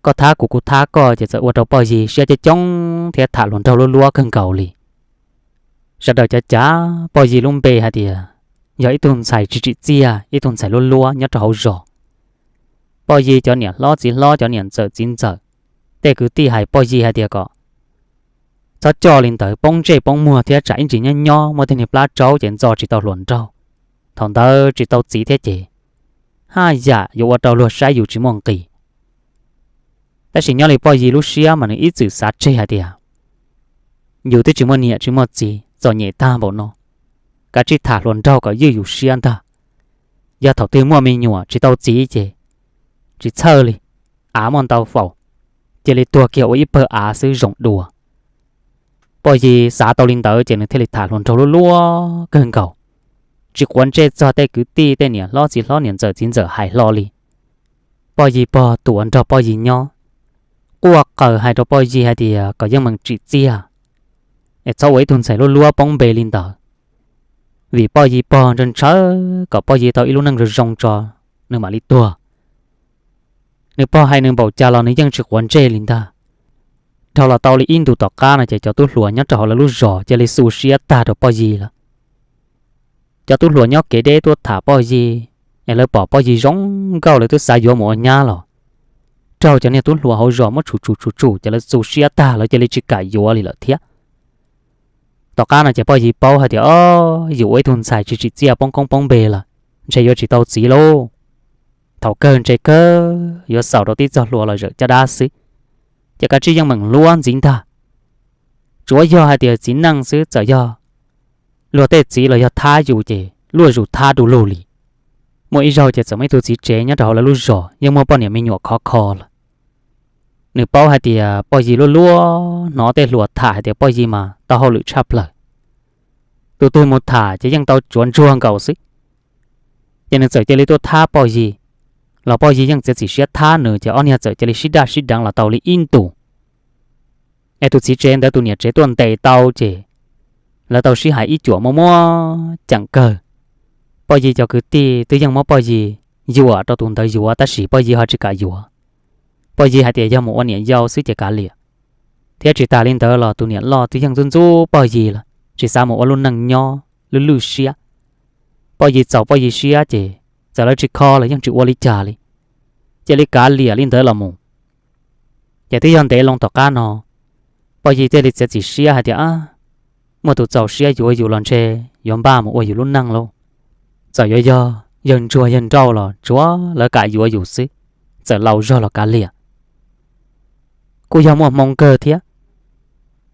koj thab kuv kuv thab koj ces txawm ua rau Poj Yig siab coob coob thiab tham hluas nraug luab luab kawg nkaus li. Sawv daws cav cav Poj Yig lub npe hais tias yog ib tug ntxhais tsis tsim txiaj, ib tug ntxhais luab luab nyob rau hauv zos. Poj Yig cov niam hlob txiv hlob, cov niam ntxawm txiv ntxawm, tej kwv tij hais Poj Yig hais tias kom txhob coj li ntawd, poob ntsej poob muag thiab tsam ib ntsis nyob nyob muaj tej niag plab tsaub ces ntxo tsis tau hluas nraug, thaum ntawd tsis tau txiv thiab ces haj yam yuav ua rau luag saib yus tsis muaj nqis. Tab sis nyob li Poj Yig lub siab mas nws ib txwm xav tseg hais tias yus twb tsis muaj niam tsis muaj txiv, txom nyem tag npaum no, kav tsij tham hluas nraug kom ywj yus siab ntag. Yog thaum twg muaj me nyuam tsis tau txiv ces tsis txhawj li, av muaj ntau faus, cia li tuag kiag ua ib pawg av xwb zoo dua. Poj Yig xav tau li ntawd ces nws thiaj li tham hluas nraug luab luab kawg nkaus, tsis quav ntsej txog tej kwv tij tej niam hlob txiv hlob niam ntxawm txiv ntxawm hais hlo li. Poj Yig pog tus uas nrog Poj Yig nyob, quaj qw hais rau Poj Yig hais tias kom yeej meem tsim txiaj, es txhob ua ib tug ntxhais luab luab poob npe li ntawd, vim Poj Yig pog ntshaw ntshaw kom Poj Yig tau ib lub neej zoo zoo tso, nws mam li tuag. Nws pog hais nws npaum cas los nws yeej tsis quav ntsej li ntag. Dhau los tau li ib ntus tom qab no ces cov tub hluas nyob rau hauv lawv lub zos cia li xu siab tag rau Poj Yig lawm. Cov tub hluas nyob kev deb tuaj tham Poj Yig, es lawv pom Poj Yig zoo nkauj lawv twb xav yuav mus ua nyab los raug cov niag tub hluas hauv zos muab tshum tshum tshum tshum ces lawv xu siab tag lawv cia li tsis kam yuav li lawm thiab. Tom qab no ces Poj Yig paub hais tias, o, yus ua ib tug ntxhais tsis tsim txiaj poob koob poob npe lawm, ntshe yuav tsis tau txiv lauj. Thaum kawg ntshe kawg yuav xaus rau tib txoj hlua los zawm caj dab xwb, ces kav tsij yeej meem luab ntxiv ntag. Tsuav yog hais tias txiv neej xwb, txawm yog luag tej txiv los yog thab yus ces luaj zus thab du lug li. Muaj ib zaug ces txawm muaj ib tug txiv tsev nyob rau hauv lawv lub zos yeej muaj poj niam me nyuam khov kho lawm. Nws paub hais tias Poj Yig luaj luaj hnov tej hluas tham hais tias Poj Yig mas tau hauj lwm tshaj plaws. Tus twg mus tham ces yeej tau tsuav ntsuag nkaus xwb. Ces nws txawm cia li tuaj thab Poj Yig, los Poj Yig yeej txiav txim siab thab nws ces ob niag txawm cia li sib daj sib deev los tau li ib ntus. Es tus txiv tsev ntawd tus niam tsev tuaj ntes tau ces lawv tau sib hais ib cuam muaj muab ceem kawg. Poj Yig cov kwv tij twb yeej muab Poj Yig yuam rau tus ntawd yuav tab sis Poj Yig ho tsis kam yuav. Poj Yig hais tias yog mus ua niam yau xwb ces kav liam, thiab tsis tas li ntawd los tus niam loj twb yeej ntxub ntxub Poj Yig lawm tsis xav mus ua lub neej nyob lwj lwj siab. Poj Yig txaus Poj Yig siab ces txawm lawv tsis kho los yeej tsis ua li cas li, cia li kav liam li ntawd los mus. Ces twb yog ntev loo tom qab no, Poj Yig thiaj li txiav txim siab hais tias, a, muaj tus txaus siab yuav yus los ntshe yuav npaj mus ua yus lub neej lauj. Txawm yuav yog yawg ntsuag yawg nrauj los tsuav lawv kam yuav yus xwb, txawm laus zog los kav liam. Kuj yog muaj hmoo kawg thiab,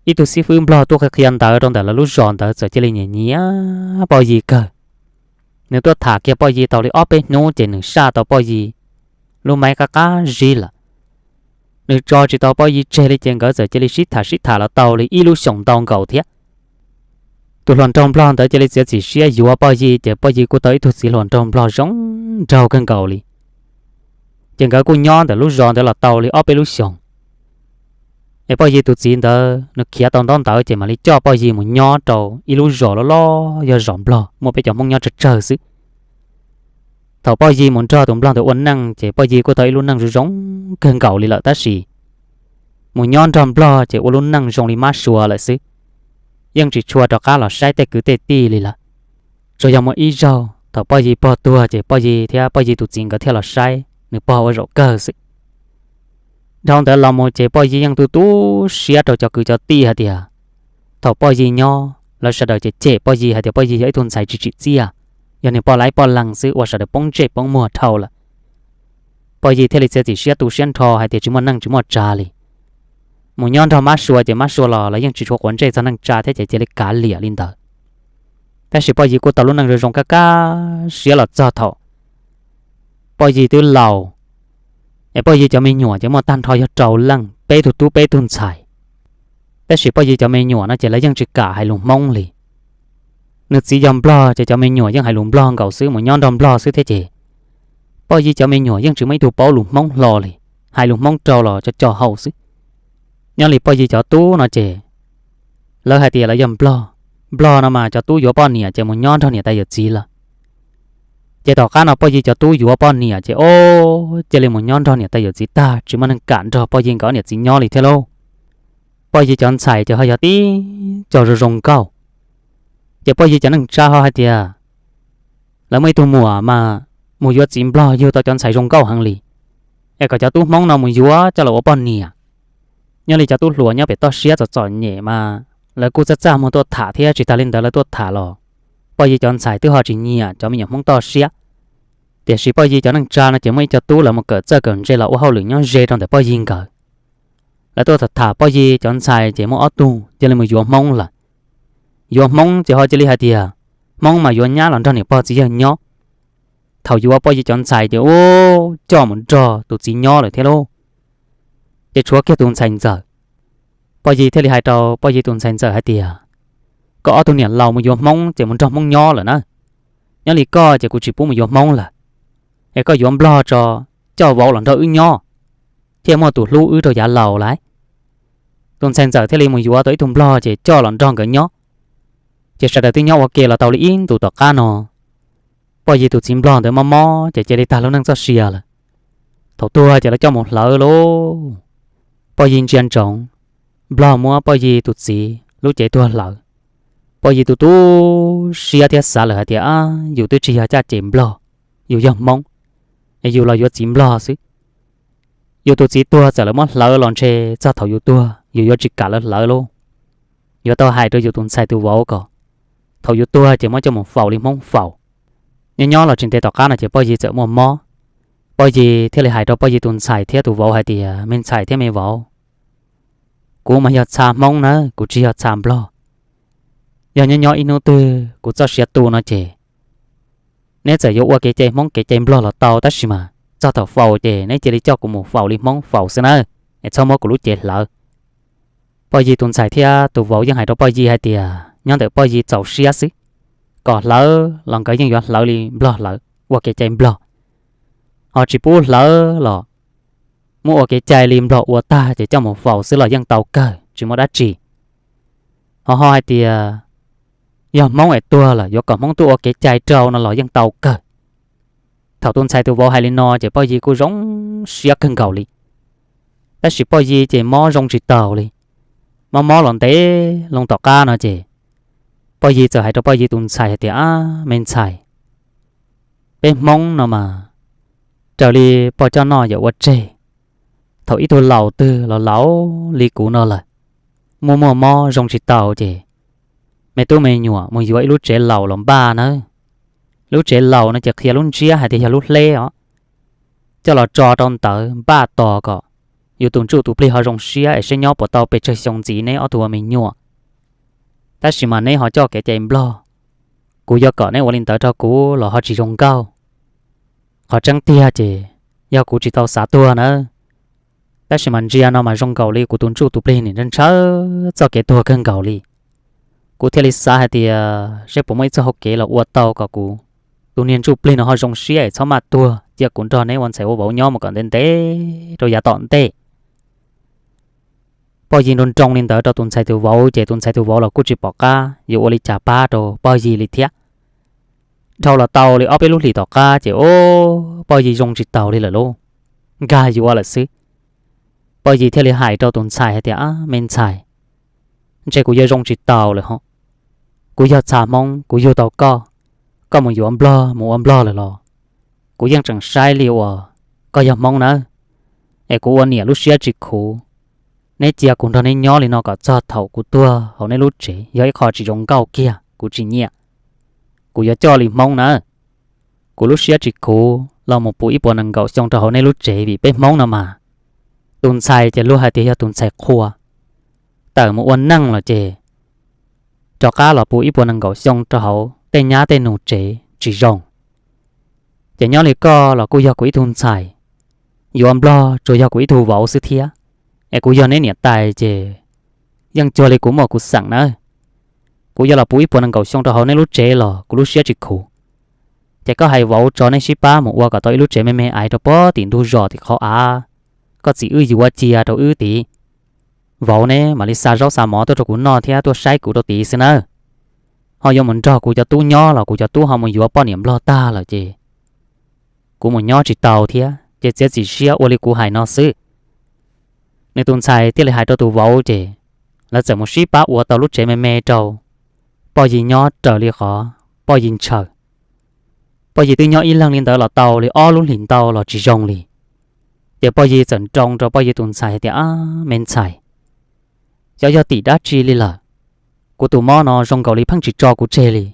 ib tug xib fwb nplog tuaj qhia ntawv rau ntawm lawv lub zos ntawd txawm cia li nyiam nyiam Poj Yig kawg. Nws tuaj tham kiag Poj Yig tau li ob peb hnub ces nws saj tau Poj Yig lub maib qab qab zib lawm. Nws tso tsis tau Poj Yig tseg li ces nkawd txawm cia li sib tham sib tham los tau li ib lub xyoos ntau nkaus thiab. Tus hluas nraug nplog ntawd cia li txiav txim siab yuav Poj Yig ces Poj Yig kuj tau ib tug txiv hluas nraug nplog zoo nraug kawg nkaus li. Ces nkawd kuj nyob ntawm lub zos ntawd los tau li ob peb lub xyoos. Es Poj Yig tus txiv ntawd nws khiav tau ntaub ntawv ces mam li coj Poj Yig mus nyob rau ib lub zos loj loj yog zos nplog muaj peb cov Hmoob nyob tsawg tsawg xwb. Thaum Poj Yig mus nrog tus nplog ntawd ua neej ces Poj Yig kuj tau ib lub neej zoo zoo kawg nkaus li lawm tab sis mus nyob nrog nplog ces ua lub neej zoo li mab sua lawm xwb, yeej tsis tshua rov qab los saib tej kwv tej tij li lawm. Tsuas yog muaj ib zaug thaum Poj Yig pog tuag ces Poj Yig thiab Poj Yig tus txiv nkawd thiaj los saib nws pog ua zaum kawg xwb. Dhau ntawd los mus ces Poj Yig yeej tu tu siab rau cov kwv cov tij hais tias thaum Poj Yig nyob lawv sawv daws cem cem Poj Yig hais tias Poj Yig yog ib tug ntxhais tsis tsim txiaj, yog niag poj laib poj leeg xwb ua sawv daws poob ntsej poob muag dhau lawm. Poj Yig thiaj li txiav txim siab tu siab nrho hais tias tsis muaj neej tsis muaj tsa li. Mus nyob nrog mab sua ces mab sua los lawv yeej tsis tshua quav ntsej txog neej tsa thiab ces cia li kav liam li ntawd. Tab sis Poj Yig kuj tau lub neej zoo zoo kaj kaj siab los txog thaum Poj Yig twb laus, es Poj Yig cov me nyuam ces muaj tag nrho yog rau leej, peb tug tub peb tug ntxhais. Tab sis Poj Yig cov me nyuam no ces lawv yeej tsis kam hais lus Hmoob li. Nws txiv yog nplog ces cov me nyuam yeej hais lus nplog nkaus xwb, mus nyob nrog nplog xwb thiab ces Poj Yig cov me nyuam yeej tsis muaj ib tug paub lus Hmoob hlo li, hais lus Hmoob rau los co co hau xwb. Nyob li Poj Yig cov tub no ces lawv hais tias lawv yog nplog, nplog no mas cov tub yuav poj niam ces mus nyob nrog niam tais yawm txiv lawm. Ces tom qab no Poj Yig cov tub yuav poj niam ces o, cia li mus nyob nrog niam tais yawm txiv tag tsis muaj neeg kam nrog Poj Yig nkawd niam txiv nyob li thiab lauj. Poj Yig cov ntxhais ces ho yog tib co zoo zoo nkauj. Ces Poj Yig cov neej tsa ho hais tias lawv muaj ib tug muam mas mus yuav txiv nplog yug tau cov ntxhais zoo nkauj heev li, es kom cov tub Hmoob no mus yuav coj los ua poj niam. Nyob li cov tub hluas nyob pem toj siab txom txom nyem mas lawv kuj txaj txaj muag tuaj tham thiab tsis tas li ntawd lawv tuaj tham los Poj Yig cov ntxhais twb ho tsis nyiam cov me nyuam Hmoob toj siab. Tiam sis Poj Yig cov neej tsa no ces muaj ib co tub lawv mus kawm txawj kawm ntse los ua hauj lwm nyob ze rau ntawm Poj Yig nkawd. Lawv tuaj tham tham Poj Yig cov ntxhais ces muaj ob tug cia li mus yuav Hmoob lawm. Yuav Hmoob ces ho cia li hais tias Hmoob mas yuav nyab los nrog niam pog txiv yawg nyob. Thaum yuav Poj Yig cov ntxhais ces u, coj mus nrog tus txiv nyob lawm thiab lauj. Ces tshuav kiag tus ntxhais ntxawm. Poj Yig thiaj li hais rau Poj Yig tus ntxhais ntxawm hais tias, koj ob tug niam laus mus yuav Hmoob ces mus nrog Hmoob nyob lawm na. Nyob li koj ces kuv tsis pub mus yuav Hmoob lawm, es koj yuav nplog tso, coj vauv los nrog wb nyob. thiaj muaj tus hlub wb rau yav laus lawm. Tus ntxhais ntxawm thiaj li mus yuav tau ib tug nplog ces coj los nrog nkawd nyob. Ces sawv daws twb nyob ua ke los tau li ib ntus tom qab no, Poj Yig tus txiv nplog ntawd mob mob ces cia li tag lub neej txoj sia lawm. Thaum tuag ces lawv coj mus hlawv lauj. Poj Yig ntsia ntsoov, nplog muab Poj Yig tus txiv lub cev tuag hlawv. Poj Yig tu tu siab thiab xav lawm hais tias, yus twb tsis yog caj ces nplog, yus yog Hmoob, es yus los yuav txiv nplog xwb. Yus tus txiv tuag txawm lawv muab hlawv los ntshe txog thaum yus tuag yus yuav tsis kam lawv hlawv lauj. Yuav tau hais rau yus tus ntxhais tus vauv kom thaum yus tuag ces muab coj mus faus li Hmoob faus. Nyob nyob los tsis ntev tom qab no ces Poj Yig txawm muaj mob. Poj Yig thiaj li hais rau Poj Yig tus ntxhais thiab tus vauv hais tias, me ntxhais thiab me vauv, kuv mas yog txha Hmoob na, kuv tsis yog txha nplog. Yog nyob nyob ib hnub twg kuv txoj sia tu no ces neb txawm yuav ua kev cai Hmoob kev cai nplog los tau, tab sis mas txog thaum faus ces neb cia li coj kuv mus faus li Hmoob faus xwb nawb, es txhob muab kuv lub cev hlawv. Poj Yig tus ntxhais thiab tus vauv yeej hais rau Poj Yig hais tias nyob ntawm Poj Yig txaus siab xwb, kom hlawv los nkawd yeej yuav hlawv li nplog hlawv, ua kev cai nplog. Ho tsis pub hlawv los muab ua kev cai li nplog ua tag ces coj mus faus xwb los yeej tau kawg, tsis muaj dab tsi. Ho ho hais tias yog Hmoob es tuag lawm yuav kom Hmoob tuaj ua kev cai rau no los yeej tau kawg. Thaum tus ntxhais tus vauv hais li no ces Poj Yig kuj zoo siab kawg nkaus li, tab sis Poj Yig ces mob zoo tsis taus li. Mob mob los ntev loo tom qab no ces Poj Yig txawm hais rau Poj Yig tus ntxhais hais tias, ab, me ntxhais, peb Hmoob no mas raws li pog coj noj yawm ua tseg, thaum ib tug laus twg los laus li kuv no lawm, muaj muaj mob zoo tsis taus ces me tub me nyuam mus yuav ib lub tsev laus los npaj nawb. Lub tsev laus no ces qhia lub ntsiab hais tias yog lub hleb os, coj los tso rau ntawd npaj tos kom yus tus ntsuj tus plig ho zoo siab es seb nyob puas tau pes tsawg xyoo ntxiv neb ob tug ua me nyuam. Tab sis mas neb ho coj kev cai nplog, kuv yuav kom neb ua li ntawd rau kuv los ho tsis zoo nkauj. Qhov tseeb tiag ces yog kuv tsis tau xav tuag nawb, tab sis mas ntsia no mas zoo nkaus li kuv tus ntsuj tus plig nim ntshaw txoj kev tuag kawg nkaus li. Kuv thiaj li xav hais tias seb puas muaj ib txoj hau kev los ua tau kom kuv tus niag ntsuj plig no ho zoo siab es txhob maj tuag, cia kuv nrog neb ua ntxhais ua vauv nyob mus kom ntev ntev rau yav tom ntej. Pog Yig nroo nroo li ntawd rau tus ntxhais tus vauv ces tus ntxhais tus vauv los kuj tsis pom qab yuav ua li cas pab rau Pog Yig li thiab. Dhau los tau li ob peb lub hlis tom qab ces o, Pog Yig zoo tsis taus li lawm lauj, nkag yuav lawm xwb. Pog Yig thiaj li hais rau tus ntxhais hais tias, me ntxhais, ntshe kuv yuav zoo tsis taus lawm ho. Kuv yog txha Hmoob, kuv yug tau koj, koj mus yuav nplog mus ua nplog lawm los kuv yeej tseem saib li uas koj yog Hmoob nawb, es kuv ua niam lub siab tsis khuv. Neb cia kuv nrog neb nyob li no kom txog thaum kuv tuag hauv neb lub tsev yog ib qho tsis zoo nkauj kiag, kuv tsis nyiam. Kuv yuav coj li Hmoob nawb. Kuv lub siab tsis khuv los mus puv ib puas nees nkaum xyoo rau hauv neb lub tsev vim peb Hmoob no mas. Tus ntxhais ces luag hais tias yog tus ntxhais qhua, tawm mus ua neej lawm ces rov qab los puv ib puas nees nkaum xyoo rau hauv tej nyab tej nus tsev tsis zoo. Ces nyob li koj los kuj yog kuv ib tug ntxhais, yuav nplog tsuas yog kuv ib tug vauv xwb thiab, es kuv yog neb niam tais ces yeej cuag li kuv muaj kuv xeem nawb. Kuv yuav los puv ib puas nees nkaum xyoo rau hauv neb lub tsev los kuv lub siab tsis khuv. Ces koj hais vauv tso neb sib pab mus ua kom tau ib lub tsev me me aiv rau puag tim ntug zos tim qhov av, koj txiv wb yuav cia rau wb tid. Vauv neb mam li xa zaub xa mov tuaj rau kuv noj thiab tuaj saib kuv rau tid xwb nawb. Ho yuav mus nrog kuv cov tub nyob los kuv cov tub ho mus yuav poj niam nplog tag lawm ces kuv mus nyob tsis tau thiab, ces txiav txim siab ua li kuv hais no xwb. Nws tus ntxhais thiaj li hais rau tus vauv ces lawv txawm mus sib pab ua tau lub tsev me me rau Pog Yig nyob raws li qhov Pog Yig ntshaw. Pog Yig twb nyob ib leeg li ntawd los tau li ob lub hlis ntau los tsis zoo li. Ces Pog Yig txawm nroo rau Pog Yig tus ntxhais hais tias, ab, me ntxhais, xyov yog tim dab tsi li lawm, kuv tus mob no zoo nkaus li pheej tsis tso kuv tseg li.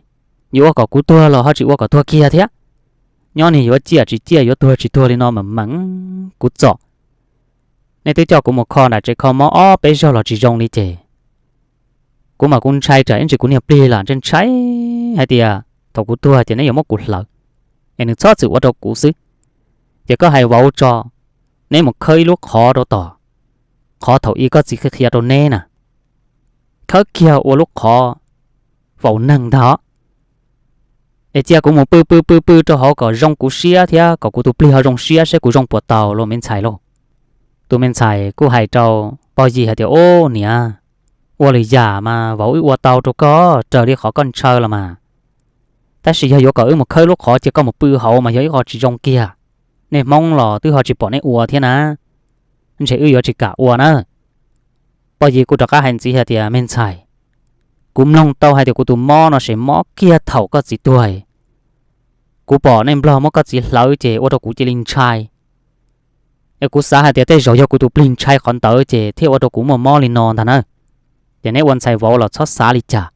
Yuav ua kom kuv tuag los ho tsis ua kom tuag kiag thiab. Nyob niag yuav ciaj tsis ciaj yuav tuag tsis tuag li no mas meem kuv txom. Neb twb coj kuv mus kho nram tsev kho mob ob peb zaug los tsis zoo li ces kuv mas kuv ntshai tsam ib ntsis kuv niag plig lam ntshai ntshai hais tias thaum kuv tuag ces neb yuav muab kuv hlawv, es nws txhob txwm ua rau kuv xwb. Ces koj hais vauv tso, neb mus khawb ib lub qhov rau tom qhov thaum ub koj txiv qhia rau neb na, khawb kiag ua lub qhov faus neeg ntag. Es cia kuv mus pw pw pw pw rau hauv kom zoo kuv siab thiab kom kuv tus plig ho zoo siab seb kuv zoo puas tau lauj me ntxhais lauj. Tus me ntxhais kuj hais rau Pog Yig hais tias, Ub niam, ua lwm yam mas vauv wb ua tau rau koj raws li qhov koj ntshaw los mas, tab sis yog yuav kom wb mus khawb lub qhov cia koj mus pw hauv mas yog ib qho tsis zoo kiag. Nej Hmoob los twb ho tsis pom nej ua thiab na, ntshe wb yuav tsis kam ua na. Pog Yig kuj rov qab hais ntxiv hais tias, Me ntxhais, kuv mloog tau hais tias kuv tus mob no ces mob kiag thaum koj txiv tuag. Kuv pom nej Nplog muab koj txiv hlawv ces ua rau kuv cia li ntshai. Es kuv xav hais tias tej zaum yog kuv tus plig ntshai qhov ntawd ces thiaj ua rau kuv muaj mob li no ntag na. Ces neb ua ntxhais vauv los txhob xav li cas,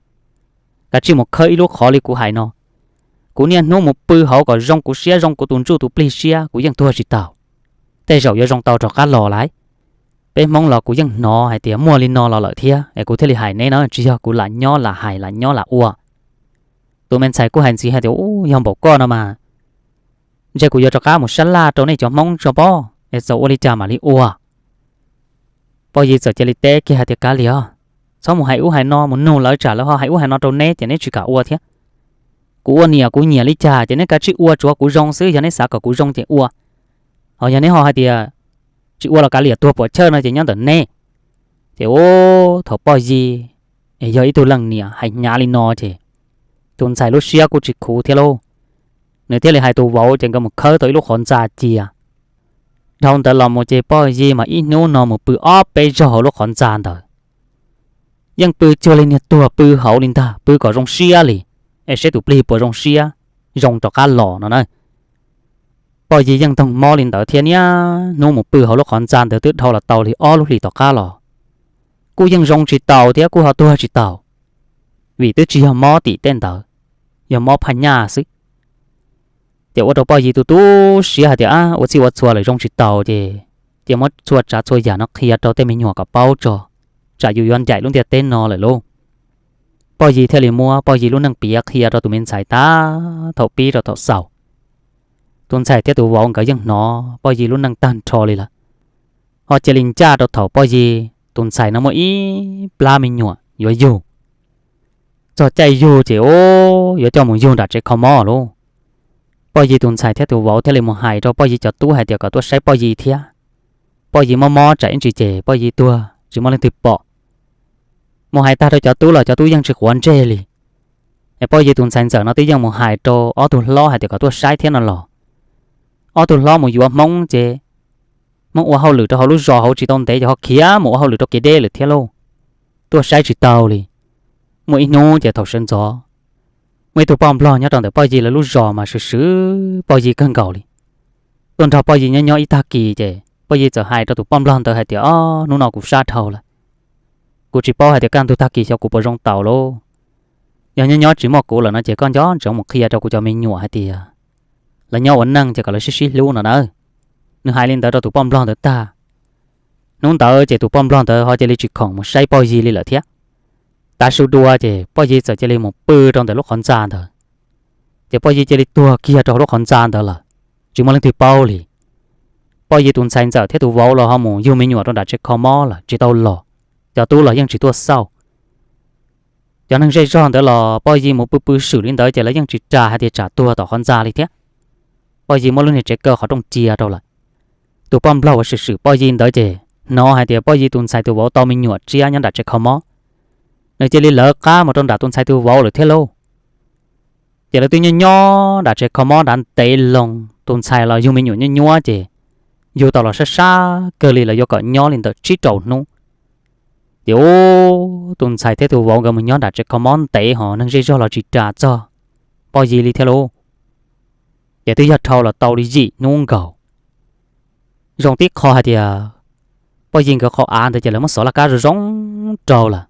kav tsij mus khawb ib lub qhov li kuv hais no. Kuv niaj hnub mus pw hauv kom zoo kuv siab zoo kuv tus ntsuj tus plig siab kuv yeej tuag tsis tau. Tej zaum yuav zoo tau rov qab los lawm. Peb Hmoob los kuv yeej hnov hais tias muaj li no los lawm thiab es kuv thiaj li hais neb na, tsis yog kuv lam nyob lam hais lam nyob lam ua. Tus me ntxhais kuj hais ntxiv hais tias, Ub, yog npaum koj no mas ntshe kuv yuav rov qab mus sab laj rau nej cov Hmoob tso pob es txawm ua li cas mam li ua. Pog Yig txawm cia li teb kiag hais tias, Kav liam os, txhob mus hais ub hais no, mus nug lawv tsam lawv ho hais ub hais no rau neb ces neb tsis kam ua thiab. Kuv ua niam kuv nyiam li cas ces neb kav tsij ua tsuav kuv zoo xwb, yog neb xav kom kuv zoo ces ua. Ho yog neb ho hais tias tsis ua los kav liam, tuag puam chawj no ces nyob ntawm neb. Ces ub, thaum Pog Yig es yog ib tug leej niam hais hnyav li no ces tus ntxhais lub siab kuj tsis khuv thiab lauj. Nws thiaj li hais tus vauv ces nkawd mus khawb tau ib lub qhov ntxa cia. Dhau ntawd los mus ces Pog Yig mas ib hnub no mus pw ob peb zaug hauv lub qhov ntxa ntawd. Yeej pw cuag li niag tuag pw hauv li ntag, pw kom zoo siab li, es seb tus plig puas zoo siab, zoo rov qab los no na. Pog Yig yeej ntoog mob li ntawd thiab niaj hnub mus pw hauv lub qhov ntxa ntawd twb dhau los tau li ob lub hlis tom qab los kuj yeej zoo tsis taus thiab kuj ho tuag tsis taus, vim twb tsis yog mob tim tej ntawd, yog mob phaj nyaj xwb. Ces ua rau Poj Yig tu tu siab hais tias, Ab, ua txhij ua txhua lawm zoo tsis taus ces, ces muab txhua tsav txhua yam no qhia rau tej me nyuam kom paub tso, tsam yus yuav ncaim lub ntiaj teb no lawm lauj. Poj Yig thiaj li muab Poj Yig lub neej piav qhia rau tus me ntxhais tag thaum pib rau thaum xaus. Tus ntxhais thiab tus vauv nkawd yeej hnov Poj Yig lub neej tag nrho li lawm. Ho cia li ncaj rau thaum Poj Yig tus ntxhais no muaj ib plab me nyuam yuav yug. Txog caij yug ces, u, yuav coj mus yug nram tsev kho mob lauj. Poj Yig tus ntxhais thiab tus vauv thiaj li mus hais rau Poj Yig cov tub hais tias kom tuaj saib Poj Yig thiab. Poj Yig mob mob tsam ib ntsis ces Poj Yig tuag tsis muaj leej twg pom. Mus hais tag rau cov tub los cov tub yeej tsis quav ntsej li. Es Poj Yig tus ntxhais ntxawm no twb yeej mus hais rau ob tug hlob hais tias kom tuaj saib thiab no los, ob tug hlob mus yuav Hmoob ces, Hmoob ua hauj lwm rau hauv lub zos hauv tsis tau ntev ces ho khiav mus ua hauj lwm rau kev deb lawm thiab lauj. Tuaj saib tsis tau li. Muaj ib hnub ces thaum sawv ntxov, muaj ib tug poj nplog nyob rau ntawm Poj Yig lawv lub zos mas swm swm Poj Yig kawg nkaus li. Tuaj nrog Poj Yig nyob nyob ib tag kis ces Poj Yig txawm hais rau tus poj nplog ntawd hais tias, Ob, hnub no kuv sab dhau lawm. Kuv tsis paub hais tias kaj ntug tag kis xyov kuv puas zoo taus lauj. Yog nyob nyob tsis muaj kuv lawm no ces koj nco ntsoov mus qhia rau kuv cov me nyuam hais tias lawv nyob ua neej ces kom lawv sib sib hlub no na. Nws hais li ntawd rau tus poj nplog ntawd tag, hnub ntawd ces tus poj nplog ntawd ho cia li tsis khoom mus saib Poj Yig li lawm thiab. Tav su dua ces Poj Yig txawm cia li mus pw rau ntawm lub qhov ntxa ntawd. Ces Poj Yig cia li tuag kiag rau hauv lub qhov ntxa ntawd lawm, tsis muaj leej twg paub li. Poj Yig tus ntxhais ntxawm thiab tus vauv los ho mus yug me nyuam rau nram tsev kho mob lawm tsis tau los. Cov tub los yeej tsis tuaj xauj. Cov neeg zej zog ntawd los Poj Yig mus pw pw swm li ntawd ces lawv yeej tsis ras hais tias tsam tuag tom qhov ntxa li thiab. Poj Yig muab lub niag tsev kaw qhov rooj cia rau lawm. Tus poj nplog uas swm swm Poj Yig ntawd ces hnov hais tias Poj Yig tus ntxhais tus vauv tau me nyuam tsiab nyob nram tsev kho mob, nws cia li lawv qab mus rau nram tus ntxhais tus vauv lawm thiab lauj. Ces lawv twb nyob nyob nram tsev kho mob nrad ntev loo, tus ntxhais los yug me nyuam nyuaj nyuaj ces yug tau los sab sab kawg li, lawv yuav kom nyob li ntawm tsib rau hnub. Ces, u, tus ntxhais thiab tus vauv nkawd mus nyob nram tsev kho mob ntev ho neeg zej zog los tsis ras txog Poj Yig li thiab lauj. Ces twb yog dhau los tau li yim hnub nkaus. Zoo tib qho hais tias Poj Yig nkawd qhov av ntawd ces lawv muab xov laj kab zoo zoo rau lawm.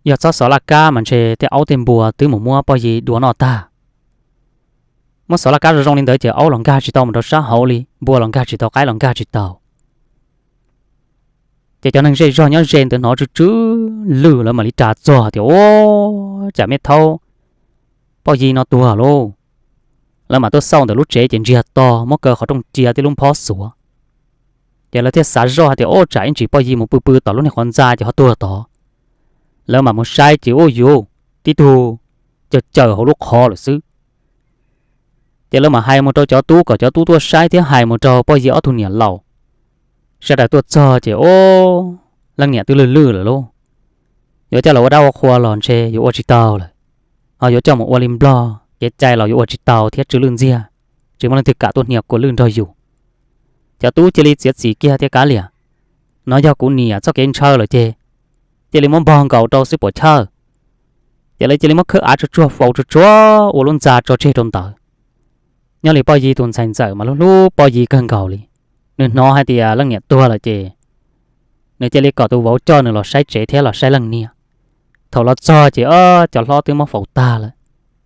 Yog txhob xov laj kab mas ntshe tej aub tej npua twb mus muab Poj Yig dua noj tag. Muab xov laj kab zoo zoo li ntawd ces aub los nkag tsis tau mus rau sab hauv li, npua los nkag tsis tau, qaib los nkag tsis tau. Ces cov neeg zej zog nyob ze ntawd hnov tsw tsw lwj lawv mam li ras txog tias, u, cas me thaub Poj Yig no tuag lauj. Lawv mam tuaj xauj ntawm lub tsev ces ntsiag to, muab kaw qhov rooj cia tib lub nphob xuav. Ces lawv thiaj xav zoj hais tias, u, tsam ib ntsis Poj Yig mus pw pw tom lub niag qhov ntxa ces ho tuag tod. Lawv mam mus saib ces, u, yuv, tib tug cawm cawm hauv lub qhov lawm xwb. Ces lawv mam hais mus rau cov tub kom cov tub tuaj saib thiab hais mus rau Poj Yig ob tug niam laus. Sawv daws tuaj txog ces, o, leej niam twb lwj lwj lawm lauj. Yuav coj los ua dab ua qhua los ntshe yuav ua tsis tau lawm, ho yuav coj mus ua li Nplog kev cai los yuav ua tsis tau thiab tsw lwj ntxiag, tsis muaj leej twg kam tuaj hnia kua lwj nrog yus. Cov tub cia li txiav txim kiag thiab kav liam, no yog kuv niam txoj kev ntshaw lawm ces cia li muab npog nkaus rau xwb puas chawj. Ces lawv cia li muab khawb av tsuag tsuag faus tsuag tsuag ua lub ntxa tso tseg rau ntawd. Nyob li Poj Yig tus ntxhais ntxawm mas hlub hlub Poj Yig kawg nkaus li. Nws hnov hais tias leej niam tuag lawm ces nws cia li kom tus vauv coj nws los saib tsev thiab los saib leej niam. Thaum los txog ces, o, cov hlob twb muab faus tag lawm.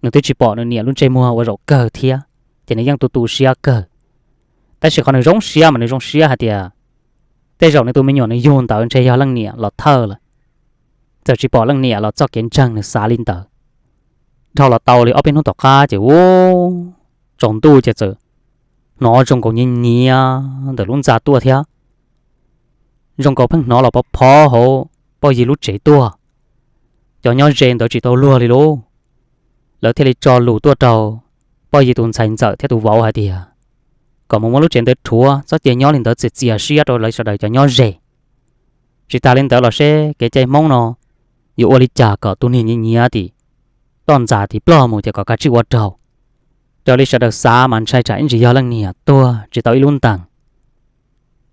Nws twb tsis pom nws niam lub ntsej muag ua zaum kawg thiab, ces nws yeej tu tu siab kawg. Tab sis qhov nws zoo siab mas nws zoo siab hais tias tej zaum nws tus me nyuam nws yug ntawd ntshe yog leej niam los thawj lawm. Txawm tsis pom leej niam los txoj kev ntseeg nws xav li ntawd. Dhau los tau li ob peb hnub tom qab ces, u, tsaus ntuj ces txawm hnov zoo nkaus nyiav nyiav ntawm lub ntxa tuaj thiab zoo nkaus pheej hnov los pov phov hauv Poj Yig lub tsev tuaj. Cov nyob ze ntawd tsis tau luag li lauj. Lawv thiaj li tso lus tuaj rau Poj Yig tus ntxhais ntxawm thiab tus vauv hais tias kom mus muab lub tsev ntawd rhuav, txhob cia nyob li ntawd txias txias siab rau lawv sawv daws cov nyob ze. Tsis tas li ntawd los seb kev cai Hmoob no yuav ua li cas kom tus niag nyiav nyiav tim toj ntxas tim ploj mus ces kom kav tsij ua raug. Raws li sawv daws xav mas ntshai tsam ib ntsis yog leej niam tuag tsis tau ib lub ntees,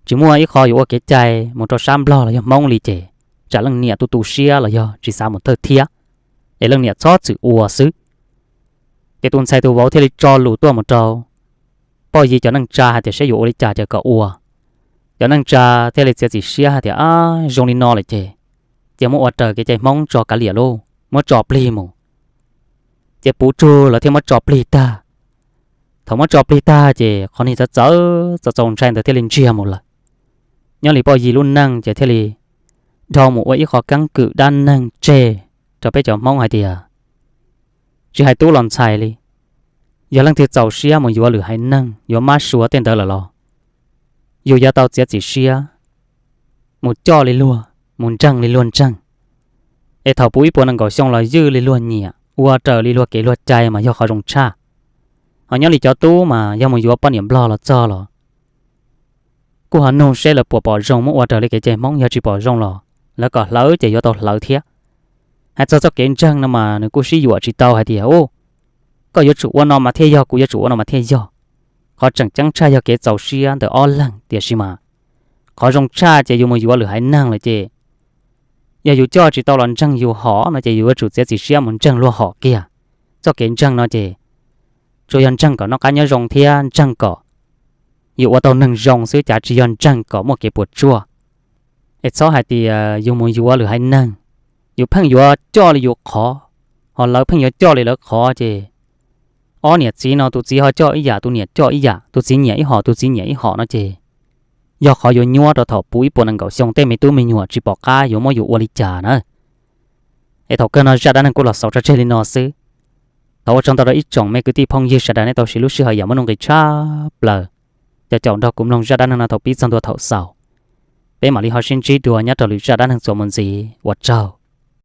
tsis muaj ib qho yuav ua kev cai mus rau sab Nplog los yog Hmoob li ces tsam leej niam tu tu siab los yog tsis xav mus thawj thiab, es leej niam txhob txwm ua xwb. Ces tus ntxhais tus vauv thiaj li tso lus tuaj mus rau Poj Yig cov neej tsa hais tias seb yuav ua li cas ces kom ua. Cov neej tsa thiaj li txiav txim siab hais tias, a, zoo li no lawm ces cia muab ua raws kev cai Hmoob tso kav liam lauj, muab tso plig mus. Ces puv tsug lawv thiaj muab tso plig tag. Thaum muab tso plig tag ces qhov niag txawv txawv txaus txaus ntshai ntawd thiaj li ntsiag mus lawm. Nyob li Poj Yig lub neej ces thiaj li dhau mus ua ib qho keeb kwm dab neeg tseg rau peb cov Hmoob hais tias, tsis hais tub los ntxhais li, yog leej twg txaus siab mus yuav lwm haiv neeg yuav mab suav tej ntawd lawm los yus yuav tau txiav txim siab mus coj li luag, mus ntseeg li luag ntseeg. Es thaum puv ib puas nees nkaum xyoo los ywj li luag nyiam, ua raws li luag kev luag cai mas yog qhov zoo tshaj. Ho nyob li cov tub mas yog mus yuav poj niam Nplog los txog los kuj ho nug seb lawv puas pom zoo muab ua raws li kev cai Hmoob, yog tsis pom zoo los lawv kom hlawv ces yuav tau hlawv thiab. Hais txog txoj kev ntseeg no mas nws kuj sib yuam tsis tau hais tias, u, koj yuav tsum ua no mas thiaj yog, kuv yuav tsum ua no mas thiaj yog. Qhov tseem ceeb tshaj yog kev txaus siab ntawm ob leeg, tiam sis mas qhov zoo tshaj ces yus mus yuav lwm haiv neeg lawm ces yog yus coj tsis tau los ntseeg yus hom no ces yus yuav tsum txiav txim siab mus ntseeg luag hom kiag. Txoj kev ntseeg no ces tsuas yog ntseeg kom noj qab nyob zoo thiab ntseeg kom yus ua tau neeg zoo xwb, cas tsis yog ntseeg kom muaj kev puas tsuaj. Es txhob hais tias yus mus yuav lwm haiv neeg, yus pheej yuav coj li yus qhov, ho lawv pheej yuav coj li lawv qhov ces ob niam txiv no tus txiv ho coj ib yam, tus niam coj ib yam, tus txiv nyiam ib hom, tus txiv nyiam ib hom no ces yog qhov yuav nyuaj rau thaum puv ib puas nees nkaum xyoo tej me tub me nyuam tsis pom qab yuav muab yus ua li cas na. Es thaum kawg no zaj dab neeg kuj los xaus tso tseg li no xwb. Thov ua tsaug ntau rau ib tsoom me kwv tij phooj ywg sawv daws nej tau siv lub sij hawm yam muaj nuj nqis tshaj plaws cov caum nrog kuv mloog zaj dab neeg no thaum pib txog ntua thaum xaus. Peb mam li ho sib ntsib dua nyob rau lwm zaj dab neeg txuas mus ntxiv, ua tsaug.